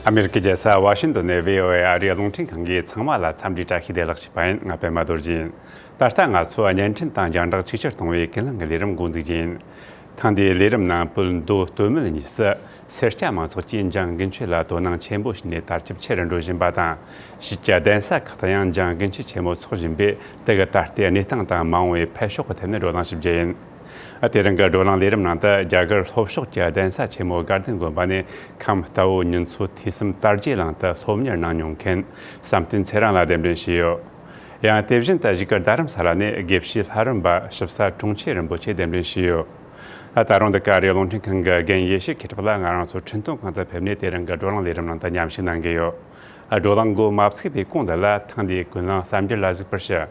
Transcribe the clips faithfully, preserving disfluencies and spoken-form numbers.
ཨ་མེ་རི་ཀའི་རྒྱལ་ས་ཝ་ཤིང་ཏོན་ནས་བྷི་ཨོ་ཨེ་ཨ་རིའི་རླུང་འཕྲིན་ཁང་གིས་ཚང་མ་ལ་འཚམས་འདྲིའི་བཀྲ་ཤིས་བདེ་ལེགས་ཞུས་པ་ཡིན། ང་པད་མ་རྡོ་རྗེ་ཡིན། ད་ལྟ་ང་ཚོ་བརྙན་འཕྲིན་དང་རྒྱང་བསྒྲགས་ཆིག་ཆར་གཏོང་བའི་ཀུན་གླེང་གི་ལས་རིམ་འགོ་འཛུགས་རྒྱུ་ཡིན། ཐེངས་འདིའི་ལས་རིམ་ནང་བོད་མདོ་སྟོད་སྨད་གཉིས་སུ་སེར་སྐྱ་མང་ཚོགས་ཀྱིས་འཇང་དགུན་ཆོས་ལ་དོ་སྣང་ཆེན་པོ་བྱས་ནས་དར་ཁྱབ་ཆེ་རུ་འགྲོ་བཞིན་པ་དང་། ཕྱིས་ཀྱི་གདན་ས་ཁག་ཏུ་ཡང་འཇང་དགུན་ཆོས་ཆེན་མོ་འཚོགས་བཞིན་པས། དེ་གི་ད་ལྟའི་གནས་སྟངས་དང་མ་འོངས་པའི་འཕེལ་ཕྱོགས་ཀྱི་ཐད་ནས་བགྲོ་གླེང་ཞིབ་རྒྱུ་ཡིན། དེ་རིང་གི་བགྲོ་གླེང་ལས་རིམ་ནང་དུ་རྒྱ་གར་ལྷོ་ཕྱོགས་ཀྱི་གདན་ས་ཆེན་མོ་དགའ་ལྡན་དགོན་པ་ནས་ཁམས་རྟ་བོ་ཉིན་མཚོ་ཐོས་བསམ་དར་རྒྱས་གླིང་དུ་སློབ་གཉེར་གནང་མྱོང་མཁན་བསམ་གཏན་ཚེ་རིང་ལགས་གདན་འདྲེན་བྱས་ཡོད། ཡང་དེ་བཞིན་དུ་གཞིས་ཀ་རྡ་རམ་ས་ལ་ནས་དགེ་བཤེས་ལྷ་རམས་པ་ཞིབ་ས་དྲུང་ཆེ་རིན་པོ་ཆེ་གདན་འདྲེན་བྱས་ཡོད། ད་རུང་འདི་ག་རེ་རླུང་འཕྲིན་ཁང་གི་རྒན་ཡེ་ཤེས་མཁས་གྲུབ་ལགས་ང་རང་ཚོ་འཕྲིན་གཏོང་ཁང་དུ་ཕེབས་ནས་དེ་རིང་གི་བགྲོ་གླེང་ལས་རིམ་ནང་དུ་མཉམ་ཞུགས་གནང་གི་ཡོད། བགྲོ་གླེང་འགོ་མ་ཚུགས་པའི་གོང་དུ་ལ་ཐེངས་འདིའི་ཀུན་གླེང་གསར་འགྱུར་ལ་གཟིགས་པར་ཞུ།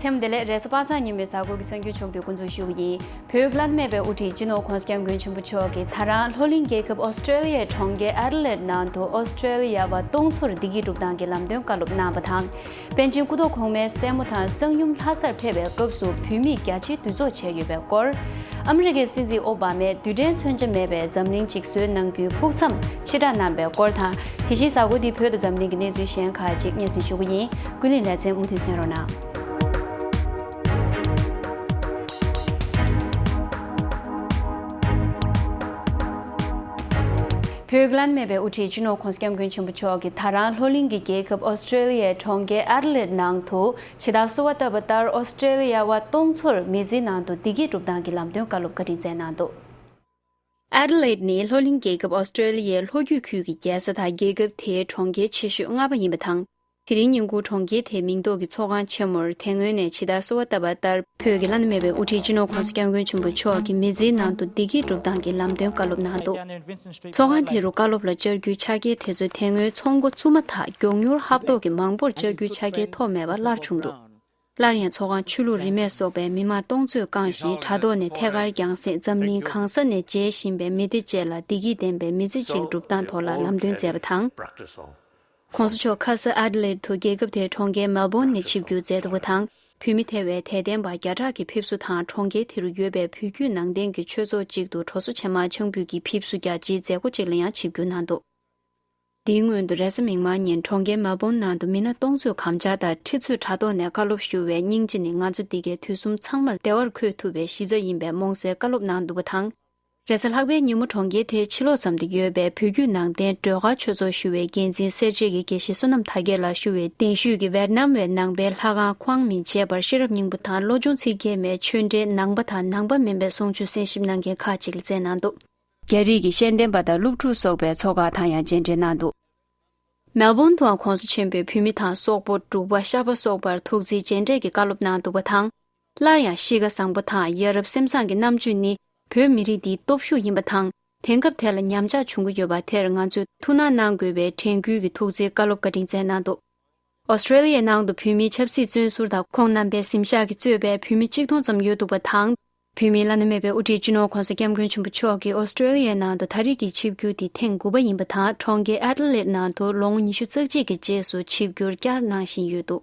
མཚམས་འདི་ལས་རེས་གཟའ་པ་སངས་ཉིན་མོའི་གཟའ་འཁོར་གྱི་གསར་འགྱུར་ཕྱོགས་བསྡུས་འགོ་འཛུགས་ཞུ་གི་ཡིན། བོད་ཀྱི་བླ་ན་མེད་པའི་དབུ་ཁྲིད་སྤྱི་ནོར་༧གོང་ས་༧སྐྱབས་མགོན་ཆེན་པོ་མཆོག་གིས་ད་རང་ལྷོ་གླིང་རྒྱལ་ཁབ་ཨོ་སི་ཀྲེ་ལི་ཡའི་གྲོང་ཁྱེར་ཨེ་ཌི་ལེཌ་ནང་དུ་ཨོ་སི་ཀྲེ་ལི་ཡ་བ་སྟོང་ཚོར་བདེ་སྐྱིད་སྒྲུབ་སྟངས་ཀྱི་ལམ་སྟོན་བཀའ་སློབ་གནང་བ་དང་། པཎ་ཆེན་སྐུ་ཐོག་གོང་མའི་སྲས་མོ་དང་གསང་ཡུམ་ལྷ་སར་ཕེབས་པའི་སྐབས་སུ་བོད་མིས་རྒྱ་ཆེའི་འདུ་ཚོགས་བྱས་ཡོད་པའི་སྐོར། ཨ་མི་རི་ཀའི་སྲིད་འཛིན་ཨོ་བྷ་མས་རྡུལ་ཕྲན་མཚོན་ཆ་མེད་པའི་འཛམ་གླིང་ཅིག་བཟོས་གནང་རྒྱུའི་ཕུགས་བསམ་ཕྱིར་བསྒྲགས་གནང་བའི་སྐོར་དང་། དེ་བཞིན་གཟའ་འཁོར་འདིའི་བོད་དང་འཛམ་གླིང་གི་གནས་ཚུལ་གཞན་ཁག་ཅིག་སྙན་སེང་ཞུ་གི་ཡིན། ཀུན་གླེང་ལེ་ཚན་མུ་མཐུད་གསན་རོགས་གནང་། བོད་ཀྱི་བླ་ན་མེད་པའི་དབུ་ཁྲིད་སྤྱི་ནོར་༧གོང་ས་༧སྐྱབས་མགོན་ཆེན་པོ་མཆོག་གིས་ད་རང་ལྷོ་གླིང་གི་རྒྱལ་ཁབ་ཨོ་སི་ཀྲེ་ལི་ཡའི་གྲོང་ཁྱེར་ཨེ་ཌི་ལེཌ་ནང་དུ་ཇི་ལྟར་གསོལ་བ་བཏབ་པ་ལྟར་ཨོ་སི་ཀྲེ་ལི་ཡ་བ་སྟོང་ཚོར་མི་ཚེའི་ནང་དུ་བདེ་སྐྱིད་སྒྲུབ་སྟངས་ཀྱི་ལམ་སྟོན་བཀའ་སློབ་བཀའ་དྲིན་སྩལ་གནང་འདུག། ཨེ་ཌི་ལེཌ་ནི་ལྷོ་གླིང་རྒྱལ་ཁབ་ཨོ་སི་ཀྲེ་ལི་ཡའི་ལྷོ་རྒྱུད་ཁུལ་གྱི་རྒྱལ་ས་དང་རྒྱལ་ཁབ་དེའི་གྲོང་ཁྱེར་ཆེ་ཤོས་ལྔ་པ་ཡིན་པ་དང་། དེ་རིང་ཉིན་གུང་གྲོང་ཁྱེར་དེའི་མིང་འདོགས་ཀྱི་ཚོགས་ཁང་ཆེན་མོར་དེ་སྔོན་ནས་ཇི་ལྟར་གསོལ་བ་བཏབ་པ་ལྟར་བོད་ཀྱི་བླ་ན་མེད་པའི་དབུ་ཁྲིད་སྤྱི་ནོར་༧གོང་ས་༧སྐྱབས་མགོན་ཆེན་པོ་མཆོག་གིས་མི་ཚེའི་ནང་དུ་བདེ་སྐྱིད་སྒྲུབ་སྟངས་ཀྱི་ལམ་སྟོན་བཀའ་སློབ་གནང་འདུག། ཚོགས་ཁང་དེ་རུ་བཀའ་སློབ་ལ་བཅར་རྒྱུའི་ཕྱག་འཁྱེར་དེ་ཚོ་དེ་སྔོན་ཚོགས་འགོ་ཚུགས་མ་ཐག་མགྱོགས་མྱུར་ཧབ་ཐོབ་ཀྱིས་མང་པོར་བཅར་རྒྱུའི་ཕྱག་འཁྱེར་ཐོབ་མེད་པ་སླར་བྱུང་འདུག། སླར་ཡང་ཚོགས་ཁང་ཆོས་ལུགས་རིས་མེད་སོགས་པའི་མི་མང་སྟོང་ཚོས་བཀང་ཞིང་དྲ་ཐོག་ནས་ཐད་ཀར་རྒྱང་སྲིང་འཛམ་གླིང་གང་ས་ནས་མཇལ་བཞིན་པའི་མི་སྡེ་བཅས་ལ་བདེ་སྐྱིད་ལྡན་པའི་མི་ཚེ་གཅིག་སྒྲུབ་སྟངས་ཐོག་ལ་ལམ་སྟོན་མཛད་པ་དང་། ༸གོང་ས་མཆོག་ཁ་ས་ཨེ་ཌི་ལེཌ་དུ་རྒྱལ་ཁབ་དེའི་གྲོང་ཁྱེར་མེལ་བོན་ནས་ཆིབས་བསྒྱུར་མཛད་འདུག་པ་དང་། བོད་མི་ཐེ་བའི་དད་ལྡན་པ་བརྒྱ་ཕྲག་གིས་ཕེབས་བསུ་དང་གྲོང་ཁྱེར་དེ་རུ་ཡོད་པའི་བོད་བརྒྱུད་ནང་བསྟན་གྱི་ཆོས་ཚོགས་གཅིག་ཏུ་གྲོ་སོ་ཆེན་མ་ཆང་ཕུད་ཀྱིས་ཕེབས་བསུ་རྒྱག་ཆེད་མཛད་སྒོ་གཅིག་ལ་ཡང་ཆིབས་བསྒྱུར་གནང་འདུག། དེའི་སྔོན་དུ་རེས་གཟའ་མིག་དམར་ཉིན་གྲོང་ཁྱེར་མེལ་བོན་ནང་དུ་མི་སྣ་སྟོང་ཚོས་གམ་བཅར་དང་ཁྲི་ཚོས་དྲ་ཐོག་ནས་བཀའ་སློབ་ཞུ་བའི་སྙིང་རྗེ་ནི་ང་ཚོ་འདི་གའི་དུས་གསུམ་ཚང་མར་བདེ་བར་འཁོད་ཐུབ་པའི་གཞི་རྩ་ཡིན་པའི་རྨོངས་སེལ་བཀའ་སློབ་གནང་འདུག་པ་དང་། རེས་གཟའ་ལྷག་པའི་ཉིན་མོ་གྲོང་ཁྱེར་དེའི་ཕྱི་ལོགས་ཙམ་དུ་ཡོད་པའི་བོད་བརྒྱུད་ནང་བསྟན་སྒྲོལ་དཀར་ཆོས་ཚོགས་ཞུ་བའི་འགན་འཛིན་སེར་བྱེས་ཀྱི་དགེ་བཤེས་བསོད་ནམས་དར་རྒྱས་ལགས་ཞུ་བའི་གདན་ཞུས་ཀྱི་ཝེ་ཏི་ནམ་བའི་ནང་པའི་ལྷ་ཁང་ཁོང་མིན་བྱས་པར་ཤེས་རབ་སྙིང་པོ་དང་བློ་སྦྱོང་ཚིག་བརྒྱད་མའི་ཆོས་འབྲེལ་ནང་པ་དང་ནང་པ་མིན་པའི་གསུང་ཆོས་གསན་ཞིབ་གནང་མཁན་ཁག་ཅིག་ལ་བསྩལ་གནང་འདུག། རྒྱ་རིགས་ཀྱི་ཤེས་ལྡན་པ་དང་སློབ་ཕྲུག་སོགས་པའི་ཚོགས་ཁག་དང་ཡང་མཇལ་འཕྲད་གནང་འདུག། མེལ་བོན་དུའང་༸གོང་ས་ཆེན་པོས་བོད་མི་དང་སོག་པོ་འབྲུག་པ་ཤ་པ་སོགས་པར་ཐུགས་རྗེའི་མཇལ་འཕྲད་ཀྱི་བཀའ་སློབ་གནང་འདུག་པ་དང་། སླར་ཡང་གཤིས་ཀ་བཟང་པོ་དང་ཡ་རབས་སེམས་བཟང་གི་རྣམ་དཔྱོད་ནི་བོད་མི་རིགས་འདིའི་སྟོབས་ཤུགས་ཡིན་པ་དང་། དེང་སྐབས་དེ་ལ་ཉམས་ཆག་བྱུང་གི་ཡོད་པ་དེར་ང་ཚོས་ཐུགས་སྣང་གནང་དགོས་པའི་དྲན་སྐུལ་གྱི་ཐུགས་རྗེའི་བཀའ་སློབ་བཀའ་དྲིན་སྩལ་གནང་འདུག། ཨོ་སི་ཀྲེ་ལི་ཡའི་ནང་དུ་བོད་མིའི་ཆབ་སྲིད་བཙོན་ཟུར་དང་ཁོང་རྣམ་པའི་གཟིམ་ཤག་གིས་གཙོས་པའི་བོད་མི་གཅིག་སྟོང་ཙམ་ཡོད་འདུག་པ་དང་། བོད་མིའི་བླ་ན་མེད་པའི་དབུ་ཁྲིད་སྤྱི་ནོར་༸གོང་ས་༸སྐྱབས་མགོན་ཆེན་པོ་མཆོག་གིས་ཨོ་སི་ཀྲེ་ལི་ཡའི་ནང་དུ་ད་རེས་ཀྱི་ཆིབས་བསྒྱུར་དེ་ཐེངས་དགུ་པ་ཡིན་པ་དང་། གྲོང་ཁྱེར་ཨེ་ཌི་ལེཌ་ནང་དུ་ལོ་ངོ་ཉི་ཤུ་རྩ་གཅིག་གི་རྗེས་སུ་ཆིབས་བསྒྱུར་བསྐྱར་གནང་བཞིན་ཡོད་འདུག།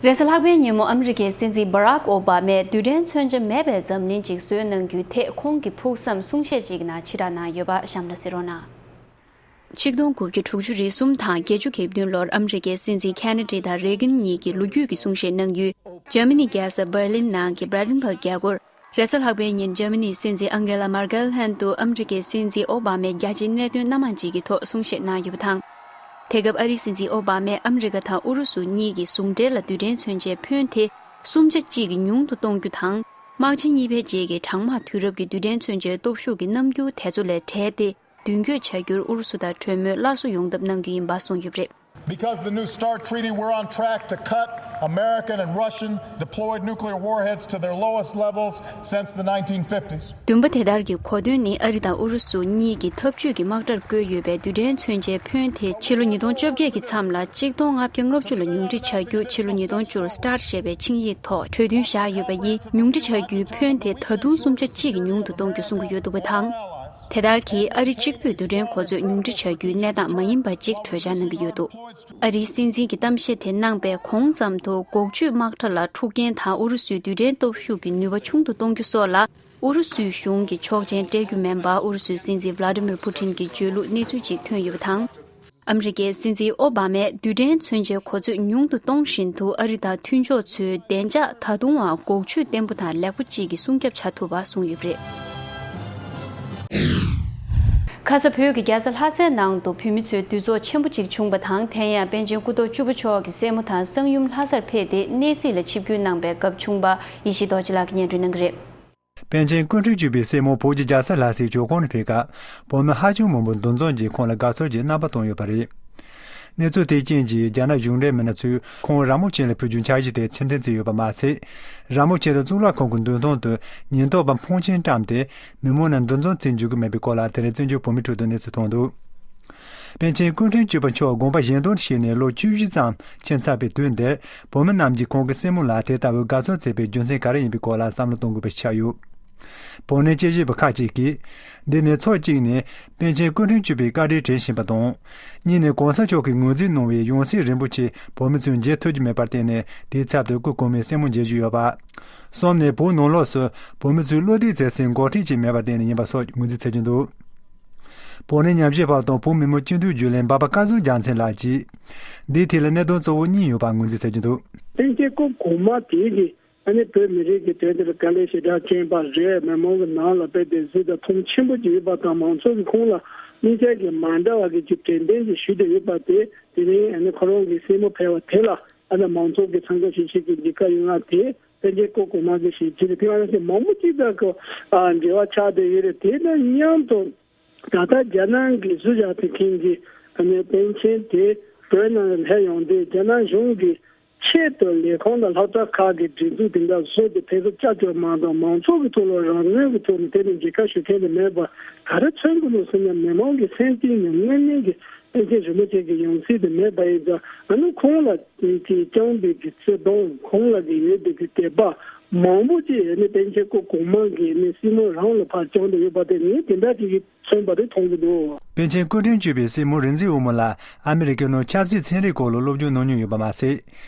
རེས་གཟའ་ལྷག་པའི་ཉིན་མོ་ཨ་མི་རི་ཀའི་སྲིད་འཛིན་བྷ་རག་ཨོ་བྷ་མས་རྡུལ་ཕྲན་མཚོན་ཆ་མེད་པའི་འཛམ་གླིང་ཅིག་བཟོས་གནང་རྒྱུའི་ཐད་ཁོང་གི་ཕུགས་བསམ་གསུང་བཤད་ཅིག་ནང་ཕྱིར་བསྒྲགས་གནང་ཡོད་པ་གཤམ་ལ་གཟིགས་རོགས་གནང་། ཆིག་སྟོང་དགུ་བརྒྱ་དྲུག་ཅུ་རེ་གསུམ་དང་བརྒྱད་ཅུ་གྱ་བདུན་ལོར་ཨ་མི་རི་ཀའི་སྲིད་འཛིན་ཁེ་ནེ་ཌི་དང་རེ་གན་གཉིས་ཀྱིས་ལོ་རྒྱུས་ཀྱི་གསུང་བཤད་གནང་ཡུལ། འཇར་མ་ནི་རྒྱལ་ས་འབར་ལིན་ནང་གི་བྷ་རན་བྷག་རྒྱ་སྒོར། རེས་གཟའ་ལྷག་པའི་ཉིན་འཇར་མ་ནིའི་སྲིད་འཛིན་ཨང་གེ་ལ་མར་ཀེལ་ལྷན་དུ་ཨ་མི་རི་ཀའི་སྲིད་འཛིན་ཨོ་བྷ་མས་རྒྱ་ཆེའི་གནད་དོན་སྣ་མང་ཅིག་གི་ཐོག་གསུང་བཤད་གནང་ཡོད་པ་དང་། དེ་སྐབས་ཨ་རིའི་སྲིད་འཛིན་ཨོ་བྷ་མས་ཨ་མི་རི་ཀ་དང་ཨུ་རུ་སུ་གཉིས་ཀྱི་ཟུང་འབྲེལ་ལ་རྡུལ་ཕྲན་མཚོན་ཆའི་ཕོན་དེ་སུམ་ཆ་གཅིག་གིས་ཉུང་དུ་གཏོང་རྒྱུ་དང་། དམག་ཆེན་གཉིས་པའི་རྗེས་ཀྱི་གྲང་དམག་དུས་རབས་ཀྱི་རྡུལ་ཕྲན་མཚོན་ཆའི་སྟོབས་ཤུགས་ཀྱི་རྣམ་འགྱུར་དེ་ཚོ་ལས་བྲལ་ཏེ། མདུན་སྐྱོད་བྱ་རྒྱུར་ཨུ་རུ་སུ་དང་གྲོས་མོལ་སླར་གསོ་ཡོང་ཐབས་གནང་རྒྱུ་ཡིན་པ་གསུངས་ཡོད་པ་རེད། Because the new START Treaty, we're on track to cut American and Russian deployed nuclear warheads to their lowest levels since the nineteen fifties. བདུན་པ་དེ་ལྟར་གྱི་གོ་དོན་ནི་ཨ་རི་དང་ཨུ་རུ་སུ་གཉིས་ཀྱིས་འཐབ་ཇུས་ཀྱི་དམག་གྲལ་བཀོད་ཡོད་པའི་རྡུལ་ཕྲན་མཚོན་ཆའི་ཕོན་དེ་ཕྱི་ལོ་ཉིས་སྟོང་བཅོ་བརྒྱད་ཀྱི་མཚམས་ལ་གཅིག་སྟོང་ལྔ་བརྒྱ་ལྔ་བཅུ་ལ་ཉུང་འཕྲི་བྱ་རྒྱུ། ཕྱི་ལོ་ཉིས་སྟོང་བཅུ་ལ་START ཞེས་པའི་ཆིངས་ཡིག་ཐོག་གྲོས་མཐུན་བཞག་ཡོད་པ་ཡིན། ཉུང་འཕྲི་བྱ་རྒྱུའི་ཕོན་དེ་ད་དུང་སུམ་ཆ་གཅིག་གིས་ཉུང་དུ་གཏོང་རྒྱུ་གསུང་གི་ཡོད་འདུག་པ་དང་། དེ་ལྟར་གྱིས་ཨ་རི་གཅིག་པུས་རྡུལ་ཕྲན་གོ་ཚོད་ཉུང་འཕྲི་བྱ་རྒྱུའི་གནས་སྟངས་མ་ཡིན་པ་གཅིག་གྲོས་འཆར་གནང་གི་ཡོད་འདུག་ཨ་རིའི་སྲིད་འཛིན་གྱི་གཏམ་བཤད་དེ་གནང་པའི་གོང་ཙམ་དུ་འགོག་བཅོས་དམག་གྲ་ལ་འཁྲུག་རྐྱེན་དང་ཨུ་རུ་སུའི་རྡུལ་ཕྲན་སྟོབས་ཤུགས་ཀྱི་ནུས་པ་ཆུང་དུ་གཏོང་རྒྱུ་སོགས་ལ་ཨུ་རུ་སུའི་གཞུང་གིས་ཆོག་མཆན་སྤྲད་རྒྱུ་མིན་པ་ཨུ་རུ་སུའི་སྲིད་འཛིན་ཝླ་ཏི་མིར་ཕུ་ཏིན་གྱིས་བརྗོད་ལུགས་གནས་ཚུལ་ཅིག་ཐོན་ཡོད་པ་དང་། ཨ་མི་རི་ཀའི་སྲིད་འཛིན་ཨོ་བྷ་མས་རྡུལ་ཕྲན་མཚོན་ཆའི་གོ་ཚོད་ཉུང་དུ་གཏོང་བཞིན་དུ་ཨ་རི་དང་མཐུན་ཕྱོགས་ཚོའི་བདེ་འཇགས་ད་དུང་ཡང་འགོག་བཅོས་བརྟན་པོ་དང་ལེགས་པོ་གཅིག་གི་སྲུང་སྐྱོབ་བྱ་ཐུབ་པ་གསུངས་ཡོད་པ་རེད། ཁ་ས་བོད་ཀྱི་རྒྱལ་ས་ལྷ་སའི་ནང་དུ་བོད་མི་ཚོའི་འདུ་ཚོགས་ཆེན་པོ་གཅིག་བྱུང་བ་དང་། དེ་ཡང་པཎ་ཆེན་སྐུ་ཐོག་བཅུ་པ་མཆོག་གི་སྲས་མོ་དང་གསང་ཡུམ་ལྷ་སར་ཕེབས་ཏེ་གནས་གཟིགས་ལ་ཆིབས་བསྒྱུར་གནང་པའི་སྐབས་བྱུང་བ་ཡེ་ཤེས་རྡོ་རྗེ་ལགས་ཀྱིས་སྙན་སྒྲོན་གནང་གི་རེད། པཎ་ཆེན་སྐུ་ཕྲེང་བཅུ་པའི་སྲས་མོ་བོད་ཀྱི་རྒྱལ་ས་ལྷ་སའི་ཇོ་ཁང་ལ་ཕེབས་སྐབས་བོད་མི་ཧ་ཅང་མང་པོས་འདུ་འཛོམས་ཀྱིས་ཁོང་ལ་དགའ་ཚོར་གྱི་རྣམ་པ་བསྟན་ཡོད་པ་རེད། གནས་ཚུལ་དེའི་རྐྱེན་གྱིས་རྒྱ་ནག་གཞུང་འབྲེལ་མི་སྣ་ཚོས་ཁོང་ར་མོ་ཆེ་ལ་ཕུལ་རྒྱུའི་འཆར་གཞི་དེ་ཕྱིར་འཐེན་བྱས་ཡོད་པ་མ་ཟད། ར་མོ་ཆེ་དང་གཙུག་ལག་ཁང་གི་མདུན་ཐང་དུ་ཉེན་རྟོག་པ་འཕོན་ཆེན་བཀྲམ་སྟེ་མི་མང་རྣམས་འདུ་འཛོམས་བྱེད་འཇུག་གི་མེད་པའི་སྐོར་ལ་དེ་རིང་བཙན་བྱོལ་བོད་མིའི་ཁྲོད་དུ་གནས་ཚུལ་ཐོན་འདུག་པཎ་ཆེན་སྐུ་ཕྲེང་བཅུ་པ་མཆོག་དགོངས་པ་གཞན་དོན་བཞེས་ནས་ལོ་བཅུ་བཞི་ཙམ་ཕྱིན་ཚར་བའི་དུས་འདིར། བོད་མི་རྣམས་ཀྱིས་ཁོང་གི་སྲས་མོ་ལ་དེ་ལྟ་བུའི་དགའ་ཚོར་བྱེད་པའི་རྒྱུ་མཚན་ག་རེ་ཡིན་པའི་སྐོར་ལ་བསམ་བློ་གཏོང་དགོས་པ་ཞིག་ཆགས་ཡོད། བོད་ནས་དཔྱད་ཞིབ་པ་ཁག་ཅིག་གིས། འདི་ནས་ཕྱོགས་གཅིག་ནས་པཎ་ཆེན་སྐུ་ཕྲེང་བཅུ་པའི་བཀའ་དྲིན་དྲན་བཞིན་པ་དང་། གཉིས་ནས་གོང་ས་མཆོག་གིས་ངོས་འཛིན་གནང་བའི་ཡང་སྲིད་རིན་པོ་ཆེ་བོད་མི་ཚོས་མཇལ་ཐུབ་ཀྱི་མེད་པར་བརྟེན་ནས་དེའི་ཚབ་ཏུ་སྐུ་གོང་མའི་སྲས་མོ་མཇལ་རྒྱུ་ཡོད་པ། གསུམ་ནས་བོད་ནང་ལོགས་སུ་བོད་མི་ཚོས་བློ་གཏད་བྱེད་སའི་འགོ་ཁྲིད་ཅིག་མེད་པར་བརྟེན་ནས་ཡིན་པ་སོགས་ངོས་འཛིན་བྱེད་ཀྱི་འདུག་བོད་ནས་ཉམས་ཞིབ་པ་དང་བོད་མི་མང་སྤྱི་འཐུས་རྒྱུན་ལས་འབའ་པ་སྐལ་བཟང་རྒྱལ་མཚན་ལགས་ཀྱིས། འདིའི་ཐད་ལ་གནད་དོན་གཙོ་བོ་གཉིས་ཡོད་པ་ངོས་འཛིན་བྱེད་ཀྱི་འདུག་པཎ་ཆེན་སྐུ་གོང་མ་དེ་གིས་ཨ་ནི་བོད་མི་རིགས་ཀྱི་དོན་དེ་ལ་དཀའ་ལས་ཞེ་དྲག་བསྐྱོན་པ་རེད། མི་མང་གི་ནང་ལ་དཔེ་བདེན་ཚིག་དང་མཐོང་ཆེན་པོ་ཅིག་ཡོད་པ་དང་། མང་ཚོགས་ཀྱིས་ཁོང་ལ་དམིགས་བསལ་གྱི་མ་འདྲ་བ་གི་ཅིག་དྲན་རྟེན་ཅིག་ཞུས་ཏེ་ཡོད་པ་དེ། དེ་རིང་ཨ་ནི་ཁོ་རང་གི་སྲས་མོ་ཕེབས་པ་དེ་ལ་ཨ་ནི་མང་ཚོགས་ཀྱིས་འཚམས་འདྲི་ཞུ་བྱེད་ཀྱི་མཇལ་ཁ་ཡོང་ཡ་དེ། པཎ་ཆེན་སྐུ་གོང་མ་གི་ཞལ་ཕྱེ་རེད། དེ་ང་རང་ཚོ་མང་པོ་ཅིག་དང་གི་ཨ་འབྲེལ་བ་ཆགས་བསྡད་ཡོད་རེད། དེ་དང་མཉམ་དུ་ད་ལྟ་རྒྱ་ནག་གི་ཟུར་བཞག་བྱེད་མཁན་གྱི་ཨ་ནི་པཎ་ཆེན་དེ་བོད་ནང་ལ་སླེབས་ཡོང་དུས། རྒྱ་ནག་གཞུང་གི་ཆེད་དུ་ལས་ཁུངས་དང་སློབ་གྲྭ་ཁག་གི་སྒྲིག་འཛུགས་དེ་འདྲ་བཟོས་ཏེ་ཕེབས་སྐབས་སྐྱབས་བཅོལ་མ་དང་མང་ཚོགས་ཀྱི་ཐོག་ལ་རང་མོས་ཀྱི་ཐོག་ནས་དེ་ནས་མཇལ་ཁ་ཞུ་མཁན་དེ་མེད་པ་ག་རེ་མཚོན་གྱི་འདུག་ཟེར་ན། མི་མང་གི་སེམས་གཏིང་ནས་དངོས་གནས་ཀྱི་པཎ་ཆེན་རིན་པོ་ཆེ་གི་ཡང་སྲིད་དེ་མེད་པ་ཡིན་ཙང་། ཨ་ནི་ཁོང་ལ་དེ་དེ་བཅངས་པའི་གི་བརྩེ་དུང་། ཁོང་ལ་དེ་ཡོད་པའི་གི་དད་པ་མང་པོ་ཅིག་ཨ་ནི་པཎ་ཆེན་སྐུ་གོང་མ་གིས་ཨ་ནི་སྲས་མོ་རང་ལ་ཕར་བཅངས་ཏེ་ཡོད་པ་དེ་ངས་དེ་འདྲ་ཅིག་གི་མཚོན་པ་དེ་མཐོང་གི་འདུག་པཎ་ཆེན་སྐུ་ཕྲེང་བཅུ་པའི་སྲས་མོ་རིག་འཛིན་དབང་མོ་ལགས་ཨ་མི་རི་ཀའི་ནང་ཆབ་སྲིད་ཚན་རིག་སྐོར་ལ་སློབ་སྦྱོང་གནང་མྱོང་ཡོད་པ་མ་ཟད།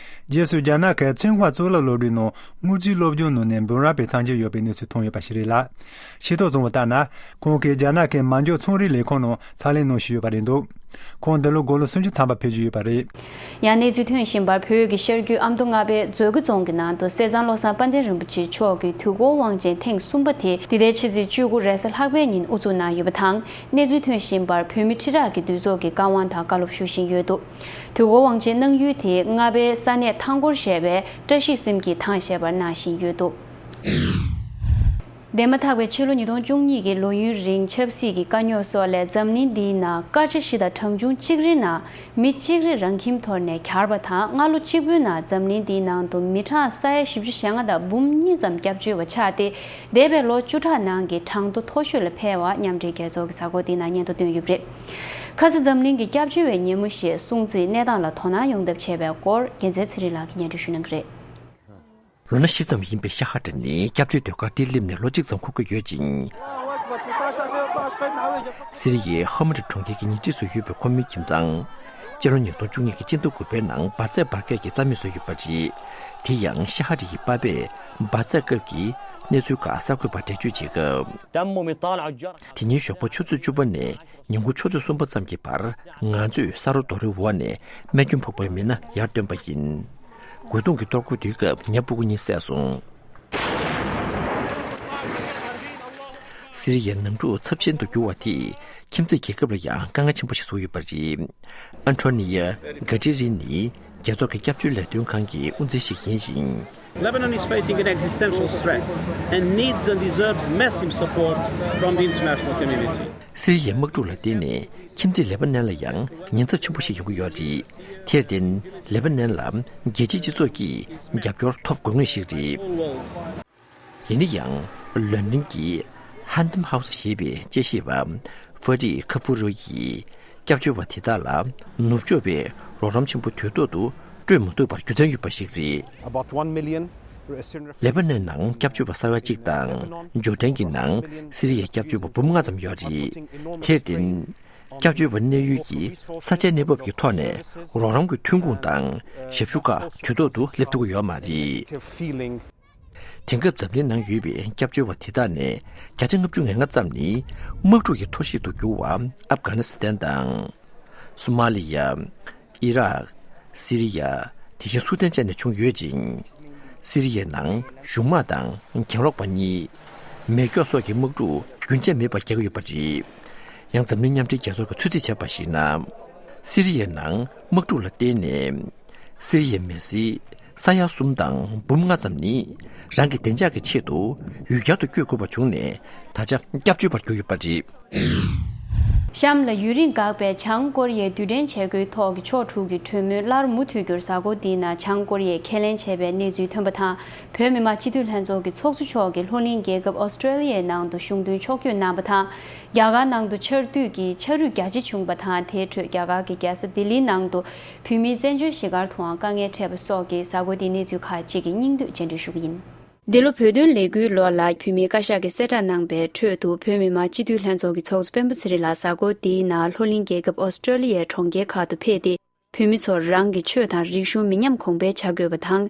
རྗེས་སུ་རྒྱ་ནག་གི་ཚིང་ཧྭ་གཙུག་ལག་སློབ་གྲྭའི་ནང་དངུལ་རྩིས་སློབ་སྦྱོང་གནང་ནས་འབུམ་རམས་པའི་མཚན་གཞི་ཡོད་པའི་གནས་ཚུལ་ཐོན་ཡོད་པ་ཞིག་རེད་ལ། ཤེས་རྟོགས་བྱུང་བ་ལྟར་ན། ཁོང་གིས་རྒྱ་ནག་གི་མ་འཇོག་ཚོང་རའི་ལས་ཁུངས་ནང་ཕྱག་ལས་གནང་བཞིན་ཡོད་པ་རེད་འདུག་ཁོང་འདི་ལོ་དགུང་ལོ་སུམ་ཅུ་ཐམ་པ་ཕེབས་ཀྱི་ཡོད་པ་རེད། ཡང་གནས་ཚུལ་ཐོན་བཞིན་པར། བོད་ཀྱི་ཤར་རྒྱུད་ཨ་མདོ་རྔ་པའི་མཛོད་དགེ་རྫོང་གི་ནང་དུ་སྲས་བཟང་བློ་བཟང་དཔལ་ལྡན་རིན་པོ་ཆེ་མཆོག་གི་དུས་འཁོར་དབང་ཆེན་ཐེངས་གསུམ་པ་དེ་འདི་ཟླའི་ཕྱི་ཚེས་བཅུ་དགུ་རེས་གཟའ་ལྷག་པའི་ཉིན་དབུ་འཛུགས་གནང་ཡོད་པ་དང་། གནས་ཚུལ་ཐོན་བཞིན་པར། བོད་མི་ཁྲི་ཕྲག་གི་འདུས་ཚོགས་ཀྱིས་བཀའ་དབང་དང་བཀའ་སློབ་ཞུ་བཞིན་ཡོད་འདུག་དུས་འཁོར་དབང་ཆེན་གནང་ཡུལ་དེ་རྔ་པའི་ས་གནས་ཐང་སྐོར་ཞེས་པའི་བཀྲ་ཤིས་སེམས་ཀྱི་ཐང་ཞེས་པར་གནང་བཞིན་ཡོད་འདུག་འདས་མ་ཐག་པའི་ཕྱི་ལོ་ཉིས་སྟོང་བཅུ་གཉིས་ཀྱི་ལོ་ཡུན་རིང་ཆབ་སྲིད་ཀྱི་དཀའ་རྙོག་སོགས་ལས་འཛམ་གླིང་འདིའི་ནང་སྐར་ཆ་བཞི་དང་གྲངས་ཆུང་གཅིག་རེའི་ནང་མི་གཅིག་རེ་རང་ཁྱིམ་དོར་ནས་གྱར་བ་དང་། སྔ་ལོ་གཅིག་པུའི་ནང་འཛམ་གླིང་འདིའི་ནང་དུ་མི་གྲངས་ས་ཡ་བཞི་བཅུ་ཞེ་ལྔ་དང་འབུམ་གཉིས་ཙམ་སྐྱབས་བཅོལ་བ་ཆགས་ཏེ། འདས་པའི་ལོ་བཅུ་ཕྲག་ནང་གི་གྲངས་ཐོ་མཐོ་ཤོས་ལ་འཕེལ་བ་མཉམ་འབྲེལ་རྒྱལ་ཚོགས་ཀྱི་གཟའ་འཁོར་འདིའི་ནང་སྙན་ཐོ་བཏོན་ཡོད་པ་རེད། ཁ་སང་འཛམ་གླིང་གི་སྐྱབས་བཅོལ་བའི་ཉིན་མོ་ཞེས་སྲུང་བརྩིས་གནས་སྟངས་ལ་དོ་སྣང་ཡོང་ཐབས་བྱས་པའི་སྐོར་རྒྱལ་མཚན་ཚེ་རིང་ལགས་ཀྱིས་སྙན་སྒྲོན་ཞུ་གནང་གི་རེད། ལོ་ན་བཞི་ཙམ་ཡིན་པའི་ཤ་ཧ་ཏྲ་ནི་སྐྱབས་བཅོལ་སྡོད་སྒར་འདིར་སླེབས་ནས་ལོ་གཅིག་ཙམ་འཁོར་གྱི་ཡོད་ཅིང་། སི་རི་ཡའི་ཧོ་མ་རི་གྲོང་ཁྱེར་གྱི་ཉེ་འཁྲིས་སུ་ཡོད་པའི་ཁོ་མོའི་ཁྱིམ་ཚང་། སྤྱི་ལོ་ཉིས་སྟོང་བཅུ་གཉིས་ཀྱི་སྤྱི་ཟླ་དགུ་པའི་ནང་འབར་རྫས་འབར་གས་ཀྱི་རྩ་མེད་བཟོས་ཡོད་པ་རེད། དེ་ཡང་ཤ་ཧ་ཏྲ་ཡི་པ་ཕས་འབར་རྫས་སྐབས་ཀྱི་གནས་ཚུལ་ཁག་གསར་འགོད་པར་འགྲེལ་བརྗོད་བྱེད་སྐབས། དེ་ཉིན་ཞོགས་པ་ཆུ་ཚོད་བཅུ་པ་ནས་ཉིན་གུང་ཆུ་ཚོད་གསུམ་པ་ཙམ་གྱི་བར་ང་ཚོས་ས་རོ་རྡོ་རའི་འོག་ནས་རྨས་སྐྱོན་ཕོག་པའི་མི་སྣ་ཡར་བཏོན་པ་ཡིན། རྒོལ་རྡུང་གི་གཏོར་རྒོལ་དེའི་སྐབས་ཉ་སྤུ་གུ་གཉིས་བསད་སོང་། སི་རི་ཡའི་ནང་འཁྲུག་ཚབས་ཆེན་དུ་གྱུར་བ་དེས་ཁྱིམ་མཚེས་རྒྱལ་ཁབ་ལ་ཡང་དཀའ་ངལ་ཆེན་པོ་ཞིག་བཟོས་ཡོད་པ་རེད། ཨན་ཊོ་ནི་ཡ་ག་ཏི་རི་ནི་རྒྱལ་ཚོགས་ཀྱི་སྐྱབས་བཅོལ་ལས་དོན་ཁང་གི་དབུ་འཛིན་ཞིག་ཡིན་ཞིང་། Lebanon is facing an existential threat and needs and deserves massive support from the international community. སི་རི་ཡའི་དམག་འཁྲུག་ལ་བརྟེན་ནས་ཁྱིམ་མཚེས་ལེ་པ་ནན་ལ་ཡང་ཉེན་ཚབས་ཆེན་པོ་ཞིག་ཡོང་གི་ཡོད་རེད། དེར་བརྟེན་ལེ་པ་ནན་ལ་རྒྱལ་སྤྱིའི་སྤྱི་ཚོགས་ཀྱིས་རྒྱབ་སྐྱོར་ཐོབ་དགོས་ངེས་ཤིག་རེད། ཡིན་ན་ཡང་ལོན་ཌོན་གྱི་ཧན་ཏམ་ཧའུ་སི་ཞེས་པའི་དཔྱད་ཞིབ་པ་ཧྥ་རི་ཁ་ཕུ་རོ་ཡིས་སྐྱབས་བཅོལ་བ་དེ་དག་ལ་ནུབ་ཕྱོགས་པས་རོགས་རམ་ཆེན་པོ་དུས་ཐོག་ཏུ་སྤྲོད་མ་ཐུབ་པར་རྒྱུ་མཚན་ཡོད་པ་ཞིག་རེད། About one million ལེ་པ་ནན་ནང་སྐྱབས་བཅོལ་བ་ས་ཡ་གཅིག་དང་ཇོར་ཌན་གྱི་ནང་སི་རི་ཡའི་སྐྱབས་བཅོལ་བ་འབུམ་ལྔ་ཙམ་ཡོད་རེད། དེར་བརྟེན། སྐྱབས་བཅོལ་བ་གནས་ཡུལ་གྱི་ས་ཆའི་གནས་བབ་ཀྱི་ཐོག་ནས་རོགས་རམ་གྱི་ཐོན་ཁུངས་དང་ཞབས་ཞུ་ཁག་དུས་ཐོག་ཏུ་སླེབས་ཐུབ་ཀྱི་ཡོད་མ་རེད། དེང་སྐབས་འཛམ་གླིང་ནང་ཡོད་པའི་སྐྱབས་བཅོལ་བ་དེ་དག་ནས་བརྒྱ་ཆ་ལྔ་བཅུ་ང་ལྔ་ཙམ་ནི་དམག་འཁྲུག་གི་འཐོར་ཞིག་ཏུ་གྱུར་བ་ཨབ་གྷ་ནི་སི་ཐན་དང་། སོ་མ་ལི་ཡ། ཨི་རག་སི་རི་ཡ། དེ་བཞིན་སུ་ཏན་བཅས་ནས་བྱུང་ཡོད་ཅིང་། སི་རི་ཡའི་ནང་གཞུང་དམག་དང་གྱེན་ལོག་པ་གཉིས། མེ་སྒྱོགས་སོགས་ཀྱི་དམག་འཁྲུག་རྒྱུན་ཆད་མེད་པར་རྒྱག་གི་ཡོད་པ་རེད། ཡང་འཛམ་གླིང་མཉམ་འབྲེལ་རྒྱལ་ཚོགས་ཀྱིས་ཚོད་རྩིས་བྱས་པར་གཞིགས་ན། སི་རི་ཡའི་ནང་དམག་འཁྲུག་ལ་བརྟེན་ནས། སི་རི་ཡའི་མི་སེར་ས་ཡ་གསུམ་དང་འབུམ་ལྔ་ཙམ་ནི་རང་གི་བདེ་འཇགས་ཀྱི་ཆེད་དུ་ཡུལ་གྱར་དུ་བསྐྱོད་དགོས་པ་བྱུང་ནས། ད་ཆ་སྐྱབས་བཅོལ་བར་གྱུར་ཡོད་པ་རེད། གཤམ་ལ་ཡུན་རིང་འགག་པའི་བྱང་ཀོ་རི་ཡའི་རྡུལ་ཕྲན་བྱེད་སྒོའི་ཐོག་གི་ཕྱོགས་དྲུག་གི་གྲོས་མོལ་སླར་མུ་མཐུད་རྒྱུར། གཟའ་འཁོར་འདིའི་ནང་བྱང་ཀོ་རི་ཡས་ཁས་ལེན་བྱས་པའི་གནས་ཚུལ་ཐོན་པ་དང་། བོད་མི་མང་སྤྱི་འཐུས་ལྷན་ཚོགས་ཀྱི་ཚོགས་གཙོ་མཆོག་གིས་ལྷོ་གླིང་རྒྱལ་ཁབ་ཨོ་སི་ཀྲོ་ལི་ཡའི་ནང་དུ་གཞུང་དོན་ཕྱོགས་བསྐྱོད་གནང་བ་དང་། རྒྱ་གར་ནང་དུ་ཆར་དུས་ཀྱི་ཆར་རུད་རྒྱ་ཆེ་བྱུང་བ་དང་། དེའི་ཁྲོད་རྒྱ་གར་གྱི་རྒྱལ་ས་ལྡི་ལིའི་ནང་དུ་བོད་མིའི་བཙན་བྱོལ་གཞིས་སྒར་དུའང་དཀའ་ངལ་འཕྲད་པ་སོགས་ཀྱི་གཟའ་འཁོར་འདིའི་གནས་ཚུལ་ཁག་ཅིག་གི་སྙིང་བསྡུས་རྒྱན་སྒྲོག་ཞུ་གི་ཡིན། འདི་ལོ་བོད་དོན་ལས་འགུལ་ལོ་ལ་བོད་མིའི་བཀའ་ཤག་གིས་གསལ་བསྒྲགས་གནང་པའི་ཁྲོད་དུ། བོད་མི་མང་སྤྱི་འཐུས་ལྷན་ཚོགས་ཀྱི་ཚོགས་གཙོ་སྤེན་པ་ཚེ་རིང་ལགས་གཟའ་འཁོར་འདིའི་ནང་ལྷོ་གླིང་རྒྱལ་ཁབ་ཨོ་སི་ཀྲོ་ལི་ཡའི་གྲོང་ཁྱེར་ཁག་ཏུ་ཕེབས་ཏེ། བོད་མི་ཚོར་རང་གི་ཆོས་དང་རིག་གཞུང་མི་ཉམས་གོང་འཕེལ་བྱ་དགོས་པ་དང་།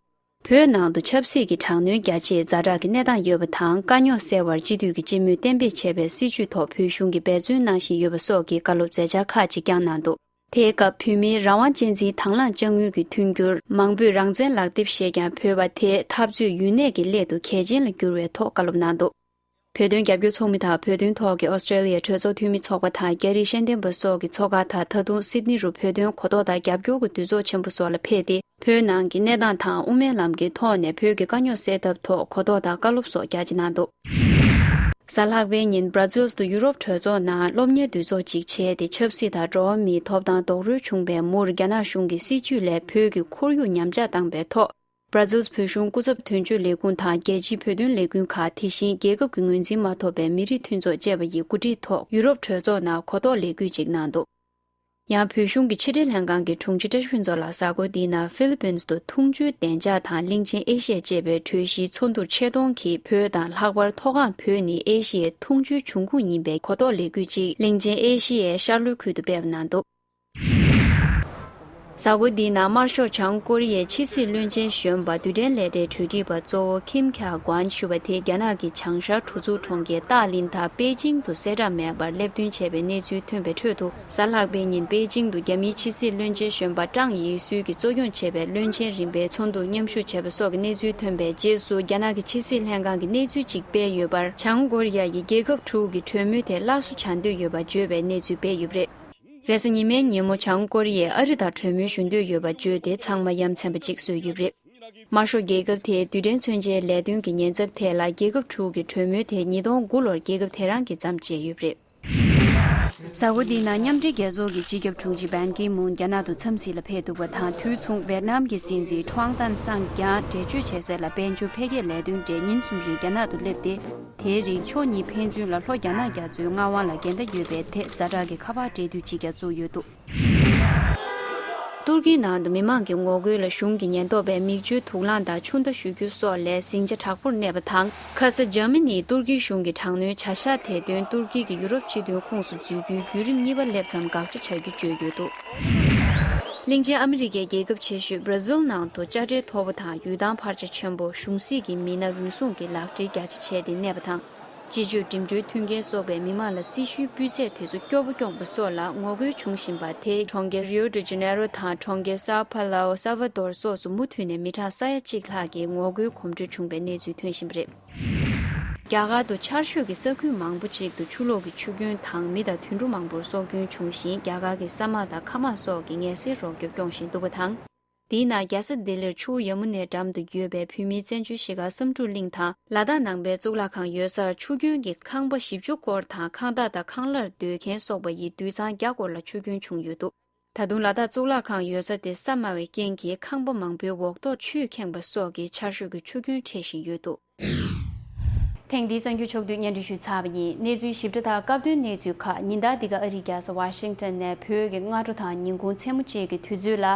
བོད་ནང་དུ་ཆབ་སྲིད་ཀྱི་དྲག་གནོན་རྒྱ་ཆེའི་ཛ་དྲག་གི་གནས་སྟངས་ཡོད་པ་དང་། དཀའ་རྙོག་སེལ་བར་སྤྱི་འཐུས་ཀྱི་སྤྱི་མོས་གཏན་འབེབས་བྱས་པའི་སྲིད་བྱུས་ཐོག་བོད་གཞུང་གིས་འབད་བརྩོན་གནང་བཞིན་ཡོད་པ་སོགས་ཀྱི་བཀའ་སློབ་མཛད་འཆར་ཁག་ཅིག་བསྐྱངས་གནང་འདུག་དེའི་སྐབས་བོད་མིའི་རང་དབང་གཅེས་འཛིན་དང་བླངས་དཔྱ་དངུལ་གྱི་མཐུན་འགྱུར། མང་པོས་རང་བཙན་ལག་དེབ་ཞེས་ཀྱང་འབོད་པ་དེ་འཐབ་རྩོད་ཡུན་གནས་ཀྱི་སླད་དུ་གལ་ཆེན་ལ་འགྱུར་བའི་ཐོག་བཀའ་སློབ་གནང་འདུག་བོད་དོན་རྒྱབ་སྐྱོར་ཚོགས་མི་དང་བོད་དོན་ཐོག་གི་ཨོ་སི་ཀྲོ་ལི་ཡའི་གྲོས་ཚོགས་འཐུས་མི་ཚོགས་པ་དང་། རྒྱ་རིགས་ཤེས་ལྡན་པ་སོགས་ཀྱི་ཚོགས་ཁག་དང་། ད་དུང་སིད་ནི་རུ་བོད་དོན་གོ་རྟོགས་དང་རྒྱབ་སྐྱོར་གྱི་འདུ་ཚོགས་ཆེན་པོ་སོགས་ལ་ཕེབས་ཏེ། བོད་ནང་གི་གནས་སྟངས་དང་། དབུ་མའི་ལམ་གྱི་ཐོག་ནས་བོད་ཀྱི་དཀའ་རྙོག་སེལ་ཐབས་ཐོག་གོ་རྟོགས་དང་བཀའ་སློབ་སོགས་རྒྱ་ཆེ་གནང་འདུག་གཟའ་ལྷག་པའི་ཉིན་སྦྲ་ཛིལ་དུ་ཡུ་རོབ་གྲོས་ཚོགས་ནང་སློབ་གཉེར་འདུ་ཚོགས་ཅིག་བྱས་ཏེ། ཆབ་སྲིད་དང་འགྲོ་བ་མིའི་ཐོབ་ཐང་རྡོག་རོལ་བྱུང་བའི་མུར། རྒྱ་ནག་གཞུང་གི་སྲིད་བྱུས་ལས་བོད་ཀྱི་ཁོར་ཡུག་ཉམས་ཆག་བཏང་བའི་ཐོག་སྦྲ་ཛིལ་བོད་གཞུང་སྐུ་ཚབ་དོན་གཅོད་ལས་ཁུངས་དང་། རྒྱལ་སྤྱིའི་བོད་དོན་ལས་འགུལ་ཁག་དེ་བཞིན་རྒྱལ་ཁབ་ཀྱི་ངོས་འཛིན་མ་ཐོབ་པའི་མི་རིགས་མཐུན་ཚོགས་བཅས་པ་ཡིས་གོ་སྒྲིག་ཐོག་ཡུ་རོབ་གྲོས་ཚོགས་ནང་གོ་རྟོགས་ལས་འགུལ་ཅིག་གནང་འདུག་ཡང་བོད་གཞུང་གི་ཕྱི་འབྲེལ་ལྷན་ཁང་གི་དྲུང་ཆེ་བཀྲ་ཤིས་ཕུན་ཚོགས་ལགས་གཟའ་འཁོར་འདིའི་ནང་ཧྥི་ལི་པིན་དུ་འཐུང་ཆུའི་བདེ་འཇགས་དང་གླིང་ཆེན་ཨེ་ཤི་ཡ་ཅེས་པའི་གྲོས་གཞིའི་ཚོགས་འདུར་ཆེད་གཏོང་གིས། བོད་དང་ལྷག་པར་མཐོ་སྒང་བོད་ནི་ཨེ་ཤི་ཡའི་འཐུང་ཆུའི་འབྱུང་ཁུངས་ཡིན་པའི་གོ་རྟོགས་ལས་འགུལ་ཅིག་གླིང་ཆེན་ཨེ་ཤི་ཡའི་ཤར་ལྷོའི་ཁུལ་དུ་སྤེལ་བ་གནང་འདུག་གཟའ་འཁོར་འདིའི་ནང་དམར་ཤོག་བྱང་ཀོ་རི་ཡའི་ཕྱི་སྲིད་བློན་ཆེན་གཞོན་པ་རྡུལ་ཕྲན་ལས་གྲྭའི་གྲོས་སྒྲིག་པ་གཙོ་བོ་ཁིམ་ཁྱ་གོན་ཞུ་བ་དེ་རྒྱ་ནག་གི་བྱང་ཤར་གྲུ་ཚུགས་གྲོང་ཁྱེར་ཏཱ་ལིན་དང་པེ་ཅིང་དུ་གསལ་བསྒྲགས་མེད་པར་ལེབ་བརྡུང་བྱས་པའི་གནས་ཚུལ་ཐོན་པའི་ཁྲོད་དུ། གཟའ་ལྷག་པའི་ཉིན་པེ་ཅིང་དུ་རྒྱ་མིའི་ཕྱི་སྲིད་བློན་ཆེན་གཞོན་པ་ཀྲང་ཡེ་སུའུ་གིས་གཙོ་སྐྱོང་བྱས་པའི་བློན་ཆེན་རིམ་པའི་ཚོགས་འདུར་མཉམ་ཞུགས་བྱས་པ་སོགས་ཀྱི་གནས་ཚུལ་ཐོན་པའི་རྗེས་སུ། རྒྱ་ནག་གི་ཕྱི་སྲིད་ལྷན་ཁང་གིས་གནས་ཚུལ་གཅིག་སྤེལ་ཡོད་པར། བྱང་ཀོ་རི་ཡ་ཡིས་རྒྱལ་ཁབ་དྲུག་གི་གྲོས་མོལ་དེ་སླར་གསོ་བྱ་འདོད་ཡོད་པར་བརྗོད་པའི་གནས་ཚུལ་སྤེལ་ཡོད་པ་རེད། རེས་གཟའ་ཉི་མའི་ཉིན་མོ་བྱང་ཀོ་རི་ཡས་ཨ་རི་དང་གྲོས་མོལ་ཞུ་འདོད་ཡོད་པ་བརྗོད་དེ། ཚང་མ་ཡ་མཚན་པ་གཅིག་བཟོས་ཡོད་པ་རེད། དམར་ཤོག་རྒྱལ་ཁབ་དེའི་རྡུལ་ཕྲན་མཚོན་ཆའི་ལས་དོན་གྱི་ཉེན་ཚབས་ཐད་ལ། རྒྱལ་ཁབ་དྲུག་གི་གྲོས་མོལ་དེ་ཉིས་སྟོང་དགུ་ལོར་རྒྱལ་ཁབ་དེ་རང་གིས་མཚམས་བཅད་ཡོད་པ་རེད། གཟའ་འཁོར་འདིའི་ནང་མཉམ་འབྲེལ་རྒྱལ་ཚོགས་ཀྱི་སྤྱི་ཁྱབ་དྲུང་ཆེ་བན་ཀི་མུན་རྒྱ་ནག་ཏུ་འཚམས་གཟིགས་ལ་ཕེབས་འདུག་པ་དང་། དུས་མཚུངས་ཝེད་ནམ་གྱི་སྲིད་འཛིན་ཁྲོང་ཏན་སང་ཀྱང་འགྲེལ་བརྗོད་བྱེད་སའི་ལ་དཔལ་འབྱོར་འཕེལ་རྒྱས་ལས་དོན་འབྲེལ་ཉིན་གསུམ་རིང་རྒྱ་ནག་ཏུ་སླེབས་ཏེ། དེའི་རིང་ཕྱོགས་གཉིས་ཕན་ཚུན་ལ་ལྷོ་རྒྱ་ནག་རྒྱ་མཚོའི་མངའ་དབང་ལ་འགལ་ཟླ་ཡོད་པའི་ཐད་ཛ་དྲག་གི་ཁ་པར་འབྲེལ་མཐུད་ཅིག་ཀྱང་བཙུགས་ཡོད་འདུག་ཏུར་ཀིའི་ནང་དུ་མི་མང་གི་ངོ་རྒོལ་ལ་གཞུང་གི་ཉེན་རྟོག་པས་མིག་ཆུའི་དུག་རླངས་དང་ཆུ་མདའ་གཞུ་རྒྱུ་སོགས་ལས་ཟིང་ཆ་དྲག་པོར་གནས་པ་དང་། ཁ་ས་འཇར་མ་ནིས་ཏུར་ཀིའི་གཞུང་གི་དྲག་གནོན་བྱ་གཞག་དེ་དོན་ཏུར་ཀི་གི་ཡུ་རོབ་སྤྱི་མཐུན་ཁོངས་སུ་འཛུལ་རྒྱུའི་བརྒྱུད་རིམ་གཉིས་པ་སླེབས་མཚམས་དགག་བྱ་བྱ་རྒྱུ་བརྗོད་ཡོད་འདུག་གླིང་ཆེན་ཨ་མི་རི་ཀའི་རྒྱལ་ཁབ་ཆེ་ཤོས་སྦྲ་ཟིལ་ནང་དུ་དཔྱ་ཁྲལ་མཐོ་པོ་དང་ཡུལ་ཐང་འཕར་ཆ་ཆེན་པོ། གཞུང་སྲིད་ཀྱི་མི་སྣ་རུལ་སུངས་ཀྱི་ལག་འབྲེལ་རྒྱ་ཆེ་བྱས་ཏེ་གནས་པ་དང་། སྤྱི་སྤྱོད་འགྲིམ་འགྲུལ་མཐུན་རྐྱེན་སོགས་པས་མི་མང་ལ་སྲི་ཞུའི་སྤུས་ཚད་དེ་ཚོ་སྐྱོ་པོ་སྐྱོང་པ་སོགས་ལ་ངོ་རྒོལ་བྱུང་བཞིན་པ་དེ། གྲོང་ཁྱེར་རིའོ་ཌི་ཇེ་ནེ་རོ་དང་གྲོང་ཁྱེར་སའོ་པ་ལའོ། སཱལ་ཝ་དོར་སོགས་སུ་མུ་མཐུད་ནས་མི་གྲངས་ས་ཡ་གཅིག་ལྷག་གིས་ངོ་རྒོལ་གོམ་བགྲོད་བྱུང་བའི་གནས་ཚུལ་ཐོན་བཞིན་པ་རེད། རྒྱ་གར་དུ་ཆར་ཞོད་ཀྱིས་ས་ཁུལ་མང་པོ་ཅིག་ཏུ་ཆུ་ལོག་གི་ཆུ་རྒྱུན་དང་མི་དང་དུད་འགྲོ་མང་པོར་སྲོག་སྐྱོན་བྱུང་ཞིང་། རྒྱ་གར་གྱི་ས་དམག་དང་མཁའ་དམག་སོགས་ཀྱིས་ངལ་སེལ་རོགས་སྐྱོབ་སྐྱོང་བཞིན་འདུག་པ་དང་། དེའི་ནང་རྒྱལ་ས་ལྡི་ལིར་ཆུ་བོ་ཡ་མུ་ནའི་འགྲམ་དུ་ཡོད་པའི་བོད་མིའི་བཙན་བྱོལ་གཞིས་སྒར་བསམ་འགྲུབ་གླིང་དང་། ལ་དྭགས་ནང་པའི་གཙུག་ལག་ཁང་ཡོད་སར་ཆུ་རྒྱུན་གྱིས་ཁང་པ་བཞི་བཅུ་སྐོར་དང་། ཁང་བདག་དང་ཁང་གླར་སྡོད་མཁན་སོགས་པ་ཡི་དུད་ཚང་བརྒྱ་སྐོར་ལ་ཆུ་རྒྱུན་བྱུང་ཡོད་འདུག་ད་དུང་ལ་དྭགས་གཙུག་ལག་ཁང་ཡོད་ས་དེ་ས་དམའ་བའི་རྐྱེན་གྱིས་ཁང་པ་མང་པོའི་འོག་ཐོག་ཆུས་ཁེངས་པ་སོགས་ཀྱིས་ཆར་ཞོད་ཀྱི་ཆུ་རྒྱུན་འཕྲད་བཞིན་ཡོད་འདུག་ཐེངས་འདིའི་གསར་འགྱུར་ཕྱོགས་བསྡུས་སྙན་སྒྲོན་ཞུས་ཚར་བ་ཡིན། གནས་ཚུལ་ཞིབ་ཕྲ་དང་སྐབས་དོན་གནས་ཚུལ་ཁག་ཉིན་ལྟར་འདི་ག་ཨ་རིའི་རྒྱལ་ས་ཝ་ཤིང་ཊོན་ནས་བོད་ཀྱི་སྔ་དྲོ་དང་ཉིན་གུང་མཚན་མོ་བཅས་ཀྱི་དུས་ཚོད་ལ།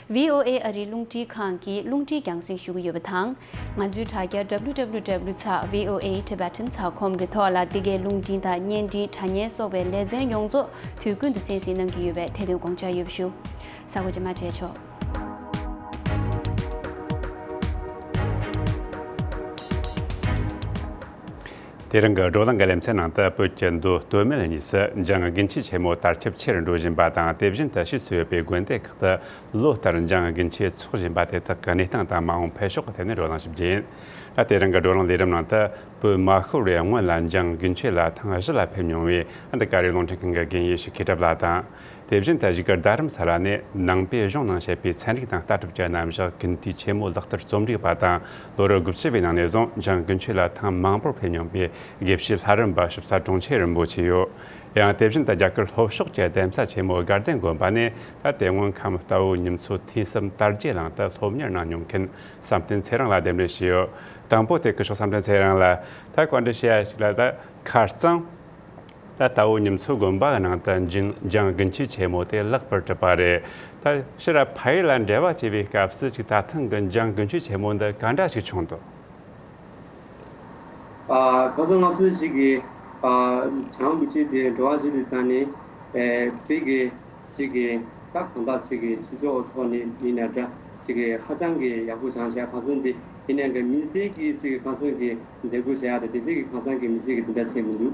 བྷི་ཨོ་ཨེ་ཨ་རིའི་རླུང་འཕྲིན་ཁང་གིས་རླུང་འཕྲིན་རྒྱང་སྲིང་ཞུ་གི་ཡོད་པ་དང་། ང་ཚོའི་དྲ་རྒྱ་W W W dot V O A Tibetan dot com གི་ཐོག་ལ་འདི་གའི་རླུང་འཕྲིན་དང་བརྙན་འཕྲིན་དྲ་བརྙན་སོགས་པའི་ལེ་ཚན་ཡོངས་རྫོགས་དུས་ཀུན་ཏུ་གསན་གཟིགས་གནང་གི་ཡོད་པའི་ཐད་དུ་དགོངས་འཇགས་ཡོད་པ་ཞུ། གསར་འགོད་པ་རྗེས་མ་འཕྲད་ཆོག། དེ་རིང་གི་བགྲོ་གླེང་གི་ལེ་ཚན་ནང་དུ། བོད་ཀྱི་མདོ་སྟོད་སྨད་གཉིས་སུ་འཇང་དགུན་ཆོས་ཆེན་མོ་དར་ཁྱབ་ཆེ་རུ་འགྲོ་བཞིན་པ་དང་། དེ་བཞིན་དུ་ཕྱིས་སུ་ཡོད་པའི་དགོན་སྡེ་ཁག་ཏུ་ལོ་ལྟར་འཇང་དགུན་ཆོས་འཚོགས་བཞིན་པ་དེ་དག་གི་གནས་སྟངས་དང་མ་འོངས་འཕེལ་ཕྱོགས་ཀྱི་ཐད་ནས་བགྲོ་གླེང་ཞིབ་རྒྱས་ཡིན། ད་དེ་རིང་གི་བགྲོ་གླེང་ལས་རིམ་ནང་དུ། བོད་མ་ཤོར་བའི་སྔོན་ལ་འཇང་དགུན་ཆོས་ལ་ཐེངས་བཞི་ལ་ཕེབས་མྱོང་བའི་འདི་ག་རེ་རླུང་འཕྲིན་ཁང་གི་རྒན་ཡོལ་ཞིག་མཁས་གྲུབ་ལགས་དང་། དེ་བཞིན་དུ་གཞིས་ཀ་རྡ་རམ་ས་ལ་ནས་ནང་པའི་གཞུང་ནང་བཤད་པའི་ཚན་རིག་དང་ལྟ་གྲུབ་ཀྱི་རྣམ་གཞག་ཀུན་བཏུས་ཆེན་མོ་ལག་བསྟར་རྩོམ་སྒྲིག་པ་དང་། ལོ་རབས་དགུ་བཅུ་བའི་ནང་ནས་བཟུང་འཇང་དགུན་ཆོས་ལ་ཐེངས་མང་པོར་ཕེབས་མྱོང་པའི་དགེ་བཤེས་ལྷ་རམས་པ་ཞིབ་ཚགས་དྲུང་ཆེ་རིན་པོ་ཆེ་ཡོད། ཡང་དེ་བཞིན་དུ་རྒྱ་གར་ལྷོ་ཕྱོགས་ཀྱི་གདན་ས་ཆེན་མོ་དགའ་ལྡན་དགོན་པ་ནས་ད་དེ་སྔོན་ཁམས་རྟ་བོ་ཉི་མཚོ་ཐོས་བསམ་དར་རྒྱས་གླིང་དུ་སློབ་གཉེར་གནང་མྱོང་མཁན་བསམ་གཏན་ཚེ་རིང་ལ་གདན་འདྲེན་ཞུས་ཡོད། དང་པོ་དེ་སྐུ་ཞབས་བསམ་གཏན་ཚེ་རིང་ལ་ད་བཀའ་འདྲི་ཞུ་ཡ་ཞིག་ལ། ད་ཁ་རྩང་ད་རྟ་བོ་ཉི་མཚོ་དགོན་པ་གི་ནང་དུ་འཇང་འཇང་དགུན་ཆོས་ཆེན་མོ་དེ་ལེགས་པར་གྲུབ་པ་རེད། ད་ཕྱིར་ཕ་ཡུལ་ལ་འབྲེལ་བ་བྱེད་པའི་སྐབས་སུ་ཅིག་ད་ཐེངས་ཀྱི་འཇང་དགུན་ཆོས་ཆེན་མོ་འདི་ག་འདྲ་ཞིག་བྱུང་འདུག། ཨ། ཁ་སང་ང་ཚོ་ཞིག་གིས་ཨ་བྱང་དགུན་ཆོས་དེ་འགྲོ་བ་ཞིག་ཏུ་བྱས་ནས་ཨེ་དེ་གི་ཞིག་གི་ད་གང་ལྟར་ཞིག་གི་ཕྱི་ཕྱོགས་ཕྱོགས་ནས་ཡིན་ན་འདྲ་ཞིག་གི་ཧ་ཅང་གི་ཡག་པོ་བྱུང་ཤག། ཁ་སང་དེ་ཡིན་ནའང་གི་མི་སེར་གྱི་ཞིག་གི་ཁ་སང་གི་མཛད་སྒོ་བྱེད་ཡག་དེ་དེ་ཚོ་གི་ཁ་སང་གི་མི་སེར་གྱི་དེ་འདྲ་བྱས་མི་འདུག།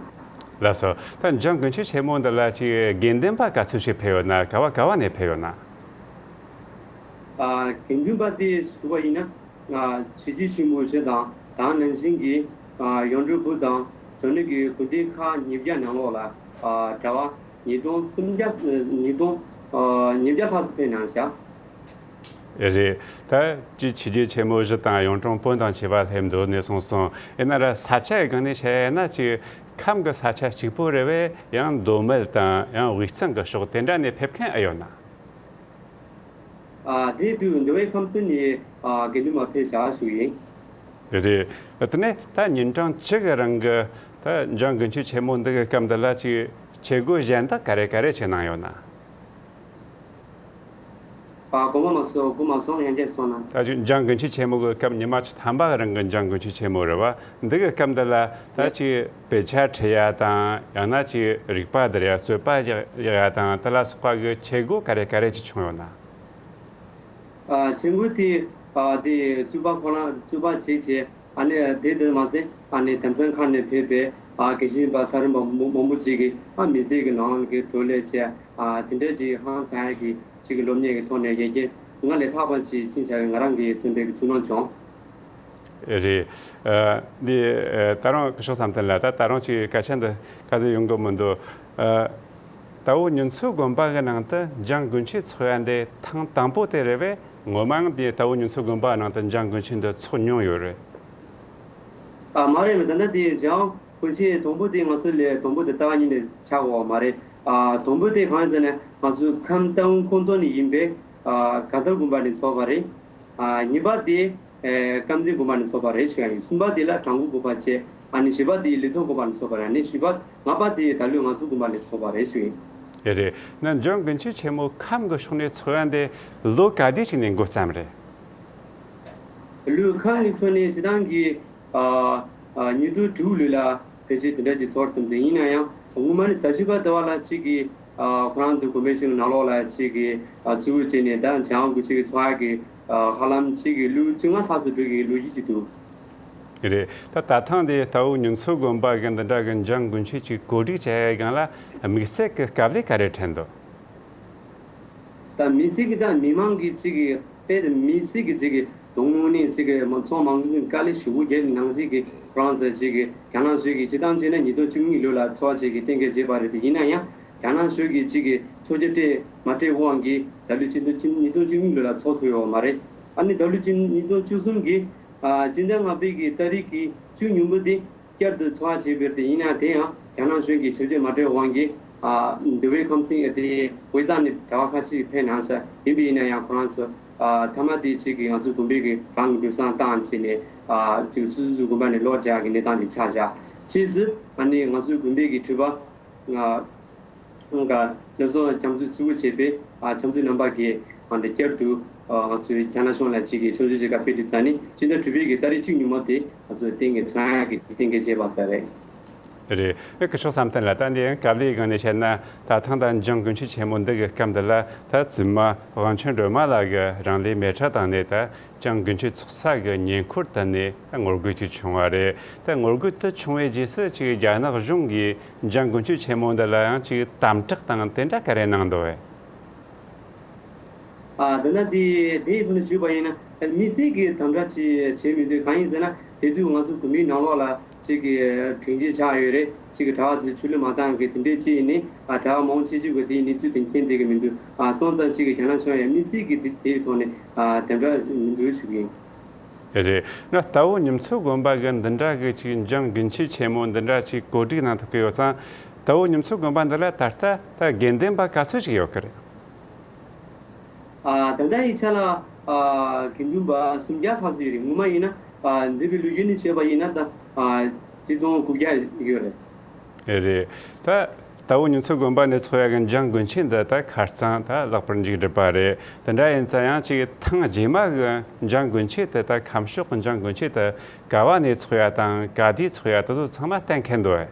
ལགས་སོ། ད་འཇང་དགུན་ཆོས་ཆེན་མོ་འདི་ལ་ཅིག་དགེ་འདུན་པ་ག་ཚོད་ཞིག་ཕེབས་ཡོད་ན། ག་བ་ག་བ་ནས་ཕེབས་ཡོད་ན། ཨ། དགེ་འདུན་པ་དེ་ཞུ་བ་ཡིན་ན། ཨ། ཆོས་རྗེ་ཆེན་པོ་བཞི་དང་དེ་ནང་བཞིན་གྱི་ཨ་ཡོངས་འབྲེལ་བོད་དང་འབྱོར་ནི་གི་དགོན་སྡེ་ཁག་ཉིས་བརྒྱ་ནང་ལོགས་ལ་ཨ་གྲྭ་པ་ཉིས་སྟོང་སུམ་བརྒྱ་ཉིས་སྟོང་ཨ་ཉིས་བརྒྱ་ལྷག་ཙམ་ཕེབས་གནང་ཤག། རེད། ད་ཅི་ཆོས་རྗེ་ཆེན་པོ་བཞི་དང་གཡུང་དྲུང་བོན་དང་བཅས་པ་ཕེབས་འདུག་ནས་གསུངས་སོང་། ཡིན་ན་ར་ས་ཆ་གི་སྒང་ནས་བཤད་ན་ཅིག་ཁམས་ཀྱི་ས་ཆ་གཅིག་པོ་རེད་པས། ཡང་མདོ་སྨད་དང་ཡང་དབུས་གཙང་གི་ཕྱོགས་དེ་འདྲ་ནས་ཕེབས་མཁན་ཨེ་ཡོད་ན། ཨ། དེ་དུས་འདི་བའི་ཁམས་གསུམ་ནས་ཨ་དགེ་འདུན་མ་ཕེབས་བཞག་ཞུ་ཡིན། རེད། དེ་ནས་ད་ཉིན་གྲངས་བཅུ་གི་རིང་གི་ད་འཇང་དགུན་ཆོས་ཆེན་མོ་འདི་གི་སྐབས་འདི་ལ་ཅིག་བྱེད་སྒོ་གཞན་དག་ག་རེ་ག་རེ་བྱེད་གནང་ཡོད་ན། ཨ། གོ་མ་མ་སོང་། གོ་མ་སོང་། ཡང་བསྐྱར་གསུངས་ན། ད་ཅིག་འཇང་དགུན་ཆོས་ཆེན་མོ་གི་སྐབས་ཉི་མ་བཅུ་ཐམ་པ་གི་རིང་གི་འཇང་དགུན་ཆོས་ཆེན་མོ་རེད་པ། འདི་གི་སྐབས་འདི་ལ་ད་ཅིག་དཔེ་ཆ་ཁྲིད་ཡ་དང་། ཡང་ན་ཅིག་རིག་པ་དར་ཡ། རྩོད་པ་རྒྱག་རྒྱག་ཡ་དང་། དེ་ལ་སོགས་པ་གི་བྱེད་སྒོ་ག་རེ་ག་རེ་ཅིག་བྱུང་ཡོད་ན། ཨ། བྱེད་སྒོ་དེ་ཨ་དེ་རྩོད་པ་ཁོ་རང་རྩོད་པ་བྱས་བྱས། ཨ་ནི་དེ་དེ་མ་ཟད་ཨ་ནི་དེང་སང་ཁ་ནས་ཕེབས་པའི་ཨ་དགེ་བཤེས་པ་ལྷ་རམས་པ་མང་མང་པོ་ཅིག་གིས་ཨ་མི་ཚེ་གི་ནང་གི་བགྲོ་གླེང་བྱས། ཨ་དེ་འདྲ་ཅིག་ཧང་སང་ཡ་གི་ཅིག་གི་སློབ་གཉེར་གྱི་ཐོག་ནས་ཡ་གི་སྔར་ལས་ལྷག་པ་ཅིག་ཕྱིན་བྱ་བའི་ང་རང་གི་སེམས་པའི་གི་ཚོར་སྣང་བྱུང་། རེད། ཨ་འདི་ཨ་ད་རུང་སྐུ་ཞབས་བསམ་གཏན་ལགས། ད་ད་རུང་ཅིག་སྐད་ཆ་འདི་ག་ཚོད་ཡོང་གི་མི་འདུག། ཨ་རྟ་བོ་ཉི་མཚོ་དགོན་པ་གི་ནང་དུ་འཇང་དགུན་ཆོས་ཚོགས་ཡ་འདི་ཐེངས་དང་པོ་དེ་རེད་པས། ངོ་མའང་དེ་རྟ་བོ་ཉི་མཚོ་དགོན་པ་ནང་དུ་འཇང་དགུན་ཆོས་འདི་ཚོགས་མྱོང་ཡོད་རེད། ཨ་མ་རེད། ད་ལྟ་དེ་འཇང་དགུན་ཆོས་དང་པོ་དེ་ང་ཚོ་ལས་དང་པོ་དེ་རྩ་བ་ཉིད་ནས་ཆགས་ཡོད་མ་རེད། ཨ་དང་པོ་དེ་གང་ཡིན་ཟེར་ན། ང་ཚོ་ཁམས་རྟ་དབང་ཁོངས་གཏོགས་ནས་ཡིན་པའི་ཨ་དགའ་ལྡན་དགོན་པ་ནས་ཚོགས་པ་རེད། ཨ་གཉིས་པ་དེ་ཨེ་དཀར་མཛེས་དགོན་པ་ནས་ཚོགས་པ་རེད་ཞུ་ཡ་ཡིན། གསུམ་པ་དེ་ལ་བྲག་འགོ་དགོན་པ་བྱས། ཨ་ནི་བཞི་པ་དེ་ལི་ཐོ་དགོན་པ་ནས་ཚོགས་པ་རེད། ཨ་ནི་བཞི་པ་ལྔ་པ་དེ་ད་ལོའི་ང་ཚོ་དགོན་པ་ནས་ཚོགས་པ་རེད་ཞུ་ཡིན། ཡ་རེད། ན་འཇང་དགུན་ཆོས་ཆེན་མོ་ཁམས་ཀྱི་ཕྱོགས་ནས་ཚོགས་ཡ་འདི་ལོ་ག་དུས་ཞིག་ནས་འགོ་བརྩམས་རེད། ལོ་ཁམས་ཀྱི་ཕྱོགས་ནས་སྤྱི་བཏང་གི་ཨ་ཨ་ཉིས་སྟོང་དྲུག་ལོ་ལ་ཕལ་ཆེར་དེ་འདྲ་ཅིག་ཚོགས་ཟིན་ཏེ། ཡིན་ན་ཡང་སྔོན་མ་ནས་ཟླ་བཞི་པ་དེ་བ་ལ་ཅིག་གི་ཨ་ཁོ་རང་ཚོའི་དགོན་པའི་ཆེད་ནང་ལོགས་ལ་ཅིག་གི་ཨ་གཙོ་བོ་བྱས་ནས་ད་འཇང་དགུན་ཆོས་ཀྱི་ཚོགས་ཡ་གི་ཨ་ཧ་ལམ་ཅིག་གི་ལོ་བཅོ་ལྔ་ལྷག་ཙམ་འགྲོ་གི་ལོ་རྒྱུས་ཅིག་འདུག། རེད། ད་ད་ཐེངས་འདི་རྟ་བོ་ཉི་མཚོ་དགོན་པ་གི་འདི་འདྲ་གི་འཇང་དགུན་ཆོས་ཀྱི་གོ་སྒྲིག་བྱ་ཡའི་སྒང་ལ་དམིགས་བསལ་གྱི་དཀའ་ལས་ག་རེ་འཕྲད་འདུག། ད་མི་སེར་གྱི་ད་མི་མང་གི་ཅིག་གི་དཔེ་དེ་མི་སེར་གྱི་ཅིག་གི་དོ་དངོས་ནས་ཅིག་གི་མ་ཚོང་མང་ཚོགས་དཀའ་ལས་ཞེ་པོ་རྒྱག་ནང་བཞིན་གྱི་ཁོ་རང་ཚོ་ཅིག་གི་རྒྱ་ནག་གཞུང་གིས་སྤྱི་བཏང་བྱས་ན་ཉིས་སྟོང་བཅུ་གཉིས་ལོ་ལ་ཚོགས་ཅིག་གི་གཏན་འཁེལ་བྱས་པ་རེད་དེ། ཡིན་ན་ཡང་རྒྱ་ནག་གཞུང་གིས་ཅིག་གི་ཆོག་མཆན་སྤྲད་མ་སྤྲད་དབང་གིས་ད་ལོའི་ཕྱི་ཟླ་ཉིས་སྟོང་བཅུ་གཉིས་ལོ་ལ་ཚོགས་ཐུབ་ཡོད་མ་རེད། ཨ་ནི་ད་ལོའི་ཕྱི་ཉིས་སྟོང་བཅུ་གསུམ་གྱི་ཨ་སྤྱི་ཟླ་ལྔ་པའི་གི་ཏ་རིག་གི་བཅུ་གཉིས་པ་དེ་བསྐྱར་དུ་ཚོགས་བྱས་པ་རེད་དེ། ཡིན་ན་དེ་ཡང་རྒྱ་ནག་གཞུང་གིས་ཆོག་མཆན་མ་སྤྲད་དབང་གིས་ འདུལ་བའི་ཁམས་སེང་དེ་དབུས་གཙང་ནས་གྲྭ་པ་ཁ་ཤས་ཕེབས་གནང་ཤག་ཡིན་པ་ཡིན་ན་ཡང་ཁོ་རང་ཚོ་ཨ་མཐའ་མ་དེ་གཅིག་གིས་ང་ཚོ་དགོན་པའི་གི་གང་གི་འདུལ་བསང་བཏང་བྱས་ནས་ཨ་གཅིག་སོ་སོ་སོའི་དགོན་པ་ནས་གློག་རྒྱག་གི་གནས་སྟངས་དེ་ཆགས་བཞག་ཕྱིས་སུ་ཨ་ནི་ང་ཚོའི་དགོན་པའི་གི་ཁྲི་པ་ང་ང་ལ་སོགས་ཁྱམས་ཚུད་གཙོ་བོ་བྱས་པའི་ཨ་ཁྱམས་ཚུད་རྣམ་པ་གིས་ཨ་འདི་བསྐྱར་དུ་ཨ་ང་ཚོའི་རྒྱ་ནག་གཞུང་ལ་གཅིག་གིས་ཆོས་རྒྱུགས་ཀྱི་བཀའ་ཕེབས་དུས་ཙང་ནི་སྤྱི་ཟླ་དྲུག་པའི་གི་ཏ་རིག་བཅུ་ཉིན་མོ་དེ་ང་ཚོའི་གཏན་གྱི་ཁྲང་ཡག་གི་གཏན་འཁེལ་བྱས་པ་ས་རེད། རེད། ཨེ་སྐུ་ཞབས་བསམ་གཏན་ལགས། ད་འདི་ཡང་དཀའ་ལས་སྒང་ནས་བཤད་ན་ད་ཐེངས་ད་འཇང་དགུན་ཆོས་ཆེན་མོ་འདི་གི་སྐབས་འདི་ལ་ད་བཙུན་མ་དབང་ཆེན་སྒྲོལ་མ་ལགས་ཀྱིས་རང་ལུས་མེ་སྲེག་བཏང་ནས་ད་འཇང་དགུན་ཆོས་ཚོགས་ས་གི་ཉེ་འཁོར་དེ་ནས་ད་ངོ་རྒོལ་ཅིག་བྱུང་བ་རེད། ད་ངོ་རྒོལ་དེ་བྱུང་བའི་རྗེས་སུ་ཅིག་རྒྱ་ནག་གཞུང་གིས་འཇང་དགུན་ཆོས་ཆེན་མོ་འདི་ལ་ཡང་ཅིག་དམ་དྲག་དང་དེ་འདྲ་ག་རེ་གནང་འདུག་བས། ཨ་དེ་ན་དེ་དེའི་ཐོག་ནས་ཞུས་པ་ཡིན་ན་དམིགས་བསལ་གྱི་དམ་དྲག་ཅིག་བྱས་མི་འདུག་གང་ཡིན་ཟེར་ན་དེ་དུས་ང་ཚོ་དགོན་པའི་ནང་ལོགས་ལ་ཅིག་གི་དྲིན་ཆེ་ཆགས་ཡོད་རེད། ཅིག་གི་གྲྭ་བ་ཚོས་ཆོས་ལུགས་མ་དང་གི་དེ་འདྲའི་ཅིག་ཡིན་ནི་ཨ་གྲྭ་བ་མང་ཆེ་ཤོས་ཀྱི་དེ་ཡིན་ནི་ཚུལ་དེ་མཁྱེན་བསྡད་ཀྱི་མི་འདུག་ཨ་སོང་ཙང་ཅིག་གི་རྒྱ་ནག་ཕྱོགས་ཡང་དམིགས་བསལ་གྱི་དེ་དེའི་ཐོག་ནས་ཨ་དམ་དྲག་མི་འདུག་ཞུ་གི་ཡིན། རེད། ན་རྟ་བོ་ཉི་མཚོ་དགོན་པ་གི་འདི་འདྲ་གི་ཅིག་འཇང་དགུན་ཆོས་ཆེན་མོ་འདི་འདྲ་ཅིག་གོ་སྒྲིག་གནང་ཐུབ་ཀྱི་ཡོད་ཙང་རྟ་བོ་ཉི་མཚོ་དགོན་པ་འདི་ལ་ད་ལྟ་ད་དགེ་འདུན་པ་ག་ཚོད་ཅིག་ཡོད་ཀྱི་རེད། ཨ་ད་ལྟ་ཡི་ཆ་ལ་ཨ་དགེ་འདུན་པ་སུམ་བརྒྱ་ལྷག་ཙམ་ཡོད་རེད། ངོ་མ་ཡིན་ན་ཨ་འདས་པའི་ལོ་རྒྱུས་ནས་བཤད་པ་ཡིན་ན་ད་ཨ་ཆིག་སྟོང་དགུ་བརྒྱ་ཡོད་རེད། རེད། ད་རྟ་བོ་ཉི་མཚོ་དགོན་པ་ནས་ཚོགས་ཡག་གི་འཇང་དགུན་ཆོས་འདི་ད་ཁ་རྩང་ད་ལྷག་པར་མཇུག་བསྒྲིལ་བ་རེད། དེ་འདྲ་ཡིན་ཙང་ཡང་ཅིག་ཐེངས་རྗེས་མ་གི་འཇང་དགུན་ཆོས་དེ་ད་ཁམས་ཕྱོགས་ཀྱི་འཇང་དགུན་ཆོས་དེ་ག་བ་ནས་ཚོགས་ཡག་དང་ག་དུས་ཚོགས་ཡག་དེ་ཚོ་ཚང་མ་གཏན་འཁེལ་འདུག་བས།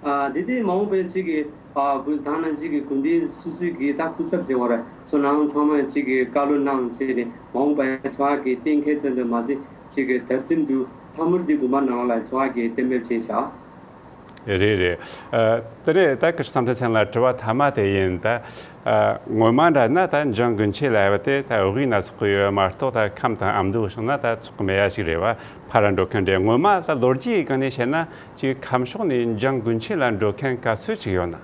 ཨ་དེ་དེ་མ་འོངས་པའི་ཅིག་གི་ཨ་ཁུལ་དང་ནང་ཅིག་གི་དགོན་སྡེ་སོ་སོའི་གི་ད་སྐུ་ཚབ་ཟེར་བ་རེད། སོ་ནང་ཚང་མ་ཅིག་གི་བཀའ་སློབ་གནང་བྱས་ནས་མ་འོངས་པའི་ཚོགས་ཡག་གི་གཏན་འཁེལ་ཙམ་དུ་མ་ཟད་ཅིག་གི་དར་སེམས་དུ་ལྷ་མོར་ཅིག་དགོན་པ་ནང་ལ་ཚོགས་ཡག་གི་གཏན་འབེབས་བྱས་བཞག་རེད་རེད། ཨ་དེ་རེད། ད་སྐུ་ཞབས་བསམ་གཏན་ལགས་དྲི་བ་མཐའ་མ་དེ་ཡིན། ད་ཨ་ངོ་མ་འདྲ་ན་ད་འཇང་དགུན་ཆོས་ལབ་པ་དེ་ད་དབུས་ན་ཚོགས་ཀྱི་ཡོད་མ་གཏོགས་ད་ཁམས་དང་ཨ་མདོ་སོང་ན་ད་ཚོགས་ཀྱི་མེད་ཡ་ཞིག་རེད་བ། ཕར་འགྲོ་མཁན་རེད། ངོ་མ་ད་ལོ་རྒྱུས་ཀྱི་སྒང་ནས་བཤད་ན་ཅིག་ཁམས་ཕྱོགས་ནས་འཇང་དགུན་ཆོས་ལ་འགྲོ་མཁན་ག་ཚོད་ཅིག་ཡོད་ན།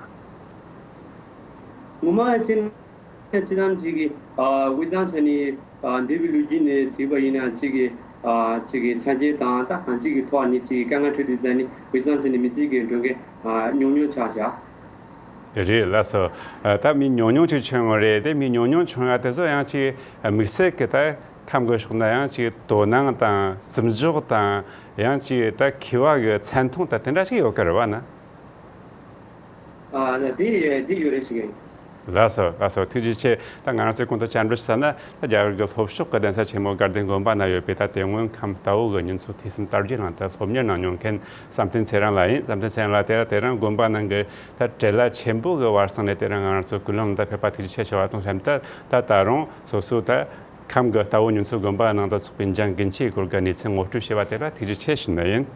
ངོ་མ་བྱས་ན་ཅི་ལམ་ཅིག་གི་ཨ་དབུས་གཙང་ཆ་ནས་ཨ་འདས་པའི་ལོ་རྒྱུས་ནས་གཟིགས་པ་ཡིན་ན་ཅིག་གི་ཨ་ཅིག་གི་ཆ་རྐྱེན་དང་ད་གང་ཅིག་གི་ཐོག་ནས་ཅིག་གི་དཀའ་ངལ་འཕྲད་དུས་ཙང་ནས་དབུས་གཙང་ཆ་ནས་མི་ཚེ་གི་འགྲོ་མཁན་ཨ་ཉུང་ཉུང་ཆགས་བཞག་རེད། ལགས་སོ། ཨ་ད་མི་ཉུང་ཉུང་ཅིག་བྱུང་བ་རེད། དེ་མི་ཉུང་ཉུང་བྱུང་ཡ་དེ་ཚོ་ཡང་ཅིག་དམིགས་བསལ་གྱི་ད་ཁམས་ཀྱི་ཕྱོགས་ན་ཡང་ཅིག་དོ་སྣང་དང་བརྩི་འཇོག་དང་ཡང་ཅིག་ད་མཁས་པ་གི་མཚན་མཐོང་དང་དེ་འདྲ་ཞིག་ཡོད་ཀྱི་རེད་བ་ན། ཨ་དེ་དེ་ཡོད་རེད་ཞུ་གི་ཡིན། ལགས་སོ། ལགས་སོ། ཐུགས་རྗེ་ཆེ། ད་ང་རང་ཚོས་གོང་དུ་བཅར་འདྲི་ཞུས་ན་ད་རྒྱ་གར་གྱི་ལྷོ་ཕྱོགས་ཀྱི་གདན་ས་ཆེན་མོ་དགའ་ལྡན་དགོན་པ་ན་ཡོད་པའི་ད་དེ་སྔོན་ཁམས་རྟ་བོ་གི་ཉི་མཚོ་ཐོས་བསམ་དར་རྒྱས་གླིང་དུ་སློབ་གཉེར་གནང་མྱོང་མཁན་བསམ་གཏན་ཚེ་རིང་ལགས་ཡིན། བསམ་གཏན་ཚེ་རིང་ལགས་དེ་རིང་དགོན་པ་ནང་གི་ད་བྲེལ་བ་ཆེན་པོ་གི་བར་གསེང་ནས་དེ་རིང་ང་རང་ཚོ་ཀུན་གླེང་ལ་ད་ཕེབས་པ་ཐུགས་རྗེ་ཆེ་ཞུ་བ་དང་ལྷན་དུ་ད་ད་རུང་སོ་སོ་ད་ཁམས་ཀྱི་རྟ་བོ་ཉི་མཚོ་དགོན་པ་ནང་དུ་ཚོགས་པའི་འཇང་དགུན་ཆོས་སྐོར་གྱི་གནས་ཚུལ་ངོ་སྤྲོད་བྱས་པ་དེ་ལ་ཐུགས་རྗེ་ཆེ་ཞུ་ནི་ཡིན།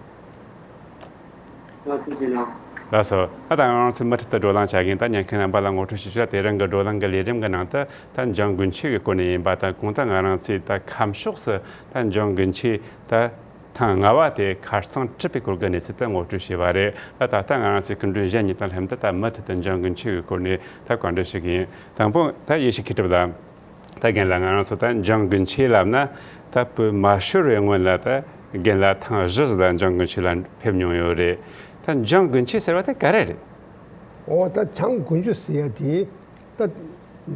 ང་ཐུགས་རྗེ་གནང་། ལགས་སོ། ད་ད་ང་རང་ཚོ་མུ་མཐུད་དུ་བགྲོ་གླེང་བྱ་གིན། ད་ཉན་མཁན་རྣམ་པ་ལ་ངོ་སྤྲོད་ཞུ་ཆོག་དེ་རིང་གི་བགྲོ་གླེང་གི་ལས་རིམ་གྱི་ནང་དུ་ད་འཇང་དགུན་ཆོས་ཀྱི་སྐོར་ནས་ཡིན་པ་དང་། གོང་དུ་ང་རང་ཚོས་ད་ཁམས་ཕྱོགས་སུ་ད་འཇང་དགུན་ཆོས་ད་ཐེངས་ལྔ་པ་དེ་ཁ་རྩང་གྲུབ་པའི་སྐོར་གྱི་གནས་ཚུལ་དེ་ངོ་སྤྲོད་བྱས་པ་རེད། ད་ད་ལྟ་ང་རང་ཚོའི་སྐུ་མགྲོན་གཞན་གཉིས་དང་ལྷན་དུ་ད་མུ་མཐུད་དུ་འཇང་དགུན་ཆོས་ཀྱི་སྐོར་ནས་ད་བཀའ་འདྲི་ཞུ་གི་ཡིན། དང་པོ་ད་ཡེ་ཤེས་མཁས་གྲུབ་ལགས། ད་རྒན་ལགས། ང་རང་ཚོ་ད་འཇང་དགུན་ཆོས་ལབ་ན་ད་བོད་མ་ཤོར་བའི་སྔོན་ལ་ད་རྒན་ལགས་ཐེངས་བཞི་ཙམ་ད་འཇང་དགུན་ཆོས་ལ་ཕེབས་མྱོང་ཡོད་རེད། ད་འཇང་དགུན་ཆོས་ཟེར་བ་དེ་ག་རེ་རེད། འོ་ད་འཇང་དགུན་ཆོས་ཟེར་ཡ་དེ་ད་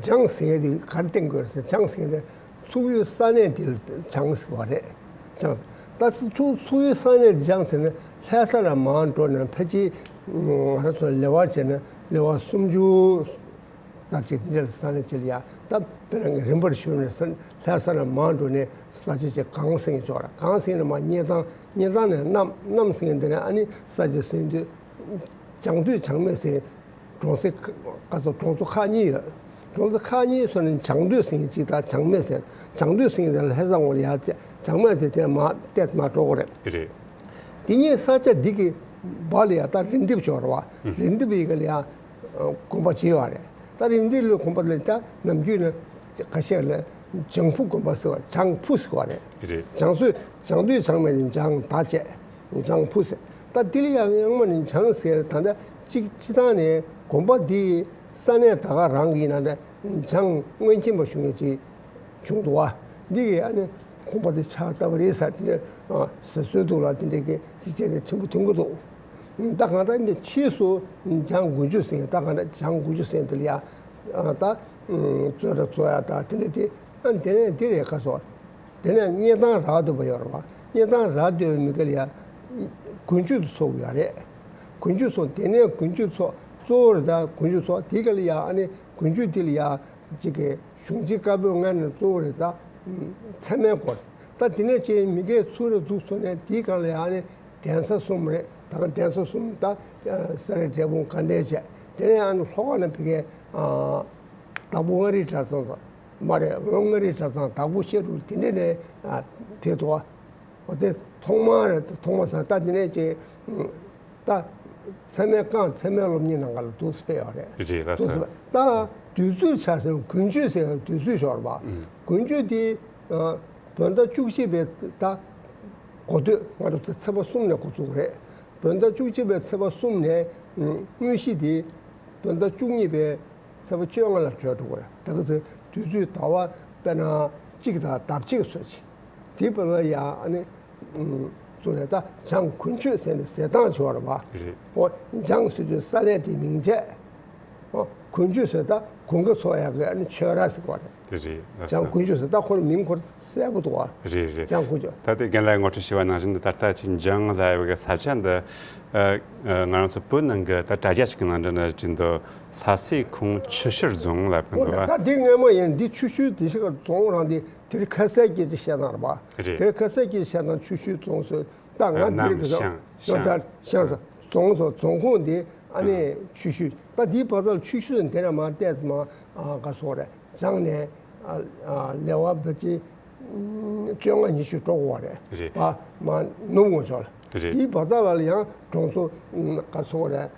འཇང་ཟེར་ཡ་དེ་ག་རེ་བསྟན་དགོས་རེད་ཟེར། འཇང་ཟེར་ཡ་དེ་ཚུགས་ཡུལ་ས་གནས་དེ་ལ་འཇང་ཟེར་བ་རེད། འཇང་ཟེར་ད་ཚུགས་ཚུགས་ཡུལ་ས་གནས་དེ་འཇང་ཟེར་ན་ལྷ་ས་ལ་མར་འགྲོ་ནས་ཕལ་ཆེར་ང་རང་ཚོ་ལེ་དབར་བྱས་ན་ལེ་དབར་སུམ་ཅུ། ས་ཆ་དེ་འདྲ་ལ་ས་གནས་ཅིག་ལ་ཡ་ད་དཔེར་ན་རིམ་པར་ཞུས་ནས་ས་ལྷ་ས་ལ་མར་འགྲོ་ནས་ས་ཆ་ཅིག་གངས་སེང་ཅོག་ར། གངས་སེང་ནས་མར་སྙེ་ཐང་། སྙེ་ཐང་ནས་གནམ། གནམ་སེང་འདི་ནས་ཨ་ནི་ས་ཆ་སེང་དུས་བྱང་སྟོད་བྱང་སྨད་ཟེར་གྲོང་གསེབ་ཁ་ཚོ་གྲོང་ཚོ་ཁག་གཉིས་ཡོད། གྲོང་ཚོ་ཁག་གཉིས་སོ་ནས་བྱང་སྟོད་སེང་གཅིག་དང་བྱང་སྨད་སེང་། བྱང་སྟོད་སེང་དེ་ལྷ་ས་ངོས་ལ་ཡ་བྱང་སྨད་ཟེར་དེ་མར་བལྟས་མར་འགྲོ་དགོས་རེད། རེད། དེ་གཉིས་ས་ཆ་འདི་གི་བར་ལ་ཡ་ད་རི་ལྡེབས་ཅོག་ར་བ། རི་ལྡེབས་ཡི་གེ་ལ་ཡ་དགོན་པ་ཅིག་ཡོད་རེད། ད་རི་ལྡེབས་ལ་དགོན་པ་ལ་ད་ནམ་རྒྱུན་ལ་ཁ་ཤས་ལ་བྱང་ཕུ་དགོན་པ་ཟེར་བ། བྱང་ཕུ་ཟེར་བ་རེད། རེད། བྱང་སོས་བྱང་སྟོད་བྱང་སྨད་ནི་བྱང་ད་བཅས་བྱང་ཕུ་ཟེར། ད་འདི་ལ་ཡང་ཡང་མ་ནི་བྱང་ཟེར། ད་ལྟ་གཅིག་སྤྱི་བཏང་ནས་དགོན་པ་འདི་ས་གནས་ད་ག་རང་གི་ཡིན་ན་འདྲ། བྱང་སྔོན་ཆེན་པོ་ཞུ་མཁན་ཅིག་བྱུང་འདུག་བ། འདི་གི་ཨ་ནི་དགོན་པ་འདི་ཕྱག་བཏབ་པ་རེད་ཟེར། དེ་འདྲ་ཟེར་སྲོལ་འདུག་ལ། དེ་འདྲ་གི་ཅིག་བྱས་ནས་ཕྲན་བུ་ཐོན་གི་འདུག་ད་གང་ལྟར་འདི་ཕྱིས་སུ་འཇང་དགུ་བཅུ་ཟེར། ད་གང་ལྟར་འཇང་དགུ་བཅུ་ཟེར་འདི་ལ་ཡ་ད་རྩོད་གྲ་རྩོད་ཡ་ད་དེ་འདྲ་དེ་ཨ་དེ་ནས་འདི་རེད་ཁ་སོ། དེ་ནས་སྙེ་ཐང་རག་འདོད་པ་ཡོད་རེད་བ། སྙེ་ཐང་རག་འདོད་པའི་མི་སྒེར་ལ་ཡ་དགུན་ཆོས་དུ་ཚོགས་ཡོད་རེད། དགུན་ཆོས་ཚོགས། དེ་ནས་དགུན་ཆོས་ཚོགས་གཙོ་བོ་རེད། ད་དགུན་ཆོས་ཚོགས་དེ་སྒེར་ལ་ཡ་ཨ་ནི་དགུན་ཆོས་དེ་ལ་ཡ་ཅིག་གི་གཞུང་ཆེན་བཀའ་པོད་ལྔ་ནས་གཙོ་བོ་རེད། ད་ཚད་མའི་སྐོར། ད་དེ་ནས་ཅིག་མི་སྒེར་ཚུར་རེ་འཛུགས་སོང་ནས་དེའི་སྒང་ལ་ཡ་ཨ་ནི་གདན་ས་གསུམ་རེད། ད་གདན་ས་གསུམ་ད་སེ་ར་འབྲས་སྤུངས་དགའ་ལྡན་བྱས། དེ་ནས་ཨ་ནི་ལྷོ་ཁ་ན་ཕ་གིའི་ཨ་དྭགས་པོ་མངའ་རིས་གྲྭ་ཚང་དང་། མ་རེད། འོ་མངའ་རིས་གྲྭ་ཚང་། དྭགས་པོ་བཤད་སྒྲུབ་དེ་འདྲས་ནས་ཨ་དེ་དོ། འོ་དེ་ཐོག་མ་རེད། ཐོག་མ་ཟེར་ད་དེ་ནས་ཀྱི་ད་ཚད་མའི་རྐང་ཚད་མའི་སློབ་གཉེར་ནང་ག་ལ་འདུག་སེ་ཕེབས་ཡོད་རེད། རེད་ལགས་འདུག་སེ་སོ། ཕེབས། ད་དུས་ཚོད་ཆ་ཟེར་དགུན་ཆོས་ཟེར་དུས་ཚོད་ཤོར་བ། ཨུམ། དགུན་ཆོས་དེ་ཨ་བོད་ཟླ་བཅུ་གཅིག་པའི་ད་འགོ་སྟོད། ང་རང་ཚོ་ཚེས་པ་གསུམ་ནས་འགོ་བཙུགས་རེད། བོད་ཟླ་བཅུ་གཅིག་པའི་ཚེས་པ་གསུམ་ནས་ཨུམ་དངོས་གཞི་དེ་བོད་ཟླ་བཅུ་གཉིས་པའི་ཚེས་པ་བཅོ་ལྔ་ལ་གྲོལ་འགྲོ་གི་རེད། ད་ག་ཚོད་དུས་ཚོད་ཟླ་བ་དཔེར་ན་གཅིག་དང་ཟླ་གཅིག་ཚོད་ཅིག་དེའི་བར་ལ་ཡང་ཨ་ནི་ཚུར་ནས་ད་འཇང་དགུན་ཆོས་ཟེར་ནས་ཟེར་སྟངས་བྱུང་བ་རེད་པ། རེད། འོ་འཇང་ཟེར་དུས་ས་གནས་དེ་མིང་བྱས། འོ་དགུན་ཆོས་ཟེར་ད་དགུན་ཁ་ཚོགས་ཡག་གི་ཨ་ནི་ཆོས་ར་ཟེར་གོ་རེད། དེ་རེད། འཇང་དགུན་ཆོས་ཟེར་ད་ཁོ་རང་མིང་ཁོ་རང་གསལ་པོ་འདུག་བ། རེད་རེད། འཇང་དགུན་ཆོས། ད་ལྟའི་རྒན་ལགས་ངོ་སྤྲོད་ཞུས་པ་ནང་བཞིན་དུ་ད་ལྟ་ཅིག་འཇང་ལབ་པའི་ས་ཆ་འདི་ཨ་ང་རང་ཚོ་བོད་ནང་གི་ད་དྲ་རྒྱ་ཞིག་གི་ནང་འདྲ་ན་བྲིས་འདུག་ལྷ་སའི་ཁོངས་ཆུ་ཤུར་རྫོང་ལབ་གི་འདུག་བ། ད་འདི་སྔ་མོ་ཡིན། འདི་ཆུ་ཤུར་དེ་ཞིག་རྫོང་རང་འདི། དེ་རིང་ཁ་སང་སྐད་ཆ་བཤད་སྟངས་རེད་པ། རེད། དེ་རིང་ཁ་སང་སྐད་ཆ་བཤད་སྟངས་ཆུ་ཤུར་རྫོང་ཟེར། ད་ང་ཨ་འདིར་གནམ་གི་ཤང་ཡོད་ཤང་ད་ཤང་ཟེར། རྫོང་ཟེར། རྫོང་ཁོངས་འདི་ཨ་ནི་ཨ་ཆུ་ཤུར། ད་འདིའི་བར་ཚར་ལ་ཆུ་ཤུར་ཟེར་དེ་ར་མ་བལྟས་ཙམ་མ་ཨ་ག་སོང་རེད། བྱང་ནས་ཨ་ཨ་ལེ་དབར་བ་ཅི་བཅོ་ལྔ་ཉི་ཤུ་འགྲོ་དགོས་པ་རེད། རེད། བ་མ་ནུབ་ངོས་ཕྱོགས་ལ། རེད། དེའི་བར་ཚར་ལ་ཡང་གྲོང་ཚོ་ག་སོང་རེད།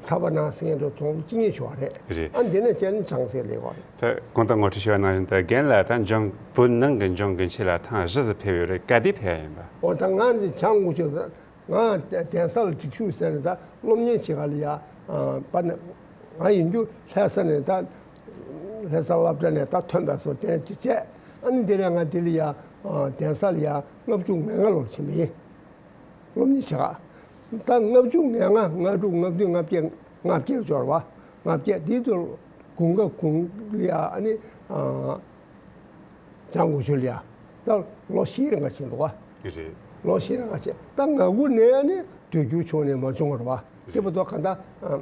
ཚ་བ་ནང་སེང་འགྲོ་གྲོང་ཚོ་གཅིག་གཉིས་ཕྱོགས་རེད། རེད། ཨ་འདི་ནས་བྱས་ན་བྱང་སེ་ལེགས་པ་རེད། ད་གོང་དུ་ངོ་སྤྲོད་ཞུས་པ་ནང་བཞིན་དུ་རྒན་ལགས་ད་འཇང་བོད་ནང་གི་འཇང་དགུན་ཆོས་ལ་ཐེངས་བཞི་ཙམ་ཕེབས་ཡོད་རེད། ག་དུས་ཕེབས་ཡིན་པ། འོ་ད་ང་འདི་འཇང་དགུན་ཆོས་ང་གདན་ས་ལ་སྒྲིག་ཞུགས་ཟེར་ནས་ད་སློབ་གཉེར་བྱེད་ག་ལ་ཡ་པ་ནི་ང་ཡིན་རྒྱུ་ལྷ་ས་ནས་ད་ལྷ་ས་སློབ་གྲྭ་ནས་ད་ཐོན་པ་སོ་དེ་ནས་དེ་བྱས། ཨ་ནི་འདི་ནས་ང་འདི་ལ་ཡ་གདན་ས་ལ་ཡ་ལྔ་བཅུ་ང་ལྔ་ལོར་ཕྱིན་པ་ཡིན། སློབ་གཉེར་བྱེད་ག་ད་ལྔ་བཅུ་ང་ལྔ་ལྔ་དྲུག་ལྔ་བདུན་ལྔ་བརྒྱད། ལྔ་བརྒྱད་སྦྱོར་བ། ལྔ་བརྒྱད་དེ་དུས་དགུན་ཁ་དགུན་ལ་ཡ་ཨ་ནི་ཨ་འཇང་དགུན་ཆོས་ལ་ཡ་ད་ལོ་བཞིའི་རིང་ག་ཕྱིན་འདུག་བ། རེད། ལོ་བཞིའི་རིང་ག་ཕྱིན། ད་ང་དགུ་ནས་ཨ་ནི་སྡོད་རྒྱུ་བྱུང་ནས་མ་བྱུང་བ་རེད་བ། དེ་བར་དུ་ག་ད་ཨ་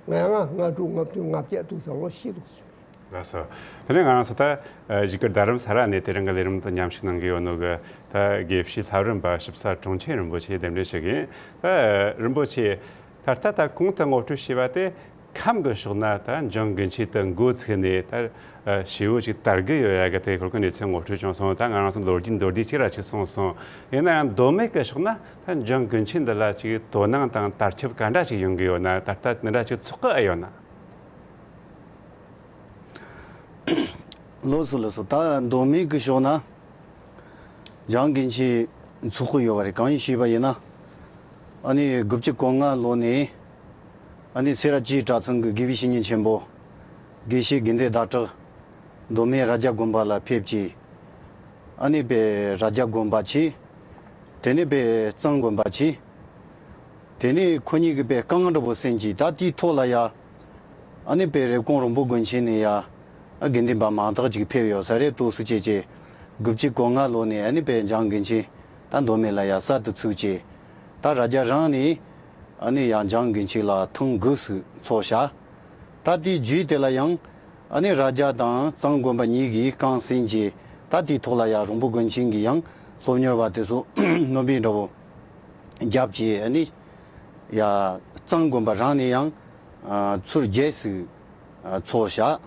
ང་ལྔ་ལྔ་དྲུག་ལྔ་བདུན་ལྔ་བརྒྱད་འདུག་ཟེར། ལོ་བཞི་འདུག་ཟེར། ལགས་སོ། དེ་ནས་ང་རང་ཚོ་ད་ཨ་གཞིས་ཀ་རྡ་རམ་ས་ལ་ནས་དེ་རིང་གི་ལས་རིམ་དུ་མཉམ་ཞུགས་གནང་གི་ཡོད་ནོ་གི་ད་དགེ་བཤེས་ལྷ་རམས་པ་ཞིབ་ཚགས་གྲོང་ཆེན་རིན་པོ་ཆེ་གདན་འདྲེན་ཞུ་གི་ཡིན། ད་རིན་པོ་ཆེ། ད་ལྟ་ད་གོང་དུ་ངོ་སྤྲོད་བྱས་པ་དེ་ཁམས་ཀྱི་ཕྱོགས་ན་ད་འཇང་དགུན་ཆོས་དེ་འགོ་ཚུགས་ནས་ད་ཨ་ཞེ་པོ་ཅིག་དར་གི་ཡོད་ཡ་གི་དེ་ཁོར་གི་གནས་ཚུལ་ངོ་སྤྲོད་བྱུང་སོང་། ད་ང་རང་ཚོ་ལོ་རྒྱུས་མདོར་བསྡུས་ཅིག་ར་ཅིག་གསུངས་སོང་། ཡིན་ན་ཡང་མདོ་སྨད་ཀྱི་ཕྱོགས་ན་ད་འཇང་དགུན་ཆོས་འདི་ལ་ཅིག་དོ་སྣང་དང་དར་ཁྱབ་ག་འདྲ་ཅིག་ཡོང་གི་ཡོད་ན། ད་ལྟ་འདི་འདྲ་ཅིག་ཚོགས་གི་ཨེ་ཡོད་ན། ལགས་སོ་ལགས་སོ། ད་མདོ་སྨད་ཀྱི་ཕྱོགས་ན་འཇང་དགུན་ཆོས་ཚོགས་ཀྱི་ཡོད་པ་རེད། གང་ཡིན་ཞུས་པ་ཡིན་ན། ཨ་ནི་དགུ་བཅུ་གོ་ལྔ་ལོ་ནས་ཨ་ནི་སེ་ར་བྱེས་གྲྭ་ཚང་གི་དགེ་བའི་བཤེས་གཉེན་ཆེན་པོ་དགེ་བཤེས་དགེ་འདུན་ཟླ་གྲགས་མདོ་སྨད་རྭ་རྒྱ་དགོན་པ་ལ་ཕེབས་ཀྱིས། ཨ་ནི་པའི་རྭ་རྒྱ་དགོན་པ་བྱས། དེ་ནས་པའི་གཙང་དགོན་པ་བྱས། དེ་ནས་ཁོ་གཉིས་ཀྱིས་པའི་རྐང་འདྲ་པོ་གསན་གྱིས། ད་དེའི་ཐོག་ལ་ཡ་ཨ་ནི་པའི་རེབ་གོང་རོང་པོ་དགོན་ཆེན་ནས་ཡ་ཨ་དགེ་འདུན་པ་མང་དག་ཅིག་ཕེབས་ཡོད་ས་རེད། འདུག་སེ་བྱས་བྱས་དགུ་བཅུ་གོ་ལྔ་ལོ་ནས་ཨ་ནི་པའི་འཇང་དགུན་ཆོས་ད་མདོ་སྨད་ལ་ཡ་གསར་དུ་ཚུགས་བྱས། ད་རྭ་རྒྱ་རང་ནས་ཨ་ནི་ཡ་འཇང་དགུན་ཆོས་ལ་ཐེངས་དགུ་ཙམ་ཚོགས་བཞག་ད་དེའི་རྗེས་དེ་ལ་ཡང་ཨ་ནི་རྭ་རྒྱ་དང་གཙང་དགོན་པ་གཉིས་ཀྱིས་རྐང་གསན་བྱས། ད་དེའི་ཐོག་ལ་ཡ་རོང་པོ་དགོན་ཆེན་གྱིས་ཡང་སློབ་གཉེར་བ་དེ་ཚོ་སྣོན་པའི་འདྲ་པོ་བརྒྱབ་བྱས། ཨ་ནི་ཡ་གཙང་དགོན་པ་རང་ནས་ཡང་ཨ་ཚུར་བརྒྱད་ཙམ་ཨ་ཚོགས་བཞག་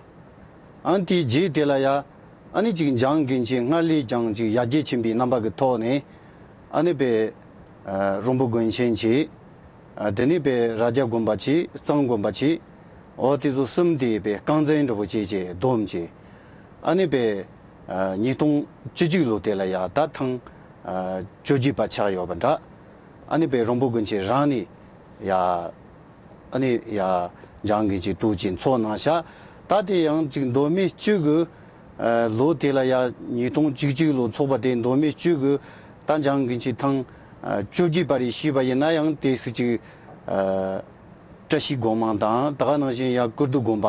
ཨ་ནི་དེའི་རྗེས་དེ་ལ་ཡ་ཨ་ནི་ཅིག་འཇང་དགུན་ཆོས་སྔར་ལས་ཀྱང་ཅིག་ཡར་རྒྱས་ཕྱིན་པའི་རྣམ་པ་གི་ཐོག་ནས་ཨ་ནི་པའི་ཨ་རོང་པོ་དགོན་ཆེན་བྱས། ཨ་དེ་ནས་པའི་རྭ་རྒྱ་དགོན་པ་བྱས། གཙང་དགོན་པ་བྱས། འོ་དེ་ཚོ་གསུམ་དེ་པའི་རྐང་འཛིན་འདྲ་པོ་བྱས་བྱས་བསྡོམས་བྱས། ཨ་ནི་པའི་ཨ་ཉིས་སྟོང་བཅུ་གཅིག་ལོ་དེ་ལ་ཡ་ད་ཐེངས་ཨ་བཅོ་བརྒྱད་པ་ཆགས་ཡོད་པ་འདྲ། ཨ་ནི་པའི་རོང་པོ་དགོན་ཆེན་རང་ནས་ཡ་ཨ་ནི་ཡ་འཇང་དགུན་ཆོས་འདུག་ཅིག་ཚོགས་གནང་ཤག་ད་དེ་ཡང་ཅིག་མདོ་སྨད་སྤྱི་གི་ཨ་ལོ་དེ་ལ་ཡ་ཉིས་སྟོང་བཅུ་གཅིག་ལོ་ཚོགས་པ་དེ་མདོ་སྨད་སྤྱི་གི་ད་འཇང་དགུན་ཆོས་ཐེངས་ ཨ་བཅོ་བརྒྱད་པ་རེད་ཞུས་པ་ཡིན་ན་ཡང་དེ་སུ་ཅིག་ཨ་བཀྲ་ཤིས་སྒོ་མང་དང་ད་ག་ནང་བཞིན་ཡང་ཀིརྟི་དགོན་པ་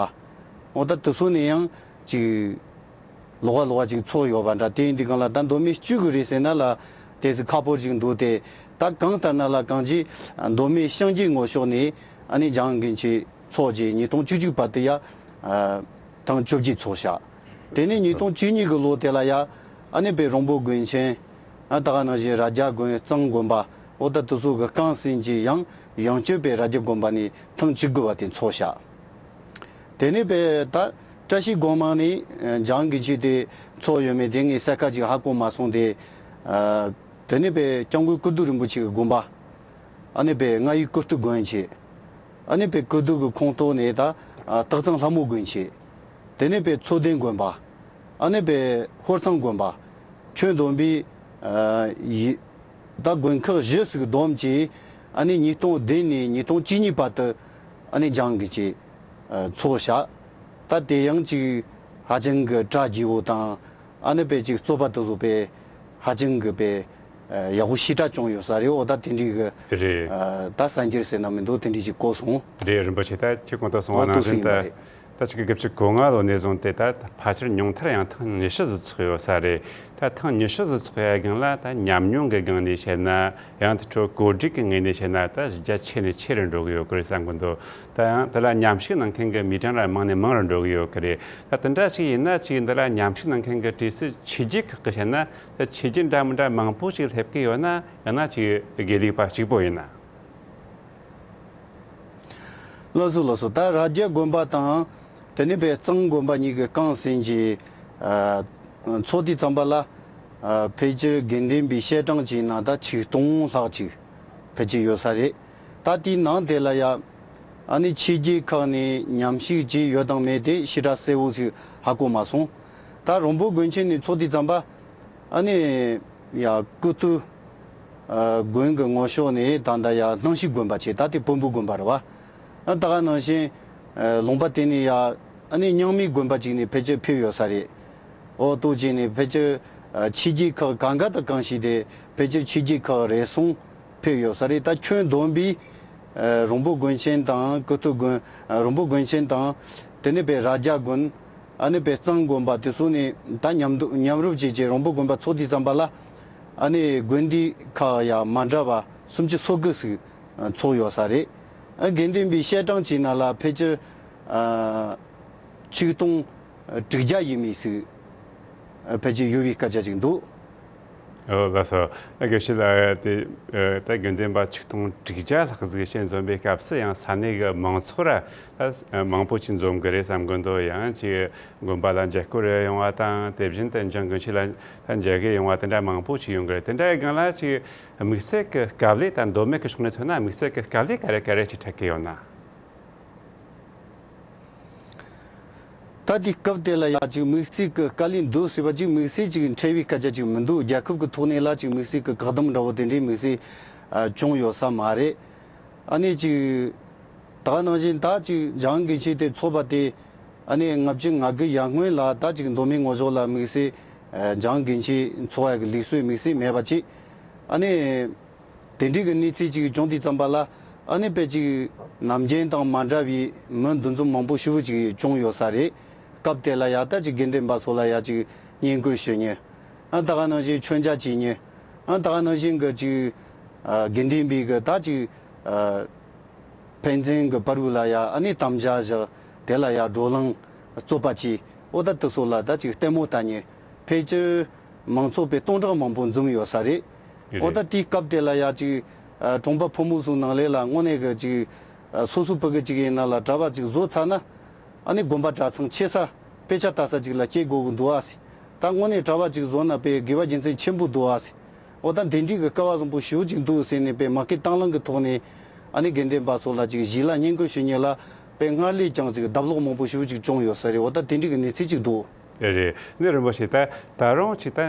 འོ་ད་དེ་ཚོ་ནས་ཡང་ཅིག་ལོགས་ཀ་ལོགས་ཀ་ཅིག་ཚོགས་ཡོད་པ་འདྲ། དེ་ཡིན་དུས་སྒང་ལ་ད་མདོ་སྨད་བཅུ་གི་རེད་ཟེར་ན་ལ་དེ་སུ་ཁག་པོ་ཅིག་འདུག་སྟེ། ད་གང་ལྟར་ན་ལ་གང་ཅི་མདོ་སྨད་ཤང་གི་ངོ་ཕྱོགས་ནས་ཨ་ནི་འཇང་དགེ་ཆོས་ཚོགས་རྗེས་ཉིས་སྟོང་བཅུ་གཅིག་བར་དུ་ཡ་ཨ་ཐེངས་བཅོ་བརྒྱད་ཚོགས་ཤག་དེ་ནས་ཉིས་སྟོང་བཅུ་གཉིས་གི་ལོ་དེ་ལ་ཡ་ཨ་ནི་པའི་རོང་པོ་དགོན་ཆེན། ཨ་ད་ག་ནང་བཞིན་རྭ་རྒྱ་དགོན། གཙང་དགོན་པ། འོ་ད་དེ་ཚོ་གི་རྐང་སེན་གྱི་ཡང་ཡང་བསྐྱར་པའི་རྭ་རྒྱ་དགོན་པ་ནས་ཐེངས་བཅུ་དགུ་བ་དེ་ཚོགས་ཤག་དེ་ནས་པའི་ད་བཀྲ་ཤིས་སྒོ་མང་ནས་འཇང་དགེ་ཆོས་དེ་ཚོགས་ཡོད་མེད་དེ་ངས་གསལ་ཁ་ཅིག་ཧ་གོ་མ་སོང་སྟེ། ཨ་དེ་ནས་པའི་སྐྱབས་མགོན་ཀིརྟི་རིན་པོ་ཆེ་གི་དགོན་པ། ཨ་ནི་པའི་རྔ་ཡུལ་ཀིརྟི་དགོན་བྱས། ཨ་ནི་པའི་ཀིརྟི་གི་ཁོངས་གཏོགས་ནས་ད་ཨ་སྟག་ཚང་ལྷ་མོ་དགོན་བྱས། དེ་ནས་པའི་མཚོ་ལྡིང་དགོན་པ། ཨ་ནི་པའི་ཧོར་ཚང་དགོན་པ། ཁྱོན་བསྡོམས་པའི་ཨ་ཡི་ད་དགོན་ཁག་བཞི་ཟིག་བསྡོམས་ཀྱིས་ཨ་ནི་ཉིས་སྟོང་བདུན་ནས་ཉིས་སྟོང་བཅུ་གཉིས་བར་དུ་ཨ་ནི་འཇང་དགེ་ཆོས་ཨ་ཚོགས་ཤག་ད་དེ་ཡང་ཅིག་ཧ་ཅང་གི་གྲ་རྒྱས་པོ་དང་། ཨ་ནི་པའི་ཅིག་རྩོད་པ་དེ་ཚོ་པའི་ཧ་ཅང་གི་པའི་ཨ་ཡག་པོ་ཞེ་དྲག་བྱུང་ཡོད་ས་རེད། འོ་ད་དེ་འདྲའི་གི་རེད། ཨ་ད་གསར་འགྱུར་ཟེར་ན་མི་འདུག་དེ་འདྲའི་ཅིག་གོ་སོང་། རེད། རིན་པོ་ཆེ་ད་ཁྱེད་གོང་དུ་གསུངས་པ་ནང་བཞིན་ད་ད་ཅིག་གི་དགུ་བཅུ་གོ་ལྔ་ལོ་ནས་བཟུང་སྟེ་ད་ཕལ་ཆེར་ཉུང་མཐར་ཡང་ཐེངས་ཉི་ཤུ་ཙམ་ཚོགས་ཡོད་ས་རེད། ད་ཐེངས་ཉི་ཤུ་ཙམ་ཚོགས་ཡ་སྒང་ལ་ད་ཉམས་མྱོང་གི་སྒང་ནས་བཤད་ན། ཡང་དེ་འཕྲོ་བཀོད་སྒྲིག་གི་ངོས་ནས་བཤད་ན་ད་གཞི་རྒྱ་ཆེ་ནས་ཆེ་རུ་འགྲོ་གི་ཡོད་ཀི་རེད་བསམ་གི་འདུག་ད་ཡང་དེ་ལ་མཉམ་ཞུགས་གནང་མཁན་གི་མི་གྲངས་ལ་མང་ནས་མང་རུ་འགྲོ་གི་ཡོད་ཀི་རེད། ད་དེ་འདྲ་ཞིག་ཡིན་ན་ཅིག་འདི་ལ་མཉམ་ཞུགས་གནང་མཁན་གི་གྲས་སུ་ཆོས་བརྒྱུད་ཁག་གི་བཤད་ན་ད་ཆོས་བརྒྱུད་འདྲ་མི་འདྲ་མང་པོ་ཞིག་སླེབས་ཀི་ཡོད་ན། ཡང་ན་ཅིག་དགེ་ལུགས་པ་གཅིག་པོ་ཡིན་ན། ལགས་སོ་ལགས་སོ། ད་རྭ་རྒྱ་དགོན་པ་དང་དེ་ནས་པའི་གཙང་དགོན་པ་གཉིས་ཀྱི་རྐང་སེན་གྱི་ཨ་ཚོགས་དུས་ཙམ་པ་ལ་ཨ་ཕལ་ཆེར་དགེ་ལྡན་པའི་བཤད་གྲངས་ཀྱི་ནང་ད་ཆིག་སྟོང་ལྷག་ཅིག་ཕལ་ཆེར་ཡོད་ས་རེད། ད་དེའི་ནང་དེ་ལ་ཡ་ཨ་ནི་ཆོས་བརྒྱུད་ཁག་ནས་མཉམ་ཞུགས་བྱས་ཡོད་དང་མེད་དེ་ཞེ་དྲག་གསལ་བོ་ཞིག་ཧ་གོ་མ་སོང་། ད་རོང་པོ་དགོན་ཆེན་ནས་ཚོགས་དུས་ཙམ་པ། ཨ་ནི་ཡ་ཀིརྟི་ཨ་དགོན་གྱི་ངོ་ཕྱོགས་ནས་ད་ལྟ་ཡ་སྣང་ཞིག་དགོན་པ་བྱས། ད་དེ་བོན་པོ་དགོན་པ་རེད་བ། ཨ་ད་ག་ནང་བཞིན་ཨ་ལུང་པ་དེ་ནས་ཡ་ཨ་ནི་རྙིང་མའི་དགོན་པ་ཅིག་ནས་ཕལ་ཆེར་ཕེབས་ཡོད་ས་རེད། འོ་ཏོ་ཅིག་ནས་ཕལ་ཆེར་ཨ་ཆོས་བརྒྱུད་ཁག་གང་ག་དང་གང་ཞིག་དེ་ཕལ་ཆེར་ཆོས་བརྒྱུད་ཁག་རེ་ཟུང་ཕེབས་ཡོད་ས་རེད། ད་ཁྱོན་བསྡོམས་པས་ཨ་རོང་པོ་དགོན་ཆེན་དང་ཀིརྟི་དགོན། ཨ་རོང་པོ་དགོན་ཆེན་དང་དེ་ནས་པའི་རྭ་རྒྱ་དགོན། ཨ་ནི་པའི་གཙང་དགོན་པ་དེ་ཚོ་ནས་ད་མཉམ་དུ་མཉམ་རུབ་བྱས་བྱས་རོང་པོ་དགོན་པ་ཚོགས་དུས་ཙམ་པ་ལ་ཨ་ནི་དགོན་སྡེ་ཁག་ཡ་མ་འདྲ་བ་སུམ་ཅུ་སོ་དགུ་ཞིག་ཚོགས་ཡོད་ས་རེད། ཨ་དགེ་ལྡན་པའི་བཤད་གྲངས་ཀྱི་ནང་ལ་ཕལ་ཆེར་ཨ་ཆིག་སྟོང་དྲུག་བརྒྱ་ཡས་མས་ཞིག་ཨ་ཕལ་ཆེར་ཡོད་པའི་སྐད་ཆ་ཅིག་འདུག། ཨོ་ལགས་སོ། ཨ་དགེ་བཤེས་ལགས། དེ་ཨ་ད་དགེ་ལྡན་པ་ཆིག་སྟོང་དྲུག་བརྒྱ་ལྷག་ཟིག་ཞིག་འཛོམས་པའི་སྐབས་སུ་ཡང་ས་གནས་ཀྱི་མང་ཚོགས་ར་ད་མང་པོ་ཞིག་འཛོམས་གི་རེད་བསམ་གི་འདུག། ཡང་ཅིག་དགོན་པ་ལ་མཇལ་སྐོར་རེ་ཡོང་བ་དང་། དེ་བཞིན་དུ་འཇང་དགོན་ཆེན་ལ་ད་མཇལ་གི་ཡོང་བ་དེ་འདྲ་མང་པོ་ཞིག་ཡོང་གི་རེད། དེ་འདྲའི་སྒང་ལ་ཅིག་དམིགས་བསལ་གྱི་དཀའ་ལས། ད་མདོ་སྨད་ཀྱི་ཕྱོགས་ནས་མཚོན་ན་དམིགས་བསལ་གྱི་དཀའ་ལས་ག་རེ་ག་རེ་ཅིག་འཕྲད་ཀྱི་ཡོད་ན། ད་དེ་སྐབས་དེ་ལ་ཡ་ཅིག་དམིགས་བསལ་གྱི་དཀའ་ལས་འདུག་ཟེར་བ་ཅིག་དམིགས་བསལ་ཅིག་འཕྲད་པའི་སྐད་ཆ་ཅིག་མི་འདུག། རྒྱལ་ཁབ་ཀྱི་ཐོག་ནས་ལ་ཅིག་དམིགས་བསལ་གྱི་བཀག་སྡོམ་འདྲ་བོ་དེ་འདྲའི་དམིགས་བསལ་ཨ་བྱུང་ཡོད་ས་མ་རེད། ཨ་ནི་ཅིག་ད་ག་ནང་བཞིན་ད་ཅིག་འཇང་དགེ་ཆོས་དེ་ཚོགས་པ་དེ་ཨ་ནི་ལྔ་བཅུ་ང་དགུ་ཡར་སྔོན་ལ་ད་ཅིག་མདོ་སྨད་ངོས་ཕྱོགས་ལ་དམིགས་བསལ་ཨ་འཇང་དགེ་ཆོས་ཚོགས་ཡག་གི་ལུགས་སྲོལ་དམིགས་བསལ་མེད་པ་ཅིག། ཨ་ནི། དེ་འདྲའི་གི་གནས་ཚུལ་ཅིག་བྱུང་དུས་ཙམ་པ་ལ་ཨ་ནི་དཔེ་ཅིག་ནམ་རྒྱུན་དང་མ་འདྲ་བའི་མི་འདུ་འཛོམས་མང་པོ་ཞེ་པོ་ཅིག་བྱུང་ཡོད་ས་རེད། སྐབས་དེ་ལ་ཡ་ད་ཅིག་དགེ་འདུན་པ་ཚོ་ལ་ཡ་ཅིག་བསྙེན་བཀུར་ཞུ་ཉེ། ཨ་ད་ག་ནང་བཞིན་མཆོད་མཇལ་བྱེད་ཉེ། ཨ་ད་ག་ནང་བཞིན་གི་ཅིག་ཨ་དགེ་འདུན་པའི་གི་ད་ཅིག་ཨ་ཕན་ཚུན་གི་བར་བུ་ལ་ཡ་ཨ་ནི་དམ་བཅའ་བཞག། དེ་ལ་ཡ་བགྲོ་གླེང་རྩོད་པ་བྱས། འོ་ད་དེ་ཚོ་ལ་ད་ཅིག་ལྟད་མོ་ལྟ་ཉེ། ཕལ་ཆེར། མང་ཚོགས་པའི་སྟོང་ཕྲག་མང་པོ་འཛོམས་ཡོད་ས་རེད། རེད། འོ་ད་དེའི་སྐབས་དེ་ལ་ཡ་ཅིག་ཨ་གྲོང་པ་ཕོ་མོ་ཚོའི་ནང་ལས་ལ་དངོས་གནས་གི་ཅིག་ཨ་སོ་སོ་ཕྲུ་གུ་ཅིག་ཡིན་ན་ལ་གྲྭ་པ་ཅིག་བཟོ་ཚར་ན། ཨ་ནི་དགོན་པ་གྲྭ་ཚང་ཆེ་ས་དཔེ་ཆ་ལྟ་ས་ཅིག་ལ་སྐྱེལ་དགོས་གི་འདུག་ཨ་སི། ད་དངོས་གནས་གྲྭ་པ་ཅིག་བཟོ་ན་དཔེ་དགེ་བ་རྒྱུ་མཚན་ཆེན་པོ་འདུག་ཨ་སི། འོ་ད་འདི་འདྲའི་གི་སྐལ་བ་བཟང་པོ་ཞེ་པོ་ཅིག་འདུག་ཟེར་ནས་དཔེ་མ་སྐུལ་དང་བླངས་གི་ཐོག་ནས་ཨ་ནི་དགེ་འདུན་པ་ཚོ་ལ་ཅིག་གཞི་ལ་བསྙེན་བཀུར་ཞུ་ཉེ་ལ་དཔེ་སྔར་ལས་ཀྱང་ཅིག་ལྡབ་ལོག་མང་པོ་ཞེ་པོ་ཅིག་བྱུང་ཡོད་ས་རེད། འོ་ད་དེ་འདྲའི་གི་གནས་ཚུལ་ཅིག་འདུག། རེད་རེད། ནི་རིན་པོ་ཆེ། ད་ད་རུང་ཅིག་ད་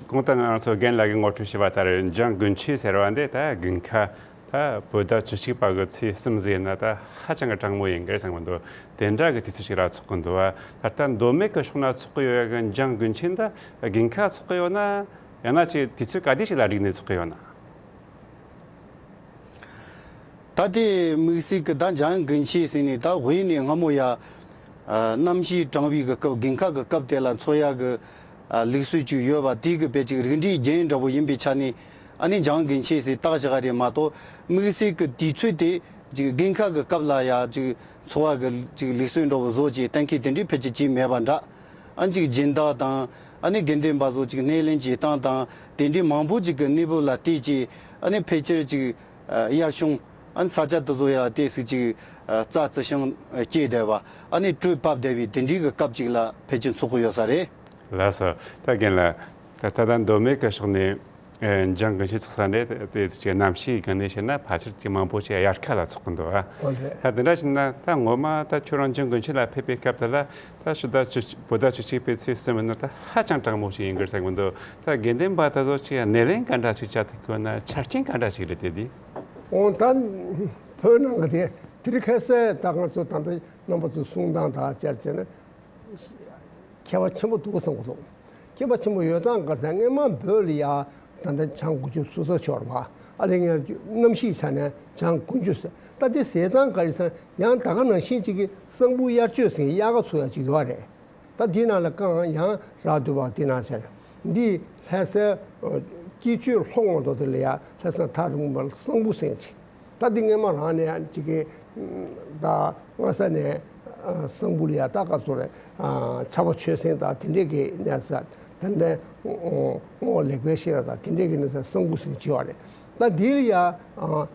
གོང་དུ་ང་རང་ཚོ་རྒན་ལགས་ཀྱིས་ངོ་སྤྲོད་བྱས་པ་ལྟར་འཇང་དགུན་ཆོས་ཟེར་བ་འདི་ད་དགུན་ཁ་ད་བོད་ཟླ་བཅུ་གཅིག་པ་གི་ཚེས་གསུམ་ཟིག་ཡིན་ན་ད་ཧ་ཅང་གི་གྲང་མོ་ཡིན་གི་རེད་བསམ་གི་འདུག། དེ་འདྲ་གི་དུས་ཚོད་ཅིག་ལ་ཚོགས་གི་འདུག་བ། ད་ལྟ་མདོ་སྨད་ཀྱི་ཕྱོགས་ན་ཚོགས་གི་ཡོད་ཡ་གི་འཇང་དགུན་ཆོས་འདི་དགུན་ཁ་ཚོགས་གི་ཡོད་ན། ཡང་ན་ཅིག་དུས་ཚོད་ག་དུས་ཞིག་ལ་བསྒྲིགས་ནས་ཚོགས་གི་ཡོད་ན། ད་དེ་དམིགས་བསལ་གྱི་ད་འཇང་དགུན་ཆོས་ཟེར་ནས་ད་དབུས་ནས་སྔ་མོ་ཡ། ཨ། གནམ་གཤིས་གྲང་བའི་གི་སྐབས། དགུན་ཁ་གི་སྐབས་དེ་ལ་འཚོ་ཡ་གི། ཨ། ལུགས་སྲོལ་ཅིག་ཡོད་པ། དེ་གི་དཔེ་ཅིག་རིགས་འགྲེའི་རྒྱན་འདྲ་པོ་ཡིན་པའི་ཆ་ནས། ཨ་ནི་འཇང་དགུན་ཆོས་ཟེར་བཏགས་བཞག་རེད་མ་གཏོགས། དམིགས་བསལ་གྱི་དུས་ཚོད་དེ་ཅིག་དགུན་ཁ་གི་སྐབས་ལ་ཡ་ཅིག་འཚོ་བ་གི་ཅིག་ལུགས་སྲོལ་འདྲ་པོ་བཟོ་བྱས་གཏན་འཁེལ་དེ་འདྲའི་ཕལ་ཆེར་བྱས་མེད་པ་འདྲ། ཨ། ཅིག་སྦྱིན་བདག་དང་། ཨ་ནི་དགེ་འདུན་པ་ཚོ་ཅིག་སྣེ་ལེན་བྱེད་སྟངས་དང་དེ་འདྲའི་མང་པོ་ཅིག་གི་གནས་བབ་ལ་བལྟས་བྱས། ཨ་ནི་ཕལ་ཆེར་ཅིག་ཨ། དབྱར་གཞུང་། ཨ་ནི་ས་ཆ་དེ་ཚོ་ཡང་ཏོག་ཙམ་ཅིག་ཨ། རྩྭ་རྩི་ཤིང་སྐྱེས་བསྡད་པ། ཨ་ནི་དྲོད་བབས་བསྡད་པའི་དེ་འདྲའི་གི་སྐབས་ཅིག་ལ་ཕལ་ཆེར་འཚོགས་ཀྱི་ཡོད་ས་རེད། ལགས་སོ། ད་རྒན་ལགས། ད་ད་ལྟ་མདོ་སྨད་ཀྱི་ཕྱོགས་ནས། ཨ། འཇང་དགུན་ཆོས་འཚོགས་ས་འདི་དེ་ཅིག་གནམ་གཤིས་སྒང་ནས་བཤད་ན་ཕལ་ཆེར་ཅིག་མང་པོ་ཞིག་དབྱར་ཁ་ལ་འཚོགས་ཀྱི་འདུག་ཨ། ཨོ་རེད། ད་དེ་འདྲ་བྱས་ན་ད་ངོ་མ་ད་ཁྱོད་རང་འཇང་དགུན་ཆོས་ལ་ཕེབས་པའི་སྐབས་དེ་ལ། ད་ཕྱི་ཟླ་བཅུ། བོད་ཟླ་བཅུ་གཅིག་པའི་ཚེས་གསུམ་ཡིན་ན་ད་ཧ་ཅང་གྲང་མོ་ཞིག་ཡིན་གྱི་རེད་བསམ་གྱི་འདུག་ད་དགེ་འདུན་པ་དེ་ཚོ་ཅིག་སྣེ་ལེན་ག་འདྲ་ཞིག་བྱ་ཐུབ་ཀྱི་ཡོད་ན། ཆ་རྐྱེན་ག་འདྲ་ཞིག་རེད་དེ་དེ། འོ་ད་བོད་ནང་གི་དེ་དེ་རིང་ཁ་སང་ད་ང་ཚོ་ད་ལྟ་རྣམ་པ་ཚོ་གསུང་སྟངས་དང་བཅར་བྱས་ན། ཁྱད་པར་ཆེན་པོ་འདུག་བསམ་གྱི་འདུག་ཁྱད་པར་ཆེན་པོ་ཡོད་སྟངས་ག་རེ་ཟེར། སྔོན་མ་བོད་ལ་ཡ་ད་ལྟ་འཇང་དགུན་ཆོས་ཚུགས་ས་ཆོག་རེད་པ། ཨ་ལས་ངས་གནམ་གཤིས་ཆ་ནས་འཇང་དགུན་ཆོས་ཟེར། ད་དེ་ཟེར་སྟངས་ག་རེ་ཟེར། ཡང་ད་ག་ནང་བཞིན་ཅིག་གི་གསང་ཕུ་དབྱར་ཆོས་ཟེར་དབྱར་ཁ་ཚུགས་ཡ་ཅིག་ཡོད་རེད། ད་འདི་ནང་ལ་རྐང་ཡང་རག་འདུག་པ། འདི་ནང་བཞིན་འདི་ལྷ་སའི་ཨ་སྐྱིད་ཆོས་ལྷོ་ངོས་མདོ་དེ་ལ་ཡ་ལྷ་ས་ཐག་རིང་པོ་ལ་གསང་ཕུ་ཟེར་ཅིག་ད་འདི་སྔོན་མ་རང་ནས་ཅིག་གི་ད་སྔ་ས་ནས་ཨ་གསང་ཕུ་ལ་ཡ་ད་ག་ཚོད་རེད། ཨ་ཕྱྭ་པ་ཆོས་སེང་དང་དེ་འདྲས་ཀྱི་གནས་ས། ད་ལྟ་རྔོག་ལེགས་པའི་ཤེས་རབ་དང་དེ་འདྲས་ཀྱི་གནས་ས་གསང་ཕུ་ཟེར་བྱེད་པ་རེད། ད་འདི་ལ་ཡ་ཨ་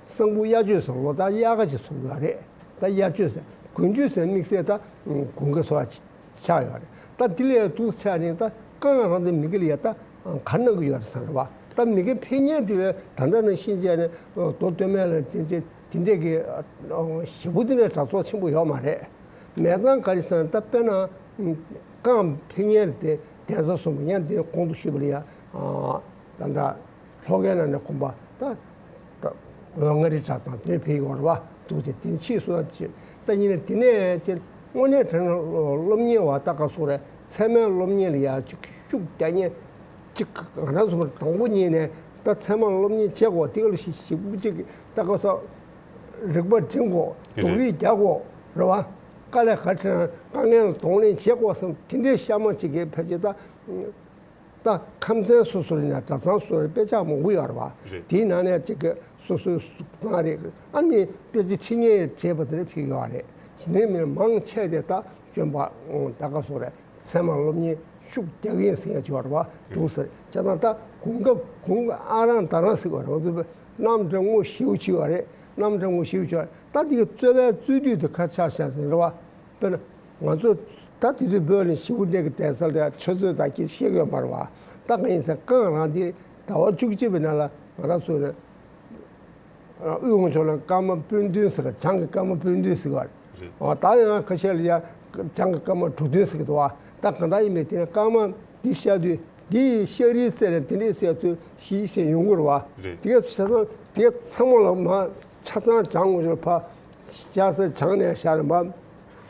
གསང་ཕུ་དབྱར་ཆོས་ཟེར། ལོ་ལྟར་དབྱར་ཁ་ཅིག་ཚུགས་ཡོད་རེད། ད་དབྱར་ཆོས་ཟེར། དགུན་ཆོས་ཟེར་དམིགས་བསལ་ད་དགུན་ཁ་ཚུགས་ཡ་ཆགས་ཡོད་རེད། ད་འདི་ལ་ཡ་འདུག་ཆགས་ནས་ད་རྐང་རང་དེ་མི་དགེ་ལ་ཡ་ད་ག་གནང་གི་ཡོད་རེད་ཟེར་བ། ད་མི་དགེ་ཕན་ཉལ་དེ་ལ་ད་ལྟ་ནང་བཞིན་བྱས་ནས་མདོ་སྟོད་སྨད་ལ་དེ་འདྲས་དེ་འདྲས་ཀྱི་ཞེ་པོ་དེ་འདྲས་དྲག་ཚོགས་ཆེན་པོ་ཡོད་མ་རེད། མེད་སྟངས་ག་རེ་ཟེར་ན། ད་དཔེར་ན་རྐང་ཕན་ཉལ་དེ་གདན་ས་གསུམ་པོ་ཡང་དེ་གོང་དུ་ཞུས་པ་ལ་ཡ་ད་ལྟ་ལྷོ་ཁའི་ནང་ནས་ཁོམ་པ་ད་ད་འོད་མངའ་རིས་གྲྭ་ཚང་དེ་ཕེབས་ཡོང་བ་འདུག་ཅེས་དེ་ཕྱིས་སུ་ཡང་ཅེས། ད་ཡིན་ན་དེ་ནས་ཅེས་དངོས་གནས་དྲང་སློབ་གཉེར་བ་ད་ག་སོ་རེད། ཚད་མའི་སློབ་གཉེར་ལ་ཡ་ཅིག་ཤུགས་རྒྱག་མཁན་ཅིག་ང་རང་ཚོ་དང་པོ་ཉིད་ནས་ད་ཚད་མ་སློབ་གཉེར་བྱེད་དགོས་དེ་ག་ལ་ཞིག་ཞིག་པོ་ཅིག་ད་ག་སོ་རིག་པ་སྒྲིམ་དགོས། རེད། སྡུག་རུས་རྒྱག་དགོས་རེད་བ། དཀའ་ལས་ག་ཁྲིད་ན་དཀའ་ངལ་གདོང་ལེན་བྱེད་དགོས་བསམ་དེ་འདྲའི་བཤད་མ་ཅིག་གིས་ཕལ་ཆེར་ད། ད་ཁམས་ཚན་སོ་སོ་ལ་ཡང་གྲྭ་ཚང་སོ་སོའི་དཔེ་ཆ་མང་པོ་ཡོད་རེད་བ། རེད། དེའི་ནང་ནས་གཅིག་གི་སོ་སོའི་གྲྭ་ཚང་རེད། ཨ་ནི་དཔེ་ཆ་ཁྲིད་མཁན་བྲིས་པ་དེ་འདྲ་ཕུལ་ཡོད་རེད། དེ་ནས་མི་མང་ཆེ་དེ་ད་སྐྱོན་པ་ད་ག་སོ་རེད། ཚད་མ་སློབ་གཉེར་ཤུགས་རྒྱག་གི་ཡིན་ཟེར་ཡ་ཅིག་ཡོད་རེད་བ། འདུག་ཟེར་བྱས་ཙང་ད་དགུན་ཁ་དགུན་ཁ་ཨ་རང་ད་རང་ཟེར་བ་རེད། ང་ཚོ་གནམ་གྲང་མོ་ཞེ་པོ་ཅིག་ཡོད་རེད། གནམ་གྲང་མོ་ཞེ་པོ་ཅིག་ཡོད་རེད། ད་དེ་གི་རྩོད་པའི་རྩོད་དུས་དེ་ཁ་ཆག་ཤར་ཟིན་རེད་བ། དཔེར་ན། ང་ཚོ་ད་དེ་དུས་བོད་ནས་ཞི་བ་འདྲེ་གི་གདན་ས་ལ་ཆུ་ཚོད་དང་སྐད་ཤེས་ཡོད་མ་རེད་བ། ད་གང་ཡིན་ཟེར་རྐང་རང་དེ་ཟླ་བ་བཅུ་གཅིག་པའི་ནང་ལ་ང་རང་ཚོ་ནས་དབུས་ཝང་ཆོས་གླིང་སྐར་མ་སྤུན་བདུན་ཟེར་ག་བྱང་གི་སྐར་མ་སྤུན་བདུན་ཟེར་ག་རེད། རེད། ཨོ་ད་ཡང་ཁ་ཤས་ལ་ཡ་བྱང་གི་སྐར་མ་དྲུག་བདུན་ཟེར་གི་འདུག་བ། ད་གང་ལྟར་ཡིན་མིན་དེ་ནས་སྐར་མ་འདི་ཤར་དུས་འདི་ཤར་རིའི་རྩེ་ནས་དེ་འདྲའི་ཟེར་ཚོད་ཞིག་ཟེར་ཡོང་གི་རེད་བ། རེད། དེ་ག་ཆ་ཚང་དེ་ག་ཚང་མ་ལ་མ་ཆ་ཚང་བྱང་ངོས་ཕ་ཤ་ས་བྱང་ནས་ཤར་མ།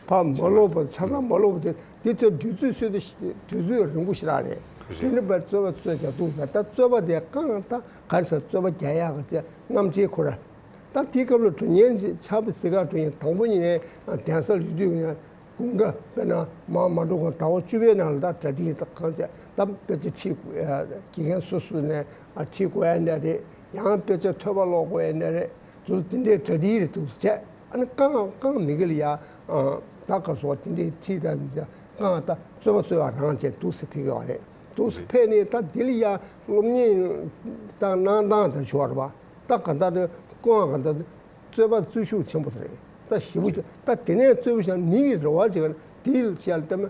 ཕ་མ་ལོག་པ་ཆ་ཚང་མ་ལོག་པ་དེ་དེ་ཚོ་དུས་ཚོད་སྲོལ་དུ་དུས་ཚོད་རིང་པོ་ཞིག་རག་རེད། རེད། དེ་ནི་པར་རྩོད་པ་རྩོད་བྱ་འདུག་ཟེར། ད་རྩོད་པ་དེ་རྐང་ད་ག་རེ་ཟེར། རྩོད་པ་རྒྱག་ཡག་གི་དེ་རྣམ་འགྲེལ་ཁོ་ར། ད་དེའི་སྐབས་ལ་གྲུ་ཉན་ཆགས་པའི་སྲིད་ཁ་གྲུ་ཉན་དང་པོ་ཉིད་ནས་གདན་སར་ཡོད་དུས་ཀྱི་དགུན་ཁ་དཔེར་ན་མ་མ་འགྲོ་གོང་ཟླ་བ་བཅུ་པའི་ནང་ལ་ད་གྲ་སྒྲིག་ད་གང་བྱས་ད་དཔེ་ཆ་ཁྲིད་དགོས་ཡ་དགེ་རྒན་སོ་སོ་ནས་ཁྲིད་དགོས་ཡ་འདྲ་རེད། ཡང་དཔེ་ཆ་ཐོས་པ་ཀློག་དགོས་ཡ་འདྲ་རེད། དེ་ཚོ་དེ་འདྲའི་གྲ་སྒྲིག་རེད་འདུག་ཟེར་བྱས། ཨ་ནི་རྐང་རྐང་མི་དགེ་ལ་ཡ་ད་ག་སོགས་དེ་འདྲའི་ཁྲིད་ད་རྐང་ད་རྩོད་པ་རྩོད་པ་རང་བྱས་འདུག་སེ་ཕེབས་ཡོད་རེད། འདུག་སེ་ཕེབས་ནས་ད་དེ་ལ་ཡ་སློབ་གཉེར་ད་གནང་སྟངས་དང་བྱུང་བ་རེད་བ། ད་ག་ད་རེད་རྐང་ག་ད་རྩོད་པ་རྩོད་ཤུགས་ཆེན་པོ་དེ་རེད། ད་ཞེ་པོ་ཅིག་ད་དེ་ནས་རྩོད་པ་བྱས་མི་ཡི་རེ་བ་ཅིག་དེ་ལ་བྱས་ལ་ལྟ་མ་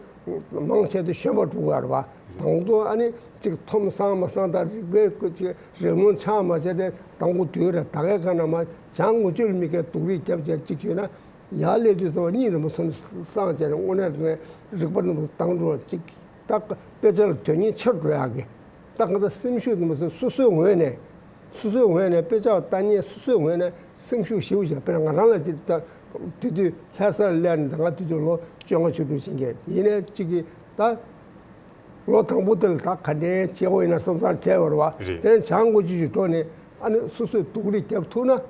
མང་ཆེ་དུ་གཞོན་པ་འགྲོ་གི་ཡོད་རེད་བ། དང་ཐོག་ཨ་ནི་ཅིག་ཐོམ་སང་མ་སང་ད་རིག་པའི་ཀུ་ཅིག་རིག་ལམ་ཆགས་མ་བྱས་ཏེ་དང་པོ་དུས་རེ་ད་གའི་ཁ་ན་མ་བྱང་ངོ་ཅོལ་མི་སྐད་སྡུག་རུས་རྒྱབ་བྱས་ཅིག་ཡོད་ན་ཡར་སླེབས་དུས་ཙམ་པ་གཉིད་ལ་མ་སོང་ནས་སངས་བྱས་ནས་དངོས་གནས་རིག་པ་རྣམས་དང་འགྲོ་ཅིག་ད་དཔེ་ཆ་ལ་དོན་སྙིང་ཆེར་འགྲོ་ཡག་གི། ད་གང་ལྟར་སེམས་ཤུགས་དེ་མ་ཟད་སོ་སོའི་ངོས་ནས། སོ་སོའི་ངོས་ནས་དཔེ་ཆ་ལྟ་མཁན་སོ་སོའི་ངོས་ནས་སེམས་ཤུགས་ཞེ་པོ་ཅིག་དཔེར་ན་ང་རང་ལ་དེ་ལྟར་དེ་དུས་ལྷ་སར་སླེབས་ནས་ད་ང་དེ་དུས་ལོ་བཅོ་ལྔ་བཅུ་དྲུག་ཕྱིན་གྱི་ཡིན་ནའི་གཅིག་གིས་ད་ལོ་དང་པོ་དེ་ལ་ད་ག་འདྲའི་བྱེད་དགོས་ཡིན་ན་བསམ་བསམ་བྱས་པ་རེད་བ། རེད། དེ་ནས་བྱང་སྒོ་བཅུ་ཞིག་འགྲོ་ནས་ཨ་ནི་སོ་སོས་སྡུག་རུས་རྒྱབ་ཐུབ་ན།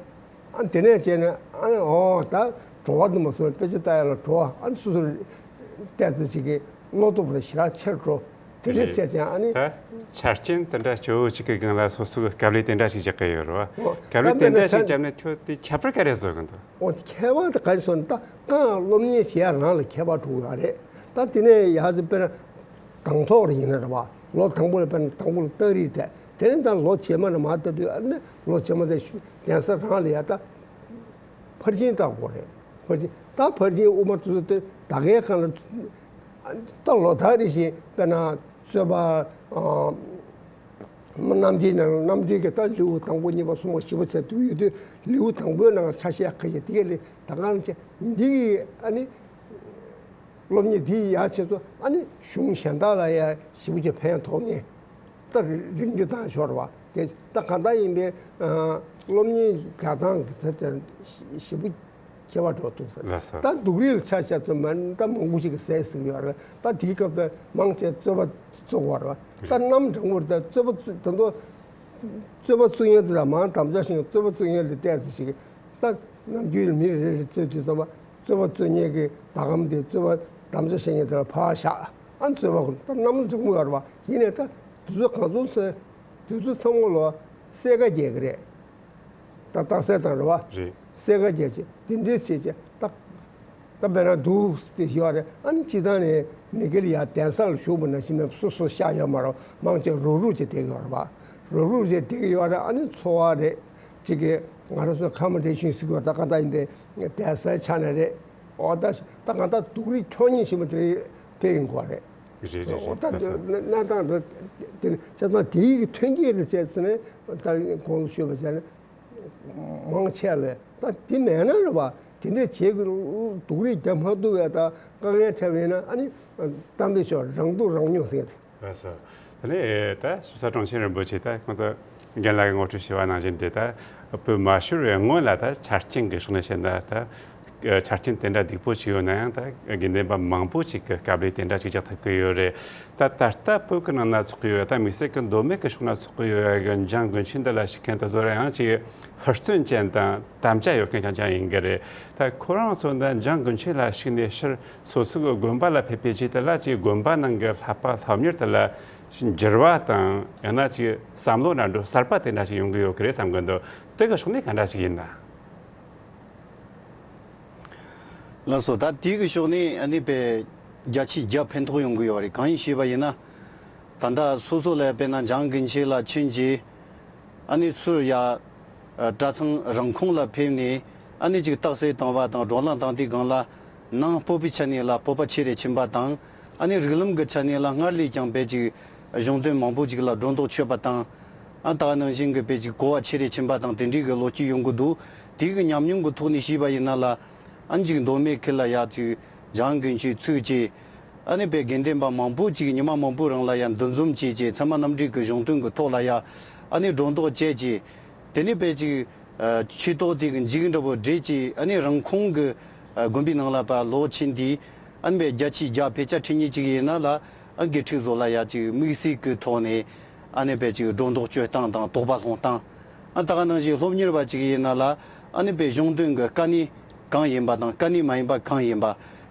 ཨ་དེ་ནས་བྱས་ནས་ཨ་ནི་འོ་ད་བྲོ་བ་དུ་མ་སོང་དཔེ་ཆ་ལྟ་ཡ་ལ་བྲོ་བ་ཨ་ནི་སོ་སོར་བལྟས་ཚེ་ཅིག་གི་བློ་སྟོབས་རེ་ཞེ་དྲག་ཆེར་འགྲོ། དེ་འདྲས་བྱས་ཀྱང་ཨ་ནི། ད་ཆ་རྐྱེན་དེ་འདྲ་སྐྱོ་བོ་ཅིག་གི་སྒང་ལ་སོ་སོ་གི་དཀའ་ལས་དེ་འདྲ་ཞིག་རྒྱག་གི་ཡོད་རེད་བ། འོ་དཀའ་ལས་ད་དེ་འདྲ་ཞིག་ད་བརྒྱབ་ནས་ཁྱོད་དེ་ཁྱད་པར་ག་རེ་བཟོ་གི་འདུག་འོ་དེ་ཁྱད་པར་དེ་ག་རེ་བཟོ་ན་ད་རྐང་སློབ་གཉེར་བྱེད་ཡ་རང་ལ་ཁྱད་པར་འགྲོ་གི་ཡོད་རེད། ད་དེ་ནས་ཡར་དེ་དཔེར་ན་དང་ཐོག་རེ་ཡིན་ན་རེད་བ། ལོ་དང་པོ་ལ་དཔེར་ན་དང་པོ་ལ་རྟགས་རིས་བལྟས། དེ་ནས་ད་ལོ་རྗེས་མ་ནས་མར་ལྟ་དུས་ཨ་ནི་ལོ་རྗེས་མ་དེ་གདན་ས་རང་ལ་ཡར་ད་ཕར་ཕྱིན་བལྟ་དགོས་རེད། ཕར་ཕྱིན་ད་ཕར་ཕྱིན་དབུ་མ་དེ་ཚོ་དེ་ད་གའི་སྒང་ལ་ད་ལོ་ད་རེ་བཞིན་དཔེར་ན་རྩོད་པ་ཨ། རྣམ་འགྲེལ་ནང་རྣམ་འགྲེལ་གྱི་ད་ལེའུ་དང་པོ་གཉིས་པ་གསུམ་པ་བཞི་པ་བྱས་བསྡུས་ཡོད་དུས་ལེའུ་དང་པོའི་ནང་ཆ་ཤས་ཁ་ཤས་དེ་གས་ལས་ད་གང་ཅི་འདི་གི་ཨ་ནི་སློབ་གཉེར་འདི་ཡག་ཆེད་དུ་ཨ་ནི་གཞུང་གཞན་དག་ལ་ཡང་ཞེ་པོ་ཅིག་ཕན་ཐོགས་ངེས། ད་རིགས་རྒྱུད་དང་ཞོར་བ་དེ་ད་གང་ལྟར་ཡིན་པའི་སློབ་གཉེར་རྒྱག་སྟངས་ཀྱི་ཐད་དེ་ཞེ་པོ་ཁྱད་པར་འགྲོ་འདུག་ཟེར། ལགས་སོ། ད་འདུག་རིགས་ལ་ཆ་བཞག་ཚོད་མ་ད་མང་པོ་ཞིག་གིས་ཟས་ཟིན་ཡོད་རེད། ད་དེའི་སྐབས་དུ་མང་ཆེ་རྩོད་པ་རྩོད་དགོས་རེད། ད་རྣམ་གྲངས་པོར་ད་རྩོད་པ་རྩོད་ད་མདོ་རྩོད་པ་རྩོད་མཁན་དེ་ལ་མང་དམ་བཅའ་བཞིན་རྩོད་པ་རྩོད་མཁན་ལ་བལྟས་ཚེ་ཞིག་ད་ནམ་རྒྱུན་ལ་མི་རེ་རེ་རྩོད་དུས་ཙམ་པ་རྩོད་པ་རྩོད་མཁན་གྱི་ཟླ་གམ་དེ་རྩོད་པ་དམ་བཅའ་བཞིན་དེ་ལ་ཕར་བཞག་ཨ་རྩོད་པ་ད་རྣམ་གྲངས་པོ་ཡོད་རེད་བ། ཡིན་ནའི་ད་དུས་ཚོད་གང་ཚོད་ཟེར་དུས་ཚོད་ཚང་མ་ལ་སེ་ཀ་རྒྱག་གི་རེད། ད་རྟགས་གསལ་དང་རེད་བ། རེད། སེ་ཀ་རྒྱག་བྱས་དེ་འདྲའི་བྱས་བྱས་ད་ད་དཔེར་ན་འདུག་སྟེ་ཡོད་རེད། ཨ་ནི་སྤྱིར་བཏང་ནས་མི་སྒེར་ཡ་གདན་ས་ལ་བཞུགས་པ་ནང་བཞིན་མེད་སོ་སོ་ཤག་ཡོད་མ་རེད། མང་ཆེ་རུག་རུག་བྱས་བསྡད་ཀྱི་ཡོད་རེད་བ། རུག་རུག་བྱས་བསྡད་ཀྱི་ཡོད་རེད། ཨ་ནི་འཚོ་བ་རེད་ཅིག་གི་ང་རང་ཚོ་ཁ་མ་འདྲེ་ཤིང་ཟེར་གྱི་ཡོད་རེད། ད་གང་ལྟར་ཡིན་པའི་གདན་སའི་ཆ་ནས་རེད། འོ་ད་ད་གང་ལྟར་སྡུག་རུས་ཁྱོན་ཉིད་ཞིག་མ་དེ་རེད་ཕེབས་ཡིན་དགོས་རེད། རེད་རེད། འོ་ད་རེད། ལགས་སོ། གནས་སྟངས་དེ་དེ་ནི་བྱས་ཙང་དེའི་གི་ཐོན་སྐྱེད་རེད་བྱས་ཙང་ནས་ད་གོང་དུ་ཞུས་པ་བྱས་ནས། མང་ཆེ་ལ་ད་དེ་མེད་ན་རེད་བ། དེ་འདྲའི་བྱེད་དགོས་སྡུག་རུས་རྒྱབ་མ་ཐུབ་པའི་ད་དཀའ་ངལ་འཕྲད་པ་ཡིན་ན་ཨ་ནི་གཏམ་དཔེ་ཆོ་རང་སྡུག་རང་ཉོ་ཟེར་ཏེ། ལགས་སོ། དེ་ནས་ད་ཞིབ་ཚགས་དྲུང་ཆེ་རིན་པོ་ཆེ་ད་གོང་དུ་རྒན་ལགས་ཀྱིས་ངོ་སྤྲོད་བྱས་པ་ནང་བཞིན་རེད། ད་བོད་མ་ཤོར་བའི་སྔོན་ལ་ད་ཆ་རྐྱེན་གྱི་ཕྱོགས་ནས་བཤད་ན་ད་ཆ་རྐྱེན་དེ་འདྲ་སྡུག་པོ་ཞིག་ཡོད་ན་ཡང་ད་དགེ་འདུན་པ་མང་པོ་ཞིག་གིས་དཀའ་ལས་དེ་འདྲ་ཞིག་རྒྱག་ཐུབ་ཀྱི་ཡོད་རེད། ད་ད་ལྟ་བོད་ཀྱི་ནང་ན་ཚོགས་ཀྱི་ཡོད་ད་དམིགས་བསལ་གྱི་མདོ་སྨད་ཀྱི་ཕྱོགས་ན་ཚོགས་ཀྱི་ཡོད་ཡ་གི་འཇང་དགུན་ཆོས་འདི་ལ་ཤུགས་རྐྱེན་དེ་ཚོ་ར་ཡང་ཅིག་ཧུར་བརྩོན་ཅན་དང་དམ་བཅའ་ཡོད་མཁན་རྐྱང་རྐྱང་ཡིན་གྱི་རེད། ད་ཁོ་རང་ཚོ་འདི་འཇང་དགུན་ཆོས་ལ་ཞུགས་ནས་ཕྱིར་སོ་སོ་གི་དགོན་པ་ལ་ཕེབས་པའི་རྗེས་དེ་ལ་ཅིག་དགོན་པ་ནང་གི་བསླབ་པ་སློབ་གཉེར་དེ་ལ་འགྱུར་བ་དང་ཡང་ན་ཅིག་བསམ་བློ་འདྲ་འདྲ་གསར་པ་དེ་འདྲ་ཞིག་ཡོང་གི་ཡོད་ཀྱི་རེད་བསམ་གྱི་འདུག་དེ་གི་ཕྱོགས་ནས་ག་འདྲ་ཞིག་ཡིན་ན། ལགས་སོ། ད་དེ་གི་ཕྱོགས་ནས་ཨ་ནི་དཔེ་བརྒྱ་ཆའི་བརྒྱ་ཕན་ཐོགས་ཡོང་གི་ཡོད་རེད། གང་ཡིན་ཞུས་པ་ཡིན་ན། ད་ལྟ་སོ་སོ་ལ་དཔེར་ན་འཇང་དགུན་ཆོས་ལ་ཕྱིན་རྗེས་ཨ་ནི་ཚུར་ཡ་གྲྭ་ཚང་རང་ཁོངས་ལ་ཕེབས་ནས་ཨ་ནི་ཅིག་རྟགས་གསལ་བཏང་བ་དང་བགྲོ་གླེང་བཏང་དུས་སྒང་ལ་ནང་སྤོབས་པའི་ཆ་ནས་ལ་སྤོབས་པ་ཆེ་རེ་ཕྱིན་པ་དང་ཨ་ནི་རིགས་ལམ་གྱི་ཆ་ནས་ལ་སྔར་ལས་ཀྱང་དཔེ་ཅིག་གཞུང་དོན་མང་པོ་ཅིག་ལ་སྒྲོ་འདོགས་ཆོད་པ་དང་། ཨ་ད་ག་ནང་བཞིན་གྱི་དཔེ་ཅིག་གོ་བ་ཆེ་རེ་ཕྱིན་པ་དང་དེ་འདྲའི་གི་ལོ་རྒྱུས་ཡོང་གི་འདུག་དེའི་གི་ཉམས་མྱོང་གི་ཐོག་ནས་ཤེས་པ་ཡིན་ན་ལ་ཨ་ནི་ཅིག་མདོ་སྨད་ཁུལ་ལ་ཡ་ཅིག་འཇང་དགུན་ཆོས་ཚུགས་རྗེས་ཨ་ནི་དཔེ་དགེ་འདུན་པ་མང་པོ་ཅིག་ཉི་མ་མང་པོའི་རིང་ལ་ཡ་འདུ་འཛོམས་བྱས་རྗེས་ཚད་མ་རྣམ་འགྲེལ་གྱི་གཞུང་དོན་གྱི་ཐོག་ལ་ཡ་ཨ་ནི་སྒྲོ་འདོགས་བཅད་རྗེས་དེ་ནས་དཔེ་ཅིག་ཆོས་ཐོག་དེ་གི་མཇུག་འབྲས་བུ་སྒྲིལ་གྱིས་ཨ་ནི་རང་ཁོང་གི་དགོན་པའི་ནང་ལ་ཕར་ལོག་ཕྱིན་དུས་ཨ་ནི་དཔེ་བརྒྱ་ཆའི་བརྒྱ་ཕལ་ཆེར་ཁྲི་གཉིས་ཅིག་ཡིན་ན་ལ་ཨ་དགེ་ཕྲུག་ཚོ་ལ་ཡ་ཅིག་དམིགས་བསལ་གྱི་ཐོག་ནས་ཨ་ནི་དཔེ་ཅིག་སྒྲོ་འདོགས་གཅོད་སྟངས་དང་དོགས་པ་སློང་སྟངས་ཨ་ད་ག་ནང་བཞིན་སློབ་གཉེར་བ་ཅིག་ཡིན་ན་ལ་ཨ་ནི་དཔེ་གཞུང་དོན་གྱི་དཀའ་གནད་གང་ཡིན་པ་དང་དཀའ་གནད་མ་ཡིན་པ་གང་ཡིན་པ་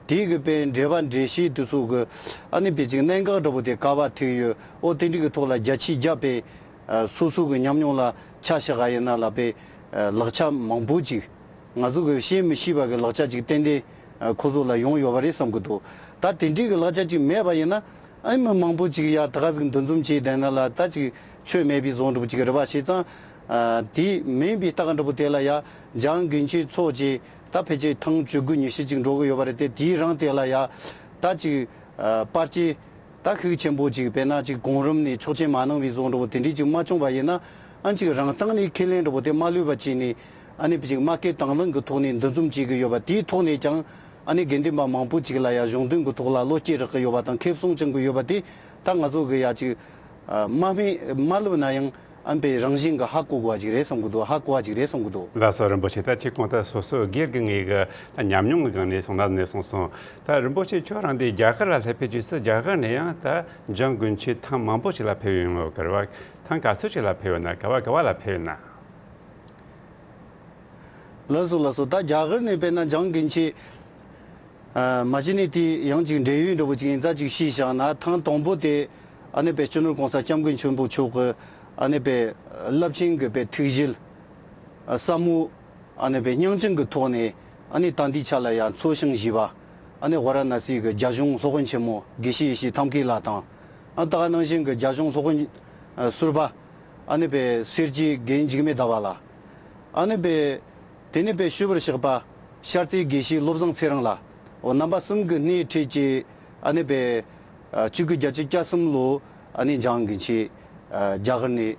དེ་གི་དཔེ་འགྲེལ་པ་འགྲེལ་བཤད་དེ་ཚོ་གི་ཨ་ནི་དཔེ་ཅིག་གནད་འགག་འདྲ་པོ་དེ་ག་པར་ཐུག་ཡོད་འོ་དེ་འདྲ་གི་ཐོག་ལ་བརྒྱ་ཆའི་བརྒྱ་དཔེ། ཨ་སོ་སོ་གི་ཉམས་མྱོང་ལ་ཆ་བཞག་ག་ཡིན་ན་ལ་དཔེ་ཨ་ལེགས་ཆ་མང་པོ་ཅིག་ང་ཚོ་གི་བཤད་མི་ཤེས་པ་གི་ལེགས་ཆ་ཅིག་ཏན་ཏན་ཨ་ཁོ་ཚོ་ལ་ཡོང་ཡོད་པ་རེད་བསམ་གི་འདུག་ད་དེ་འདྲའི་གི་ལེགས་ཆ་ཅིག་མེད་པ་ཡིན་ན་ཨ་མི་མང་པོ་ཅིག་ཡ་ད་ག་ཟིག་འདུ་འཛོམས་བྱས་བསྡད་ན་ལ་ད་ཅིག་ཆོས་མེད་པའི་བཟོ་འདྲ་པོ་ཅིག་རེད་པ། བྱས་ཙང་ཨ་དེ་མིན་པའི་རྟགས་འདྲ་པོ་དེ་ལ་ཡ་འཇང་དགུན་ཆོས་ཚོགས་ཀྱི་ད་ཕལ་ཆེར་ཐེངས་བཅུ་དགུ་ཉི་ཤུ་ཅིག་འགྲོ་གི་ཡོད་པ་རེད་དེ། དེའི་རིང་དེ་ལ་ཡ་ད་ཅིག་ཨ་པར་ཆས། ད་ཤུགས་ཆེན་པོ་ཅིག་དཔེར་ན་ཅིག་གོང་རིམ་ནས་ཆོག་མཆན་མ་གནང་བའི་བཟོ་འདྲ་པོ་དེ་འདྲས་ཅིག་མ་བྱུང་བ་ཡིན་ན་ཨ་ཅིག་རང་སྟེང་ནས་ཁས་ལེན་འདྲ་པོ་དེ་མ་ལུས་པ་བྱས་ནས་ཨ་ནི་ཅིག་མ་སྐད་དང་བླངས་ཀྱི་ཐོག་ནས་འདུ་འཛོམས་བྱེད་ཀྱི་ཡོད་པ་དེའི་ཐོག་ནས་ཀྱང་ཨ་ནི་དགེ་འདུན་པ་མང་པོ་ཅིག་ལ་ཡ་གཞུང་དོན་གྱི་ཐོག་ལ་བློ་སྐྱེད་རག་གི་ཡོད་པ་དང་ཁེ་བཟང་བྱུང་གི་ཡོད་པ་དེ་ད་ང་ཚོ་གི་ཡ་ཅིག་མ་སྨྲས་མ་ལབ་ན་ཡང་། ཨ་ནི་དཔེ་རང་བཞིན་གྱི་ཧ་གོ་དགོས་པ་ཅིག་རེད་བསམ་གི་འདུག་ཧ་གོ་བ་ཅིག་རེད་བསམ་གི་འདུག་ལགས་སོ། རིན་པོ་ཆེ། ད་ཅིག་གོང་དུ་སོ་སོའི་སྒེར་གྱི་ངོས་ཀྱི་ད་ཉམས་མྱོང་གི་སྒང་ནས་གསུངས་ན་ནས་གསུངས་སོང་། ད་རིན་པོ་ཆེ་ཁྱོད་རང་འདི་རྒྱ་གར་ལ་སླེབས་པའི་དུས་སུ་རྒྱ་གར་ནས་ཡང་ད་འཇང་དགུན་ཆོས་ཐེངས་མང་པོ་ཅིག་ལ་ཕེབས་ཡོང་ཡོད་གི་རེད་བ། ཐེངས་ག་ཚོད་ཅིག་ལ་ཕེབས་ཡོད་ན། ག་བ་ག་བ་ལ་ཕེབས་ཡོད་ན། ལགས་སོ་ལགས་སོ། ད་རྒྱ་གར་ནས་དཔེར་ན་འཇང་དགུན་ཆོས། ཨ། མ་གཞི་ནས་དེ་ཡང་ཅིག་འབྲེལ་ཡོད་འདྲ་པོ་ཅིག་ཡིན་ཙང་ཅིག་ཤེས་བཞག་ན། ཐེངས་དང་པོ་དེ་ཨ་ནི་དཔེ་སྤྱི་ནོར་༸གོང་ས་༸སྐྱབས་མགོན་ཆེན་པོ་མཆོག་གི་ཨ་ནི་དཔེ་རླབས་ཆེན་གྱི་དཔེ་ཐུགས་བཞེད། ཨ། ཟབ་མོ། ཨ་ནི་དཔེ་སྙིང་བཅངས་ཀྱི་ཐོག་ནས་ཨ་ནི་ད་ལྟའི་ཆ་ལ་ཡང་འཚོལ་ཞིང་བཞེས་པ། ཨ་ནི་ཝཱ་ར་ཎ་སི་གི་རྒྱ་གཞུང་སློབ་དཔོན་ཆེན་མོ་དགེ་བཤེས་ཡེ་ཤེས་ཐབས་མཁས་ལགས་དང་། ཨ། ད་ག་ནང་བཞིན་གྱི་རྒྱ་གཞུང་སློབ་དཔོན་ཟུར་པ། ཨ་ནི་དཔེ་སེར་སྐྱའི་རྒན་འཇིགས་མེད་ཟླ་བ་ལགས། ཨ་ནི་དཔེ་དེ་ནས་དཔེ་ཞུ་བར་གཤེགས་པ་ཤར་རྩེའི་དགེ་བཤེས་བློ་བཟང་ཚེ་རིང་ལགས། འོ། རྣམ་པ་གསུམ་གྱི་སྣེ་ཁྲིད་ཀྱིས་ཨ་ནི་དཔེ་ཨ་བཅུ་དགུ་བརྒྱད་ཅུ་གྱ་གསུམ་ལོ་ཨ་ནི་འཇང་དགུན་ཆོས་ཨ་རྒྱ་གར་ནས་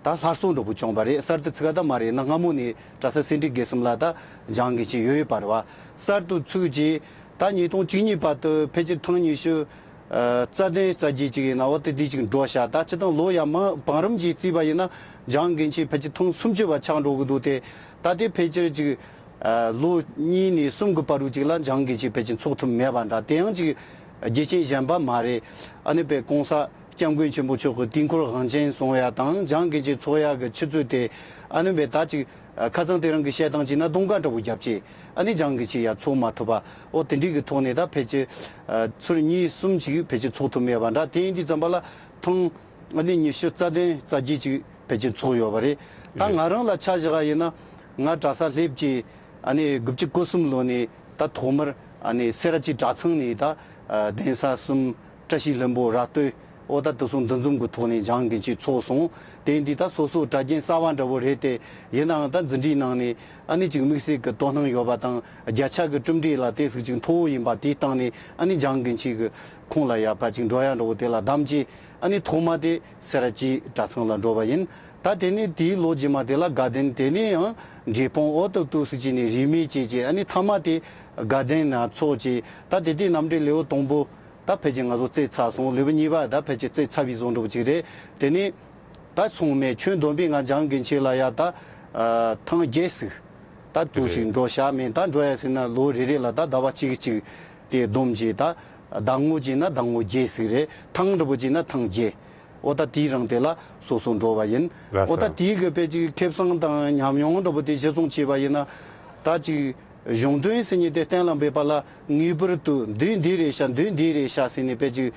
ད་སླར་གསོ་འདྲ་པོ་བྱུང་བ་རེད། གསར་དུ་ཚུགས་ད་མ་རེད། གནའ་སྔ་མོ་ནས་གྲྭ་ས་སེ་འབྲས་དགེ་གསུམ་ལ་ད་འཇང་དགུན་ཆོས་ཡོད་ཡོད་པ་རེད་བ། གསར་དུ་ཚུགས་ཀྱིས་ད་ཉིས་སྟོང་བཅུ་གཉིས་བར་དུ་ཕལ་ཆེར་ཐེངས་ཉི་ཤུ་ཨ་རྩ་བདུན་རྩ་བརྒྱད་ཅིག་ཡིན་ན། འོ་དེ་དེ་ཅིག་འགྲོ་ཤག་ད་སྤྱིར་བཏང་ལོ་ཡར་མར་བང་རིམ་གྱིས་བརྩིས་པ་ཡིན་ན་འཇང་དགུན་ཆོས་ཕལ་ཆེར་ཐེངས་སུམ་ཅུ་བར་ཆགས་འགྲོ་གི་འདུག་སྟེ། ད་དེ་ཕལ་ཆེར་ཅིག་ཨ་ལོ་གཉིས་ནས་གསུམ་གྱི་བར་དུ་ཅིག་ལ་འཇང་དགུན་ཆོས་ཕལ་ཆེར་འཚོགས་ཐུབ་མེད་པ་འདྲ། དེ་ཡང་ཅིག་རྒྱུ་རྐྱེན་གཞན་པ་མ་རེད། ཨ་ནི་དཔེ་༸གོང་ས་༸སྐྱབས་མགོན་ཆེན་པོ་མཆོག་གི་དུས་འཁོར་དབང་ཆེན་སོང་ཡ་དང་། འཇང་དགུན་ཆོས་འཚོགས་ཡ་གི་ཆུ་ཚོད་དེ་ཨ་ནི་དཔེ་ད་ཅིག་ཨ་ཁ་སང་དེ་རིང་གི་བཤད་སྟངས་བྱས་ན་སྡོང་རྐང་འདྲ་པོ་བརྒྱབ་བྱས། ཨ་ནི་འཇང་དགུན་ཆོས་ཡར་འཚོགས་མ་ཐུབ་པ། འོ་དེ་འདྲའི་གི་ཐོག་ནས་ད་ཕལ་ཆེར་ཨ་ཚུར་གཉིས་གསུམ་ཅིག་ཕལ་ཆེར་འཚོགས་ཐུབ་མེད་པ་འདྲ། དེ་ཡིན་དུས་ཙམ་པ་ལ་ཐེངས་ཨ་ནི་ཉི་ཤུ་རྩ་བདུན་རྩ་བརྒྱད་ཅིག་ཕལ་ཆེར་འཚོགས་ཡོད་པ་རེད། ད་རེད། ང་རང་ལ་ཆ་བཞག་པ་ཡིན་ན། ང་གྲྭ་ས་སླེབས་ཀྱི་ཨ་ནི་དགུ་བཅུ་གོ་གསུམ་ལོ་ནས་ད་ཐོག་མར་ཨ་ནི་སེ་ར་བྱེས་གྲྭ་ཚང་ནས་ད་ཨ་གདན་ས་གསུམ། བཀྲ་ཤིས་ལྷུན་པོ། ར་སྟོད། འོ་ད་དེ་ཚོ་འདུ་འཛོམས་ཀྱི་ཐོག་ནས་འཇང་དགུན་ཆོས་འཚོགས་སོང་། དེ་འདི་ད་སོ་སོ་གྲྭ་རྒྱུན་གསར་བ་འདྲ་བོ་རེད་དེ། ཡིན་ནའང་ད་འཛིན་གྲྭའི་ནང་ནས་ཨ་ནི་ཅིག་དམིགས་བསལ་གྱི་དོ་སྣང་ཡོད་པ་དང་། བརྒྱ་ཆ་གི་གྲུབ་འབྲས་ལ་དེ་ཟིག་ཅིག་མཐོ་བོ་ཡིན་པ་དེའི་སྟེང་ནས་ཨ་ནི་འཇང་དགུན་ཆོས་ཀྱི་ཁོངས་ལ་ཡར་ཕར་ཅིག་འགྲོ་ཡ་འདྲ་བོ་དེ་ལ་བདམས་རྗེས། ཨ་ནི་ཐོག་མ་དེ་སེ་ར་བྱེས་གྲྭ་ཚང་ལ་འགྲོ་བ་ཡིན། ད་དེ་ནས་དེའི་ལོ་རྗེས་མ་དེ་ལ་དགའ་ལྡན། དེ་ནས་ཡང་འབྲས་སྤུངས། འོ་ད་དེ་ཟིག་བྱས་ནས་རིས་མེད་བྱས་བྱས། ཨ་ནི་མཐའ་མ་དེ་དགའ་ལྡན་ན་འཚོགས་བྱས། ད་དེ་དུས་རྣམ་འགྲེལ་ལེའུ་དང་པོ་ད་ཕལ་ཆེར་ང་ཚོ་བཙལ་ཚར་སོང་། ལེའུ་གཉིས་པ་ད་ཕལ་ཆེར་བཙལ་ཚར་བའི་བཟོ་འདྲ་བོ་ཅིག་རེད། དེ་ནས་ད་སོང་མེད། ཁྱོན་བསྡོམས་པས་ང་འཇང་དགུན་ཆོས་ལ་ཡ་ད་ཨ་ཐེངས་བརྒྱད་ཟིག་ད་དུ་ཟིག་རེད། འགྲོ་ཤག་མིན། ད་འགྲོ་ཡ་ཟེར་ན་ལོ་རེ་རེ་ལ་ད་ཟླ་བ་གཅིག་གཅིག་དེ་བསྡོམས་བྱས། ད་ཟླ་ངོ་བྱས་ན་ཟླ་ངོ་བརྒྱད་ཟིག་རེད། ཐེངས་འདྲ་པོ་བྱས་ན་ཐེངས་བརྒྱད། འོ་ད་དེའི་རིང་དེ་ལ་སོ་སོ་འགྲོ་བ་ཡིན། ལགས་འོ་ད་སོ། དེའི་གི་དཔེ་ཅིག་ཁེ་བཟང་དང་ཉམས་མྱོང་འདྲ་པོ་དེ་གཞི་བཟུང་བྱས་པ་ཡིན་ན། ད་ཅིག་གཞུང་དོན་ཟེར་མཁན་དེ་གཏན་ལ་འབེབས་པ་ལ་ངེས་པར་དུ་འདི་འདི་རེད་ཤག་འདི་འདི་རེད་ཤག་ཟེར་ནས་དཔེ་ཅིག་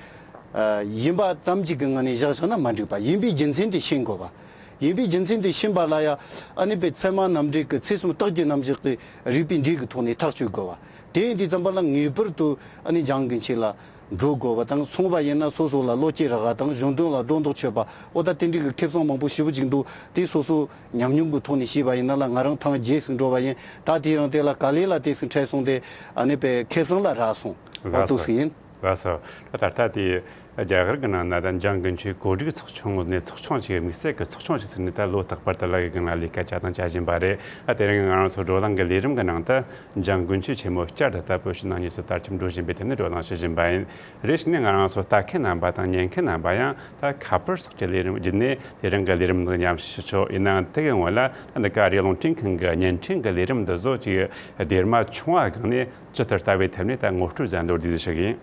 ཨ་ཡིན་པ་ཙམ་ཅིག་གི་ངང་ནས་བཞག་བཞག་ན་མ་འགྲིག་པ། ཡིན་པའི་རྒྱུ་མཚན་དེ་ཤེས་དགོས་པ། ཡིན་པའི་རྒྱུ་མཚན་དེ་ཤེས་པ་ལ་ཡ། ཨ་ནི་དཔེ་ཚད་མ་རྣམ་འགྲེལ་གྱི་ཚེ་གསུམ་རྟགས་བརྒྱད་རྣམ་གཞག་གི་རིགས་པའི་འགྲེལ་གྱི་ཐོག་ནས་ཐག་གཅོད་དགོས་པ། དེ་ཡིན་དུས་ཙམ་པ་ལ་ངེས་པར་དུ་ཨ་ནི་འཇང་དགུན་ཆོས་ལ་འགྲོ་དགོས་པ་དང་། སོང་བ་ཡིན་ན་སོ་སོ་ལ་བློ་སྐྱེད་རག་ག་དང་། གཞུང་དོན་ལ་སྒྲོ་འདོགས་ཆོད་པ། འོ་ད་དེ་འདྲའི་གི་ཁེ་བཟང་མང་པོ་ཞེ་པོ་ཅིག་འདུག་དེ་སོ་སོ་ཉམས་མྱོང་གི་ཐོག་ནས་ཤེས་པ་ཡིན་ན་ལ། ང་རང་ཐེངས་བརྒྱད་ཟིག་འགྲོ་བ་ཡིན། ད་དེའི་རིང་དེ་ལ་ག་ལེ་ལ་དེ་ཟིག་འཕྲད་སོང་སྟེ། ཨ་ནི་དཔེ་ཁེ་བཟང་ལ་རག་སོང་། འོ་ལགས་དུ་སོ། ཟིག་ཡིན། ལགས་སོ། ད་ལྟ་དེ་རྒྱ་གར་གྱི་ནང་ན་ད་འཇང་དགུན་ཆོས་གོ་སྒྲིག་ཚོགས་ཆུང་ནས་ཚོགས་ཆུང་ཞིག་དམིགས་བསལ་གྱི་ཚོགས་ཆུང་ཞིག་བཙུགས་ནས་ད་ལོ་རྟག་པར་དུ་ལ་གི་སྒང་ལ་ལས་ཀ་བྱ་དང་བྱ་བཞིན་པ་རེད། ཨ་དེ་རིང་ང་རང་ཚོ་བགྲོ་གླེང་གི་ལས་རིམ་གྱི་ནང་དུ་འཇང་དགུན་ཆོས་ཆེན་མོ་བསྐྱར་དུ་ལྟ་སྤོ་ཞུ་གནང་མྱོང་ཚུལ་དར་ཁྱབ་འགྲོ་བཞིན་པའི་ཐད་ནས་བགྲོ་གླེང་ཞུ་བཞིན་པ་ཡིན། རེ་ཞིག་ནས་ང་རང་ཚོ་ལྟ་མཁན་རྣམ་པ་དང་ཉན་མཁན་རྣམ་པ་ཡང་ད་ཁ་པར་སོགས་ཀྱི་ལས་རིམ་བརྒྱུད་ནས་དེ་རིང་གི་ལས་རིམ་དང་མཉམ་ཞུགས་ཞུ་ཆོག་ཡིན་ནའང་དེ་གི་སྔོན་ལ་ད་འདི་ག་རེ་རླུང་འཕྲིན་ཁང་གི་བརྙན་འཕྲིན་གྱི་ལས་རིམ་འདི་ཚོ་ཅིག་སྡེར་མ་ཆུང་བ་སྒང་ནས་ཇི་ལྟར་ལྟ་བའི་ཐད་ནས་ད་ངོ་སྤྲོད་ཟན་མདོར་བསྡུས་ཤིག་ཡིན།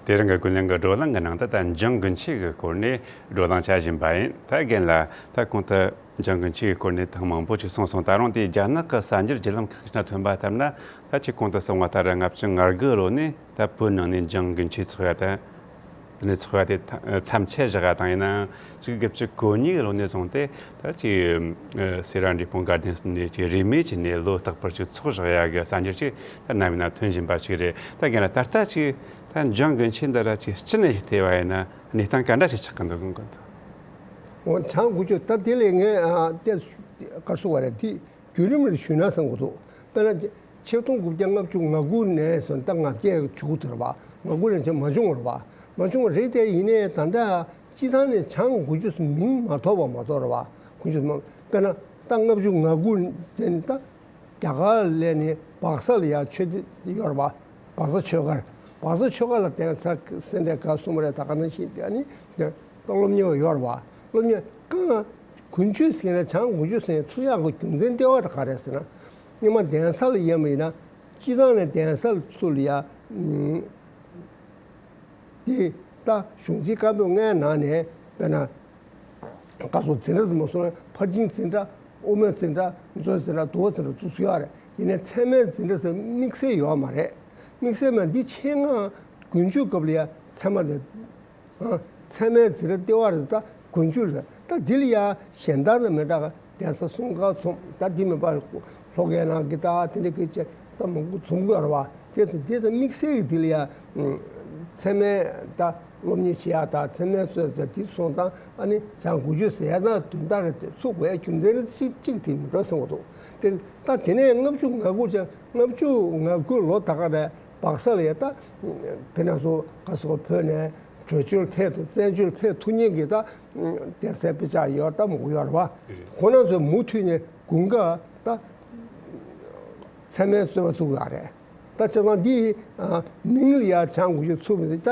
དེ་རིང་གི་ཀུན་གླེང་གི་བགྲོ་གླེང་གི་ནང་དུ་ད་འཇང་དགུན་ཆོས་ཀྱི་སྐོར་ནས་བགྲོ་གླེང་བྱ་བཞིན་པ་ཡིན། ད་རྒན་ལགས། ད་གོང་དུ་འཇང་དགུན་ཆོས་ཀྱི་སྐོར་ནས་ཐེངས་མང་པོ་ཅིག་གསུངས་སོང་། ད་རུང་དེ་རྒྱ་ནག་གི་གསར་འགྱུར་བརྒྱུད་ལམ་ཁག་ཅིག་ན་ཐོན་པ་ལྟར་ན། ད་ཅིག་གོང་དུ་གསུངས་པ་ལྟར་ལྔ་བཅུ་ང་དགུ་ལོ་ནས་ད་བོད་ནང་ནས་འཇང་དགུན་ཆོས་ཚོགས་ཡ་དེ། དེ་ནས་ཚོགས་ཡ་དེ་མཚམས་ཆད་བཞག་ཡ་དང་། ཡིན་ནའང་ཆིག་སྟོང་དགུ་བརྒྱ་བཅུ་གོ་གཉིས་ལོ་ནས་བཟུང་སྟེ། ད་ཅིག་སེ་ར་འབྲས་སྤུངས་དགའ་ལྡན་ནས་ཅིག་རིས་མེད་ཅིག་ནས་ལོ་རྟག་པར་ཅིག་ཚོགས་བཞག་ཡ་གི་གསར་འགྱུར་ཅིག་ད་ནམ་ཡིན་ན་ཐོན་བཞིན་པ་ཞིག་རེད། ད་རྒན་ལགས། ད་ལྟ་ཅིག་ད་འཇང་དགུན་ཆོས་འདི་ར་ཅིག་སྤྱི་ནས་ཞིག་བལྟས་པ་ཡིན་ན་གནས་སྟངས་ག་འདྲ་ཞིག་ཆགས་ཀྱི་འདུག་གོ། འོ། འཇང་དགུན་ཆོས་ད་དེ་ལས་ངས་ཨ་ཏེ་ག་རེ་ཟེར་དགོས་རེད། དེ་བརྒྱུད་རིམ་རེ་ཞུས་ན་བསམ་གྱི་འདུག། དཔེར་ན། ཆིག་སྟོང་དགུ་བརྒྱ་ལྔ་བཅུ་ང་དགུ་ནས་བཟུང་ད་ལྔ་བརྒྱ་བཅུ་དགུ་དེ་རེད་པ། ང་དགུ་ནས་བྱས་མ་བྱུང་བ་རེད་པ། མ་བྱུང་བ་རེད་དེ། ཡིན་ནའི་ད་ལྟ་སྤྱིར་བཏང་ནས་འཇང་དགུན་ཆོས་མིང་མ་ཐོགས་པ་མ་གཏོགས་རེད་པ། དགུན་ཆོས་མ། དཔེར་ན་ད་ལྔ་བཅུ་ང་དགུ་དེ་ནི་ད་རྒྱ་གར་ལ་ནི་སྦག་ས་ལ་ཡ་ཆོས་སྡེ་ཡོད་རེད་པ། སྦག་ས་ཆོས་སྒར། སྦག་ས་ཆོས་སྒར་ལ་གདན་ས་སེ་འབྲས་དགའ་གསུམ་རེད། ད་ག་ནང་བཞིན་དེ་ནི་དེ་སློབ་གཉེར་བ་ཡོད་རེད་པ། སློབ་གཉེར་གང་། དགུན་ཆོས་ཟེར་ན། འཇང་དགུན་ཆོས་ཟེར་ན་ཚུགས་ཡག་གི་རྒྱུ་མཚན་ལྟེ་བ་དེ་ག་རེ་ཟེར་ན། སྔོན་མ་གདན་ས་ལ་ཡིན་པ་ཡིན་ན། སྤྱིར་བཏང་ནས་གདན་ས་ལ་ཚུར་ལ་ཡ། ཨུམ། དེ་ད་གཞུང་ཆེན་བཀའ་པོད་ལྔའི་ནང་ནས། དཔེར་ན། བཀའ་སྲུང་འཛིན་གྲྭ་ཙམ་མ་སོང་ན། ཕར་ཕྱིན་འཛིན་གྲྭ། དབུ་མའི་འཛིན་གྲྭ། མཛོད་འཛིན་གྲྭ། འདུལ་བ་འཛིན་གྲྭ་བཙུགས་ཡོད་རེད། ཡིན་ནའི་ཚད་མའི་འཛིན་གྲྭ་ཟེར་དམིགས་བསལ་ཡོད་མ་རེད། དམིགས་བསལ་མ། འདི་ཆེད་མངགས་དགུན་ཆོས་སྐབས་ལ་ཡ་ཚད་མ་དེ། ཨ། ཚད་མའི་འཛིན་གྲྭ་ལྟེ་བ་རེད། ད་དགུན་ཆོས་ལ་ད་འདི་ལ་ཡ་གཞན་དག་དང་མི་འདྲ་ག་གདན་ས་གསུམ་ཀ་ཚོམས། ད་འདི་མིན་པར་ལྷོ་ཁའི་ནང་གི་ད་དེ་འདྲ་གི་ཅིག་ད་མང་པོ་འཛོམས་ཀྱི་ཡོད་རེད་པ། དེ་ཚོ་དེ་ཚོ་དམིགས་བསལ་གྱི་འདི་ལ་ཡ། ཨུམ། ཚད་མའི་ད་སློབ་གཉེར་བྱེད་ཡ་དང་། ཚད་མའི་རྩོད་ཟེར་དེ་སོང་ཙང་། ཨ་ནི་འཇང་དགུན་ཆོས་ཟེར་ཡ་ན་དོན་དག་རེད། དེ་ཚུགས་དགོས་ཡ་རྒྱུ་མཚན་རེད། ཅིག་ཅིག་དེ་མི་འགྲོ་བསམ་གྱི་འདུག། དེ་ད་དེ་ནས་ལྔ་བཅུ་ང་དགུ་ཅིག། ལྔ་བཅུ་ང་དགུ་ལོ་ད་ག་རེད། སྦག་ས་ལ་ཡ་ད། དཔེར་ན་སོ་ག་སོ་བོད་ནས་བྲོས་བྱོལ་ཕེབས་ཐུབ། བཙན་བྱོལ་ཕེབས་ཐུབ་མཁན་གྱི་ད་གདན་སའི་དཔེ་ཆ་ཡོད་ད་མང་པོ་ཡོད་རེད་པ། ཁོང་རྣམ་ཚོས་མུ་མཐུད་ནས་དགུན་ཁ་ད་ཚད་མའི་རྩོད་པ་བཙུགས་ཡོད་རེད། ད་བྱས་ཙང་འདི་མིང་ལ་ཡ་འཇང་དགུན་ཆོས་ཚུགས་མི་འདུག། ད་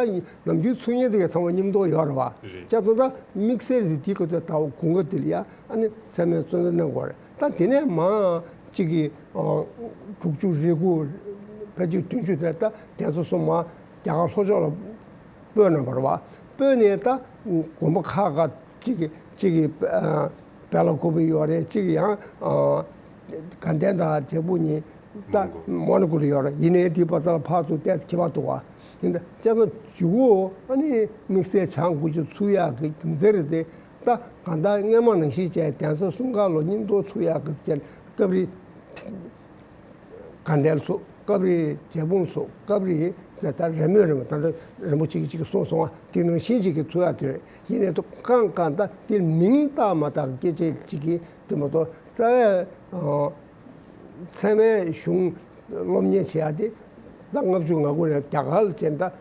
ནམ་རྒྱུན་ཚུགས་མཁན་དེ་ག་ཚང་མ་མཉམ་དུ་ཡོད་རེད་པ། རེད། བྱས་ཙང་ད་དམིགས་བསལ་དེ་དེའི་སྐབས་དུ་ད་དགུན་ཁ་དེ་ལ་ཡ། ཨ་ནི་ཚད་མའི་རྩོད་འགྲན་གནང་དགོས་རེད། ད་དེ་ནས་མར་གཅིག་གིས། ཨ། དྲུག་ཅུ་རེ་དགུ། ཕལ་ཆེར་བདུན་ཅུ་དེར་ད་གདན་ས་གསུམ་མར་རྒྱ་གར་ལྷོ་ཕྱོགས་ལ་སྤོས་གནང་བ་རེད་པ། སྤོས་ནས་ད་དགོན་པ་ཁག་ཁག་གཅིག་གིས། གཅིག་གིས། ཨ། བེ་ལ་ཀོ་པི་ཡོད་རེད། གཅིག་གིས་ཡང་། ཨ། དགའ་ལྡན་དང་འབྲས་སྤུངས་གཉིས། ད་མོན་གྷོ། མོན་གྷོ་ལ་ཡོད་རེད། ཡིན་ནའི་དེ་པ་ཚ་ལ་ཕར་ཚུར་ཏོག་ཙམ་ཁྱད་པར་འདུག་པ། ཡིན་ད་བྱས་ཙང་མཇུག་གུ་ཨ་ནི་དམིགས་བསལ་འཇང་དགུན་ཆོས་ཚུགས་ཡག་གི་རྒྱུ་མཚན་རེད་དེ། ད་གང་ལྟར་སྔོན་མ་ནང་བཞིན་བྱས་གདན་ས་གསུམ་ཀ་ལ་མཉམ་དུ་ཚུགས་ཡག་གི་ཅིག་སྐབས་རེ་དགའ་ལྡན་ཚུགས། སྐབས་རེ་འབྲས་སྤུངས་ཚུགས། སྐབས་རེ་ད་རེས་མོས་རེད་པ། ད་ལྟ་རིན་པོ་ཆེ་གིས་ཅིག་གསུངས་སོང་བ། དེ་ནང་བཞིན་ཅིག་གི་ཚུགས་ཡག་དེ་རེད། ཡིན་ནའི་ད་གང་གང་ད་དེ་མིང་བཏགས་མ་བཏགས་སྐད་ཆ་ཅིག་གི་དེ་མ་གཏོགས་རྩ་བའི། ཨ། ཚད་མའི་གཞུང་སློབ་གཉེར་བྱེད་ཡ་དེ་ད་ལྔ་བཅུ་ང་དགུ་ནས་རྒྱ་གར་ལ་བྱས་ད།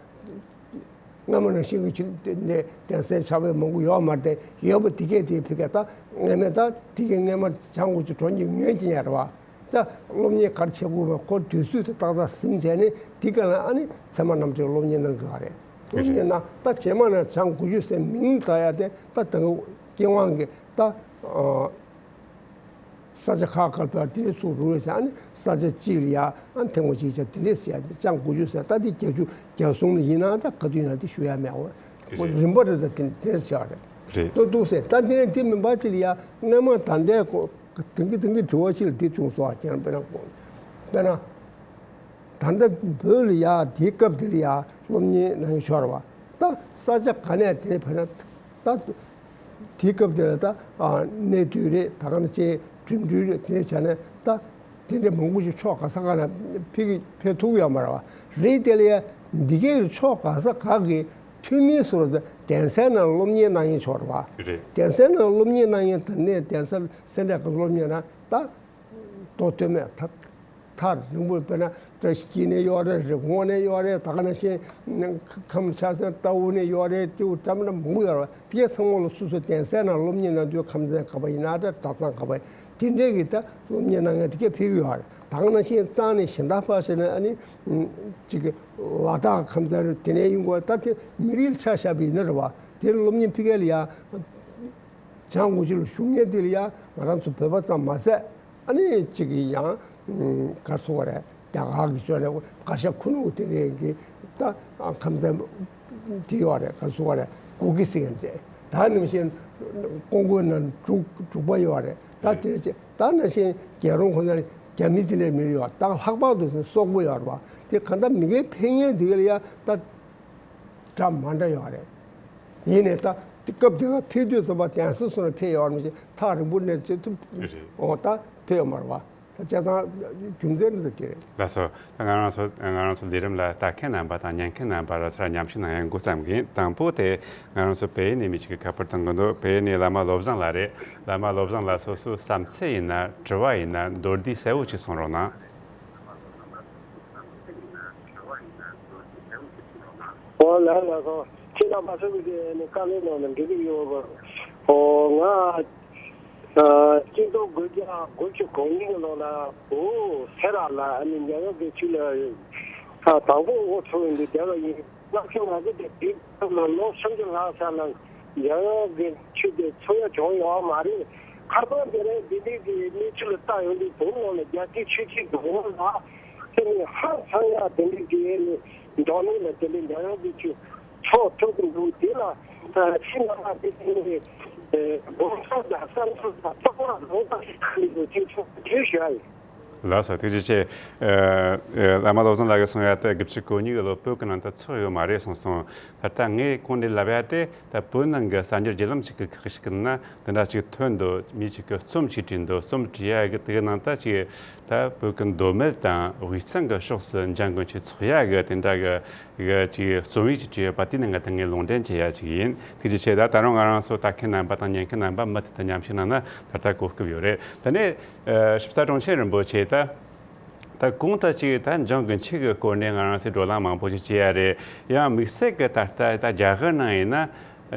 སྔ་མ་ནང་བཞིན་གྱི་ནས་གདན་སའི་ཕྱག་དཔེ་མང་པོ་ཡོད་མ་རེད་དེ། ཡོད་པ་དེ་གས་དེ་ཕ་གིར་ད་སྔ་མ་ད་དེ་གས་སྔ་མ་འཇང་དགུན་ཆོས་གྲོང་ཁྱེར་ཉོས་ཀྱི་ཡོད་རེད་པ། ད་སློབ་གཉེར་ག་རེ་བྱེད་དགོས་པ་ཁོ་དུས་ཚོད་དེ་ཏག་ཏག་ཟིན་བྱས་ནས་དེ་ག་ལ་ཨ་ནི་ཚད་མ་རྣམ་དཔྱོད་སློབ་གཉེར་གནང་དགོས་པ་རེད། སློབ་གཉེར་ན་ད་རྗེས་མ་ན་འཇང་དགུན་ཆོས་ཟེར་མིང་བཏགས་ཡ་དེ་ད་དེ་སྐྱེ་དབང་གིས་ད། ཨ། ས་ཆ་ཁག་ཁག་ལ་དེ་ཚུགས་རུ་བྱས། ཨ་ནི་ས་ཆ་གཅིག་ལ་ཡ་ཨ་ཐེངས་མ་གཅིག་བྱས་དེ་འདྲས་ཟེར་ཡ་དེ་འཇང་དགུན་ཆོས་ཟེར། ད་དེ་བརྒྱད་ཅུ་གྱ་གསུམ་ལ་ཡིན་ན་ད་ག་དུས་ཡིན་ན་དེ་ཞུ་ཡ་མེད། འོ། རེད། རིམ་པ་རེ་ད་དེ་དེར་བྱས་རེད། རེད། ཏོག་ཏོག་ཟེར། ད་དེ་ནས་དེ་མིན་པ་ཅིག་ལ་ཡ་སྔ་མ་ད་ལྟའི་གོ་དེང་གི་དེང་གི་དྲི་བ་ཅིག་ལ་དེ་བྱུང་སོང་། ཨ། ཁྱེད་རང་དཔེར་ན་གོ་དཔེར་ན་ད་ལྟ་བོད་ལ་ཡ་དེའི་སྐབས་དེ་ལ་ཡ་སློབ་གཉེར་གནང་ཡ་ཤོར་བ། ད་ས་ཆ་ག་ནས་དེ་དཔེར་ན་ད། དེའི་སྐབས་དེ་ལ་ད། ཨ། གནས་དུས་རེད། ད་ག་ནང་བཞིན་འགྲིམ་འགྲུལ་རེད། དེ་འདྲ་བྱས་ནས་ད་དེ་འདྲ་མང་པོ་ཞིག་ཕྱོགས་ག་ས་ག་ནས་ཕེབས་ཀྱི་ཕེབས་ཐུབ་ཡོད་མ་རེད་པ། རེད། དེ་ལ་ཡ་འདི་གའི་ཕྱོགས་ག་ས་ག་གི་འཐུས་མི་ཚོར་ད་གདན་སའི་ནང་སློབ་གཉེར་གནང་མཁན་ཚོ་རེད་པ། རེད། གདན་སའི་ནང་སློབ་གཉེར་གནང་མཁན་དེ་ནས་གདན་ས་སེ་འབྲས་དགའ་སློབ་གཉེར་ན་ད། མདོ་སྟོད་སྨད་ཐག་ཐག་རིང་པོ། དཔེར་ན་བཀྲ་ཤིས་འཁྱིལ་ནས་ཡོད་རེད། རི་གོང་ནས་ཡོད་རེད། ད་ག་ནང་བཞིན་ཁམས་ཆ་ཚང་རྟའུ་ནས་ཡོད་རེད། ཏེའུ་འགྲམ་ན་མང་པོ་ཡོད་རེད། དེ་གས་ཚང་མ་ལ་སོ་སོའི་གདན་སའི་ནང་སློབ་གཉེར་གནང་དུས་ཁམས་ཚན་ག་པར་ཡིན་ན་འདྲ། གྲྭ་ཚང་ག་པར་དེ་འདྲས་ཀྱི་ད་སློབ་གཉེར་གནང་མཁན་དེ་གས་ཕེབས་ཀྱི་ཡོད་རེད། ད་ག་ནང་བཞིན་གཙང་ནས་གཞན་དག་ཕར་བྱས་ན་ཨ་ནི་ཅིག་ལ་དྭགས་ཁམས་ཚན་རེད། དེ་ནས་ཡིན་དགོས། ད་དེ་མི་རིགས་ལ་ཆ་བཞག་པ་ཡིན་ན་རེད་པ། དེ་སློབ་གཉེར་ཕ་གི་ལ་ཡ་འཇང་དགུན་ཆོས་ལ་ཞུགས་མཁན་དེ་ལ་ཡ་ང་རང་ཚོ་བོད་པ་ཙམ་མ་ཟད། ཨ་ནི་གཅིག་གིས་ཡང་ག་རེ་ཟེར་དགོས་རེད། རྒྱ་གར་གྱི་ཕྱོགས་ནས་བཀའ་ཤག་ཁུ་ནུ་དེ་གའི་གི་ད་ཁམས་ཚན་དེ་ཡོད་རེད། ག་སུ་བ་རེད། གུ་གི་ཟེར་མཁན་དེ། ད་ནང་བཞིན་ཀོང་ཀོའི་ནང་འབྲུག་འབྲུག་པ་ཡོད་རེད། ད་དེ་ད་ནང་བཞིན་རྒྱལ་རོང་ཁོ་ཚོ་རྒྱ་མི་དེ་འདྲའི་མི་ཡོད། ད་ལྷག་པར་དུ་སོག་པོ་ཡོད་རེད་བ། དེ་གང་ལྟར་མི་སྒེར་ཕེབས་མཁན་དེ་ག་ལ་ཡ་ད་འདྲ་མ་འདྲ་ཡོད་རེད། ཡིན་ནའི་ད་དེ་སྐབས་དེ་ག་ཕེབས་དུས་ཙམ་པ་དེང་སང་སོང་ན་ཕེབས་ཡོད་རེད། མི་ཤེས། ཐག་རིང་པོ་ནས་བྱེད་ཐུབ། རེད། འོ་ད་ཕེབས་ཡོད་མ་རེད་བ། ད་བྱས་ཙང་རྒྱུ་མཚན་ནི་ད་དེ་རེད། ལགས་སོ། ད་ང་རང་ཚོ་ང་རང་ཚོ་ལས་རིམ་ལ་ལྟ་མཁན་རྣམ་པ་དང་ཉན་མཁན་རྣམ་པ་ལ་ཚུར་མཉམ་ཞུགས་གནང་ཡ་འགོ་བརྩམས་གིན། དང་པོ་དེ་ང་རང་ཚོ་བལ་ཡུལ་ནས་མི་གཅིག་གིས་ཁ་པར་བཏང་གི་འདུག་བལ་ཡུལ་ནས་བླ་མ་བློ་བཟང་ལགས་རེད། བླ་མ་བློ་བཟང་ལགས། སོ་སོའི་བསམ་ཚུལ་ཡིན་ན། དྲི་བ་ཡིན་ན། མདོར་བསྡུས་གསལ་བོ་ཅིག་གསུང་རོགས་གནང་། ཨོ་ལགས་ལགས་སོ། ཁྱེད་རྣམ་པ་ཚོ་གི་དེ་ནི་བཀའ་ལན་གནང་ནས་འགྲིག་གི་ཡོད་གི། ཨོ་ང་ཨ་སྤྱི་ཟླ་དགུ་བརྒྱ་དགུ་བཅུ་གོ་གཉིས་ཀྱི་ལོ་ལ་བོད་སེ་ར་ལ་ཨ་ནི་ཉེ་བའི་གི་ཆུ་ལ་ཨ་དང་པོ་འགོ་ཚུགས་ཡིན་དུས་བསྡད་པ་ཡིན། སྔ་ཕྱི་ང་ཚོ་དེ་དུས་ལ་ལོ་སུམ་ཅུ་ལྷག་ཙམ་ལ་ཉེ་བའི་གི་ཆུ་དེ་ཚུགས་ཡ་བྱུང་ཡོད་མ་རེད། ཁ་སང་དེ་རིང་དེ་འདྲའི་གི་གནས་ཚུལ་ལ་བལྟ་ཡོང་དུས་བོད་ནང་ལ་རྒྱལ་སྤྱིའི་ཆུ་ཆེན་དུ་འོང་ལ་དེ་ནི་ཧང་སང་ཡ་དེ་འདྲའི་གི་ནི་འགྲོ་ནས་ལ་དེ་འདྲའི་ཉེ་བའི་གི་ཆུ། ཕྱོགས་ཐུག་གི་འདུག་དེ་ལ་ཕྱི་ནང་ལ་དེ་དེ་ནས་དགོངས་ཚུལ་དང་བསམ་ཚུལ་དང་བསམ་བློ་ལོངས་སུ་སྤྱོད་ཡོད་ཅེས་ཆོག་དེ་ཞུ་ཡ་ཡིན། ལགས་སོ། ཐུགས་རྗེ་ཆེ། ཨ་ཨ་བླ་མ་བློ་བཟང་ལགས་ཀྱིས་གསུང་ཡ་དེ་དགུ་བཅུ་གོ་གཉིས་ཀྱི་ལོ་བོད་ཀྱི་ནང་དུ་ཚོགས་ཡོད་མ་རེད་གསུངས་སོང་། ད་ལྟ་ངས་གོང་ནས་ལབ་ཡ་དེ་ད་བོད་ནང་གི་གསར་འགྱུར་བརྒྱུད་ལམ་ཞིག་གི་ཁག་ཞིག་གི་ནང་དེ་འདྲ་ཞིག་ཐོན་འདུག་མི་ཞིག་གིས་རྩོམ་ཞིག་བྲིས་འདུག་རྩོམ་བྲིས་ཡ་གི་དེ་གི་ནང་ད་ཅིག་ད་བོད་ཀྱི་མདོ་སྨད་དང་དབུས་གཙང་གི་ཕྱོགས་སུ་འཇང་དགུན་ཆོས་ཚོགས་ཡ་གི་དེ་འདྲ་གི་གི་ཅིག་རྩོམ་ཡིག་ཅིག་བྲིས་ཡོད་པ་དེ་ནི་ང་དང་ངས་ལུང་འདྲེན་བྱེད་ཡ་ཅིག་ཡིན། ཐུགས་རྗེ་ཆེ། ད་ད་རུང་ང་རང་ཚོ་ལྟ་མཁན་རྣམ་པ་དང་ཉན་མཁན་རྣམ་པ་མུ་མཐུད་དུ་མཉམ་ཞུགས་གནང་ན་ད་ལྟ་གོ་སྐབས་ཡོད་རེད། དེ་ནས་ཨ་ཞིབ་ཚགས་དྲུང་ཆེ་རིན་པོ་ཆེ། ད་ད་གོང་དུ་ཅིག་ད་འཇང་དགུན་ཆོས་ཀྱི་སྐོར་ནས་ང་རང་ཚོས་བགྲོ་གླེང་མང་པོ་ཞིག་བྱས་ཡ་རེད། ཡང་དམིགས་བསལ་གྱི་ད་ལྟ་ད་རྒྱ་གར་ནང་ཡིན་ན།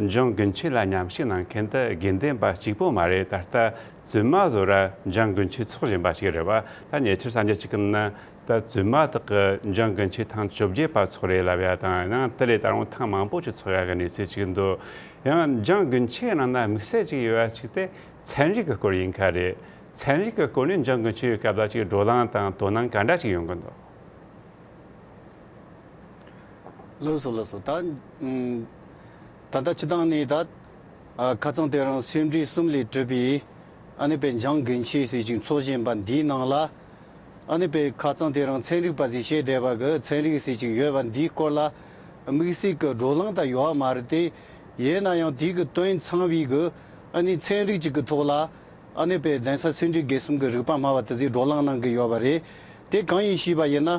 འཇང་དགུན་ཆོས་ལ་མཉམ་ཞུགས་གནང་མཁན་དེ་དགེ་འདུན་པ་གཅིག་པོ་མ་རེད། ད་ལྟ་བཙུན་མ་ཚོ་ར་འཇང་དགུན་ཆོས་ཚོགས་བཞིན་པ་ཞིག་རེད་བ། ད་ཉེ་ཆར་གསར་འགྱུར་ཅིག་གི་ནང་ད་བཙུན་མ་དག་གི་འཇང་དགུན་ཆོས་ཐེངས་བཅོ་བརྒྱད་པ་ཚོགས་རེད་ལབ་ཡ་དང་། ཡང་དེ་ལས་ད་རུང་ཐེངས་མང་པོ་ཞིག་ཚོགས་ཡ་གི་གནས་ཚུལ་ཅིག་འདུག་ཡང་འཇང་དགུན་ཆོས་ནང་ན་དམིགས་བསལ་ཅིག་ཡོད་ཡ་ཅིག་དེ་ཚན་རིག་གི་སྐོར་ཡིན་ཁ་རེད། ཚན་རིག་གི་སྐོར་ནས་འཇང་དགུན་ཆོས་ཀྱི་སྐབས་ལ་ཅིག་བགྲོ་གླེང་དང་དོ་སྣང་ག་འདྲ་ཅིག་ཡོང་གི་འདུག་ལགས་སོ། ལགས་སོ། ད་ཨམ་ད་ལྟ་སྤྱི་བཏང་ནས་ད་ཨ་ཁ་རྩང་དེ་རིང་སེ་འབྲུ་གསུམ་ལས་གྲུབ་པའི་ཨ་ནི་པའི་འཇང་དགུན་ཆོས་ཟེར་ཅིག་ཚོགས་བཞིན་པ་འདིའི་ནང་ལ། ཨ་ནི་པའི་ཁ་རྩང་དེ་རིང་ཚན་རིག་པ་ཟིག་བཤད་བསྡད་པ་གི་ཚན་རིག་ཟེར་ཅིག་ཡོད་པ་འདིའི་སྐོར་ལ་དམིགས་བསལ་གྱི་བགྲོ་གླེང་ད་ཡོད་མ་རེད་དེ། ཡིན་ན་ཡང་དེའི་གི་དོན་ཚང་བའི་གི་ཨ་ནི་ཚན་རིག་ཅིག་གི་ཐོག་ལ། ཨ་ནི་པའི་གདན་ས་སེ་འབྲུ་དགེ་གསུམ་གྱི་རིག་པ་སྨྲ་བ་དེ་ཚོས་བགྲོ་གླེང་གནང་གི་ཡོད་པ་རེད། དེ་གང་ཡིན་ཞུས་པ་ཡིན་ན།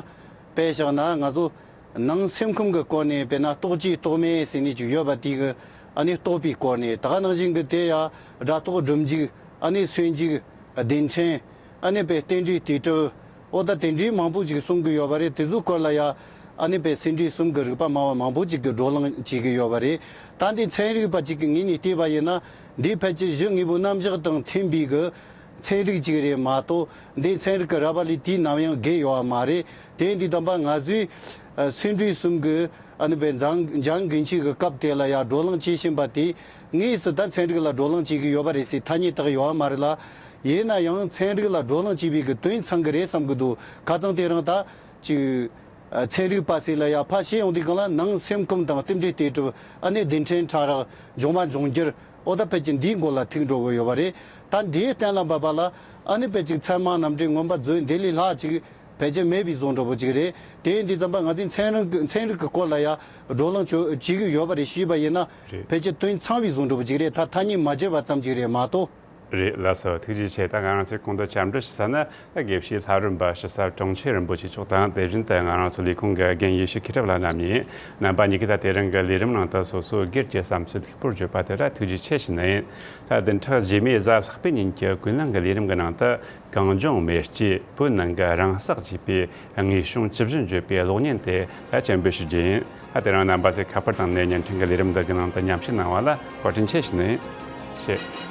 དཔེ་བཞག་ན་ང་ཚོ་ནང་སེམས་ཁམས་ཀྱི་སྐོར་ནས་དཔེར་ན་རྟོག་བཅས་རྟོག་མེད་ཟེར་ནས་ཅིག་ཡོད་པ་དེ་གི་ཨ་ནི་རྟོག་པའི་སྐོར་ནས། ད་ག་ནང་བཞིན་གྱི་དེ་ཡང་སྒྲ་རྟོག་སྒྲིབ་འཇུག་ཨ་ནི་སུན་འཇུག་རྡུལ་ཕྲན། ཨ་ནི་པའི་རྟེན་འབྲེལ་དུས་གྲུབ། ཨོ་ད་དེ་འདྲའི་མང་པོ་ཅིག་གསུང་གི་ཡོད་པ་རེད། དེ་ཚོའི་སྐོར་ལ་ཡང་ཨ་ནི་པའི་སེ་འབྲུ་གསུམ་གྱི་རིག་པ་སྨྲ་བ་མང་པོ་ཅིག་གིས་བགྲོ་གླེང་བྱེད་ཀྱི་ཡོད་པ་རེད། ད་འདི་ཚན་རིག་པ་ཅིག་གི་ངོས་ནས་བལྟས་པ་ཡིན་ན། འདི་ཕལ་ཆེར་གཞི་དངོས་པོའི་རྣམ་གཞག་དང་མཐུན་པའི་གི་ཚན་རིག་ཅིག་རེད་མ་གཏོགས། འདི་ཚན་རིག་གི་ར་བ་ལས་དུས་ནམ་ཡང་བརྒལ་ཡོད་པ་མ་རེད། དེ་འདི་དམ་པ་ང་ཚོའི་ཨ་སེ་འབྲུ་གསུམ་གྱི་ཨ་ནི་པའི་འཇང་འཇང་དགུན་ཆོས་ཀྱི་སྐབས་དེ་ལ་ཡང་བགྲོ་གླེང་བྱེད་བཞིན་པ་དེ། དངོས་སུ་ད་ཚན་རིག་ལ་བགྲོ་གླེང་བྱེད་ཀྱི་ཡོད་པ་རེད་ཟེར་ཐ་སྙད་བཏགས་ཡོད་པ་མ་རེད་ལ། ཡིན་ན་ཡང་ཚན་རིག་ལ་བགྲོ་གླེང་བྱེད་པའི་གི་དོན་ཚང་གི་རེད་བསམ་གི་འདུག་ཁ་རྩང་དེ་རིང་ད་ཅིག་ཨ་ཚན་རིག་པ་ཟེར་ལ་ཡ་ཕར་བཤད་ཡོང་དུས་སྒང་ལ་ནང་སེམས་ཁམས་དང་རྟེན་འབྲེལ་དེ་གྲུབ། ཨ་ནི་རྡུལ་ཕྲན་ཕྲ་རགས། འབྱུང་བ་འབྱུང་འགྱུར། ཨོ་ད་ཕལ་ཆེར་འདིའི་མགོ་ལ་ཐུག་འགྲོ་གི་ཡོད་པ་རེད། ད་འདིའི་གཏན་ལ་འབེབས་པ་ལ་ཨ་ནི་ཕལ་ཆེར་ཚད་མ་རྣམ་འགྲེལ་མངོན་པ་མཛོད་འདི་ལས་ལྷག་ཅིག་ཕལ་ཆེར་མེད་པའི་བཟོ་འདྲ་པོ་ཅིག་རེད། དེ་ཡིན་དུས་ཙམ་པ་ང་ཚོས་ཚན་རིག་གི་ཚན་རིག་གི་སྐོར་ལ་ཡ་བགྲོ་གླེང་བྱེད་ཀྱི་ཡོད་པ་རེད་ཞུས་པ་ཡིན་ན། རེད། ཕལ་ཆེར་དོན་ཚང་བའི་བཟོ་འདྲ་པོ་ཅིག་རེད། ད་ཐ་སྙད་མ་བརྗེད་པ་ཙམ་ཅིག་རེད་མ་གཏོགས། རེད། ལགས་སོ། ཐུགས་རྗེ་ཆེ། ད་ང་རང་ཚོས་གོང་དུ་བཅར་འདྲི་ཞུ་ས་ནི་དགེ་བཤེས་ལྷ་རམས་པ་ཞུ་ས་དྲུང་ཆེ་རིན་པོ་ཆེ་མཆོག་དང་། དེ་བཞིན་དུ་ང་རང་ཚོ་ལས་ཁུངས་ཀྱི་རྒན་ཡེ་ཤེས་མཁས་གྲུབ་ལྷ་རྣམ་གཉིས། རྣམ་པ་གཉིས་ཀྱིས་ད་དེ་རིང་གི་ལས་རིམ་ནང་དུ་སོ་སོའི་སྒེར་གྱི་བསམ་ཚུལ་ལེགས་པོར་བརྗོད་པ་དེ་ལ་ཐུགས་རྗེ་ཆེ་ཞུ་ནི་ཡིན། ད་བདུན་ཕྲག་རྗེས་མའི་གཟའ་ལྷག་པའི་ཉིན་གྱི་ཀུན་གླེང་གི་ལས་རིམ་གྱི་ནང་དུ། གངས་ལྗོངས་མེ་ལྕེ་བོད་ནང་གི་རང་སྲེག་བྱས་པའི་དངོས་བྱུང་ཇི་བཞིན་བརྗོད་པའི་གློག་བརྙན་དེ་ད་སྤྱན་འབུལ་ཞུ་རྒྱུ་ཡིན། ད་དེ་རིང་རྣམ་པ་ཚོས་ཁ་པར་བཏང་ནས་བརྙན་འཕྲིན་གྱི་ལས་རིམ་འདི་གི་ནང་དུ་མཉམ་ཞུགས་གནང་བ་ལ་བཀའ་དྲིན་ཆེ་ཞུ་ནི་ཡིན། ཞེས།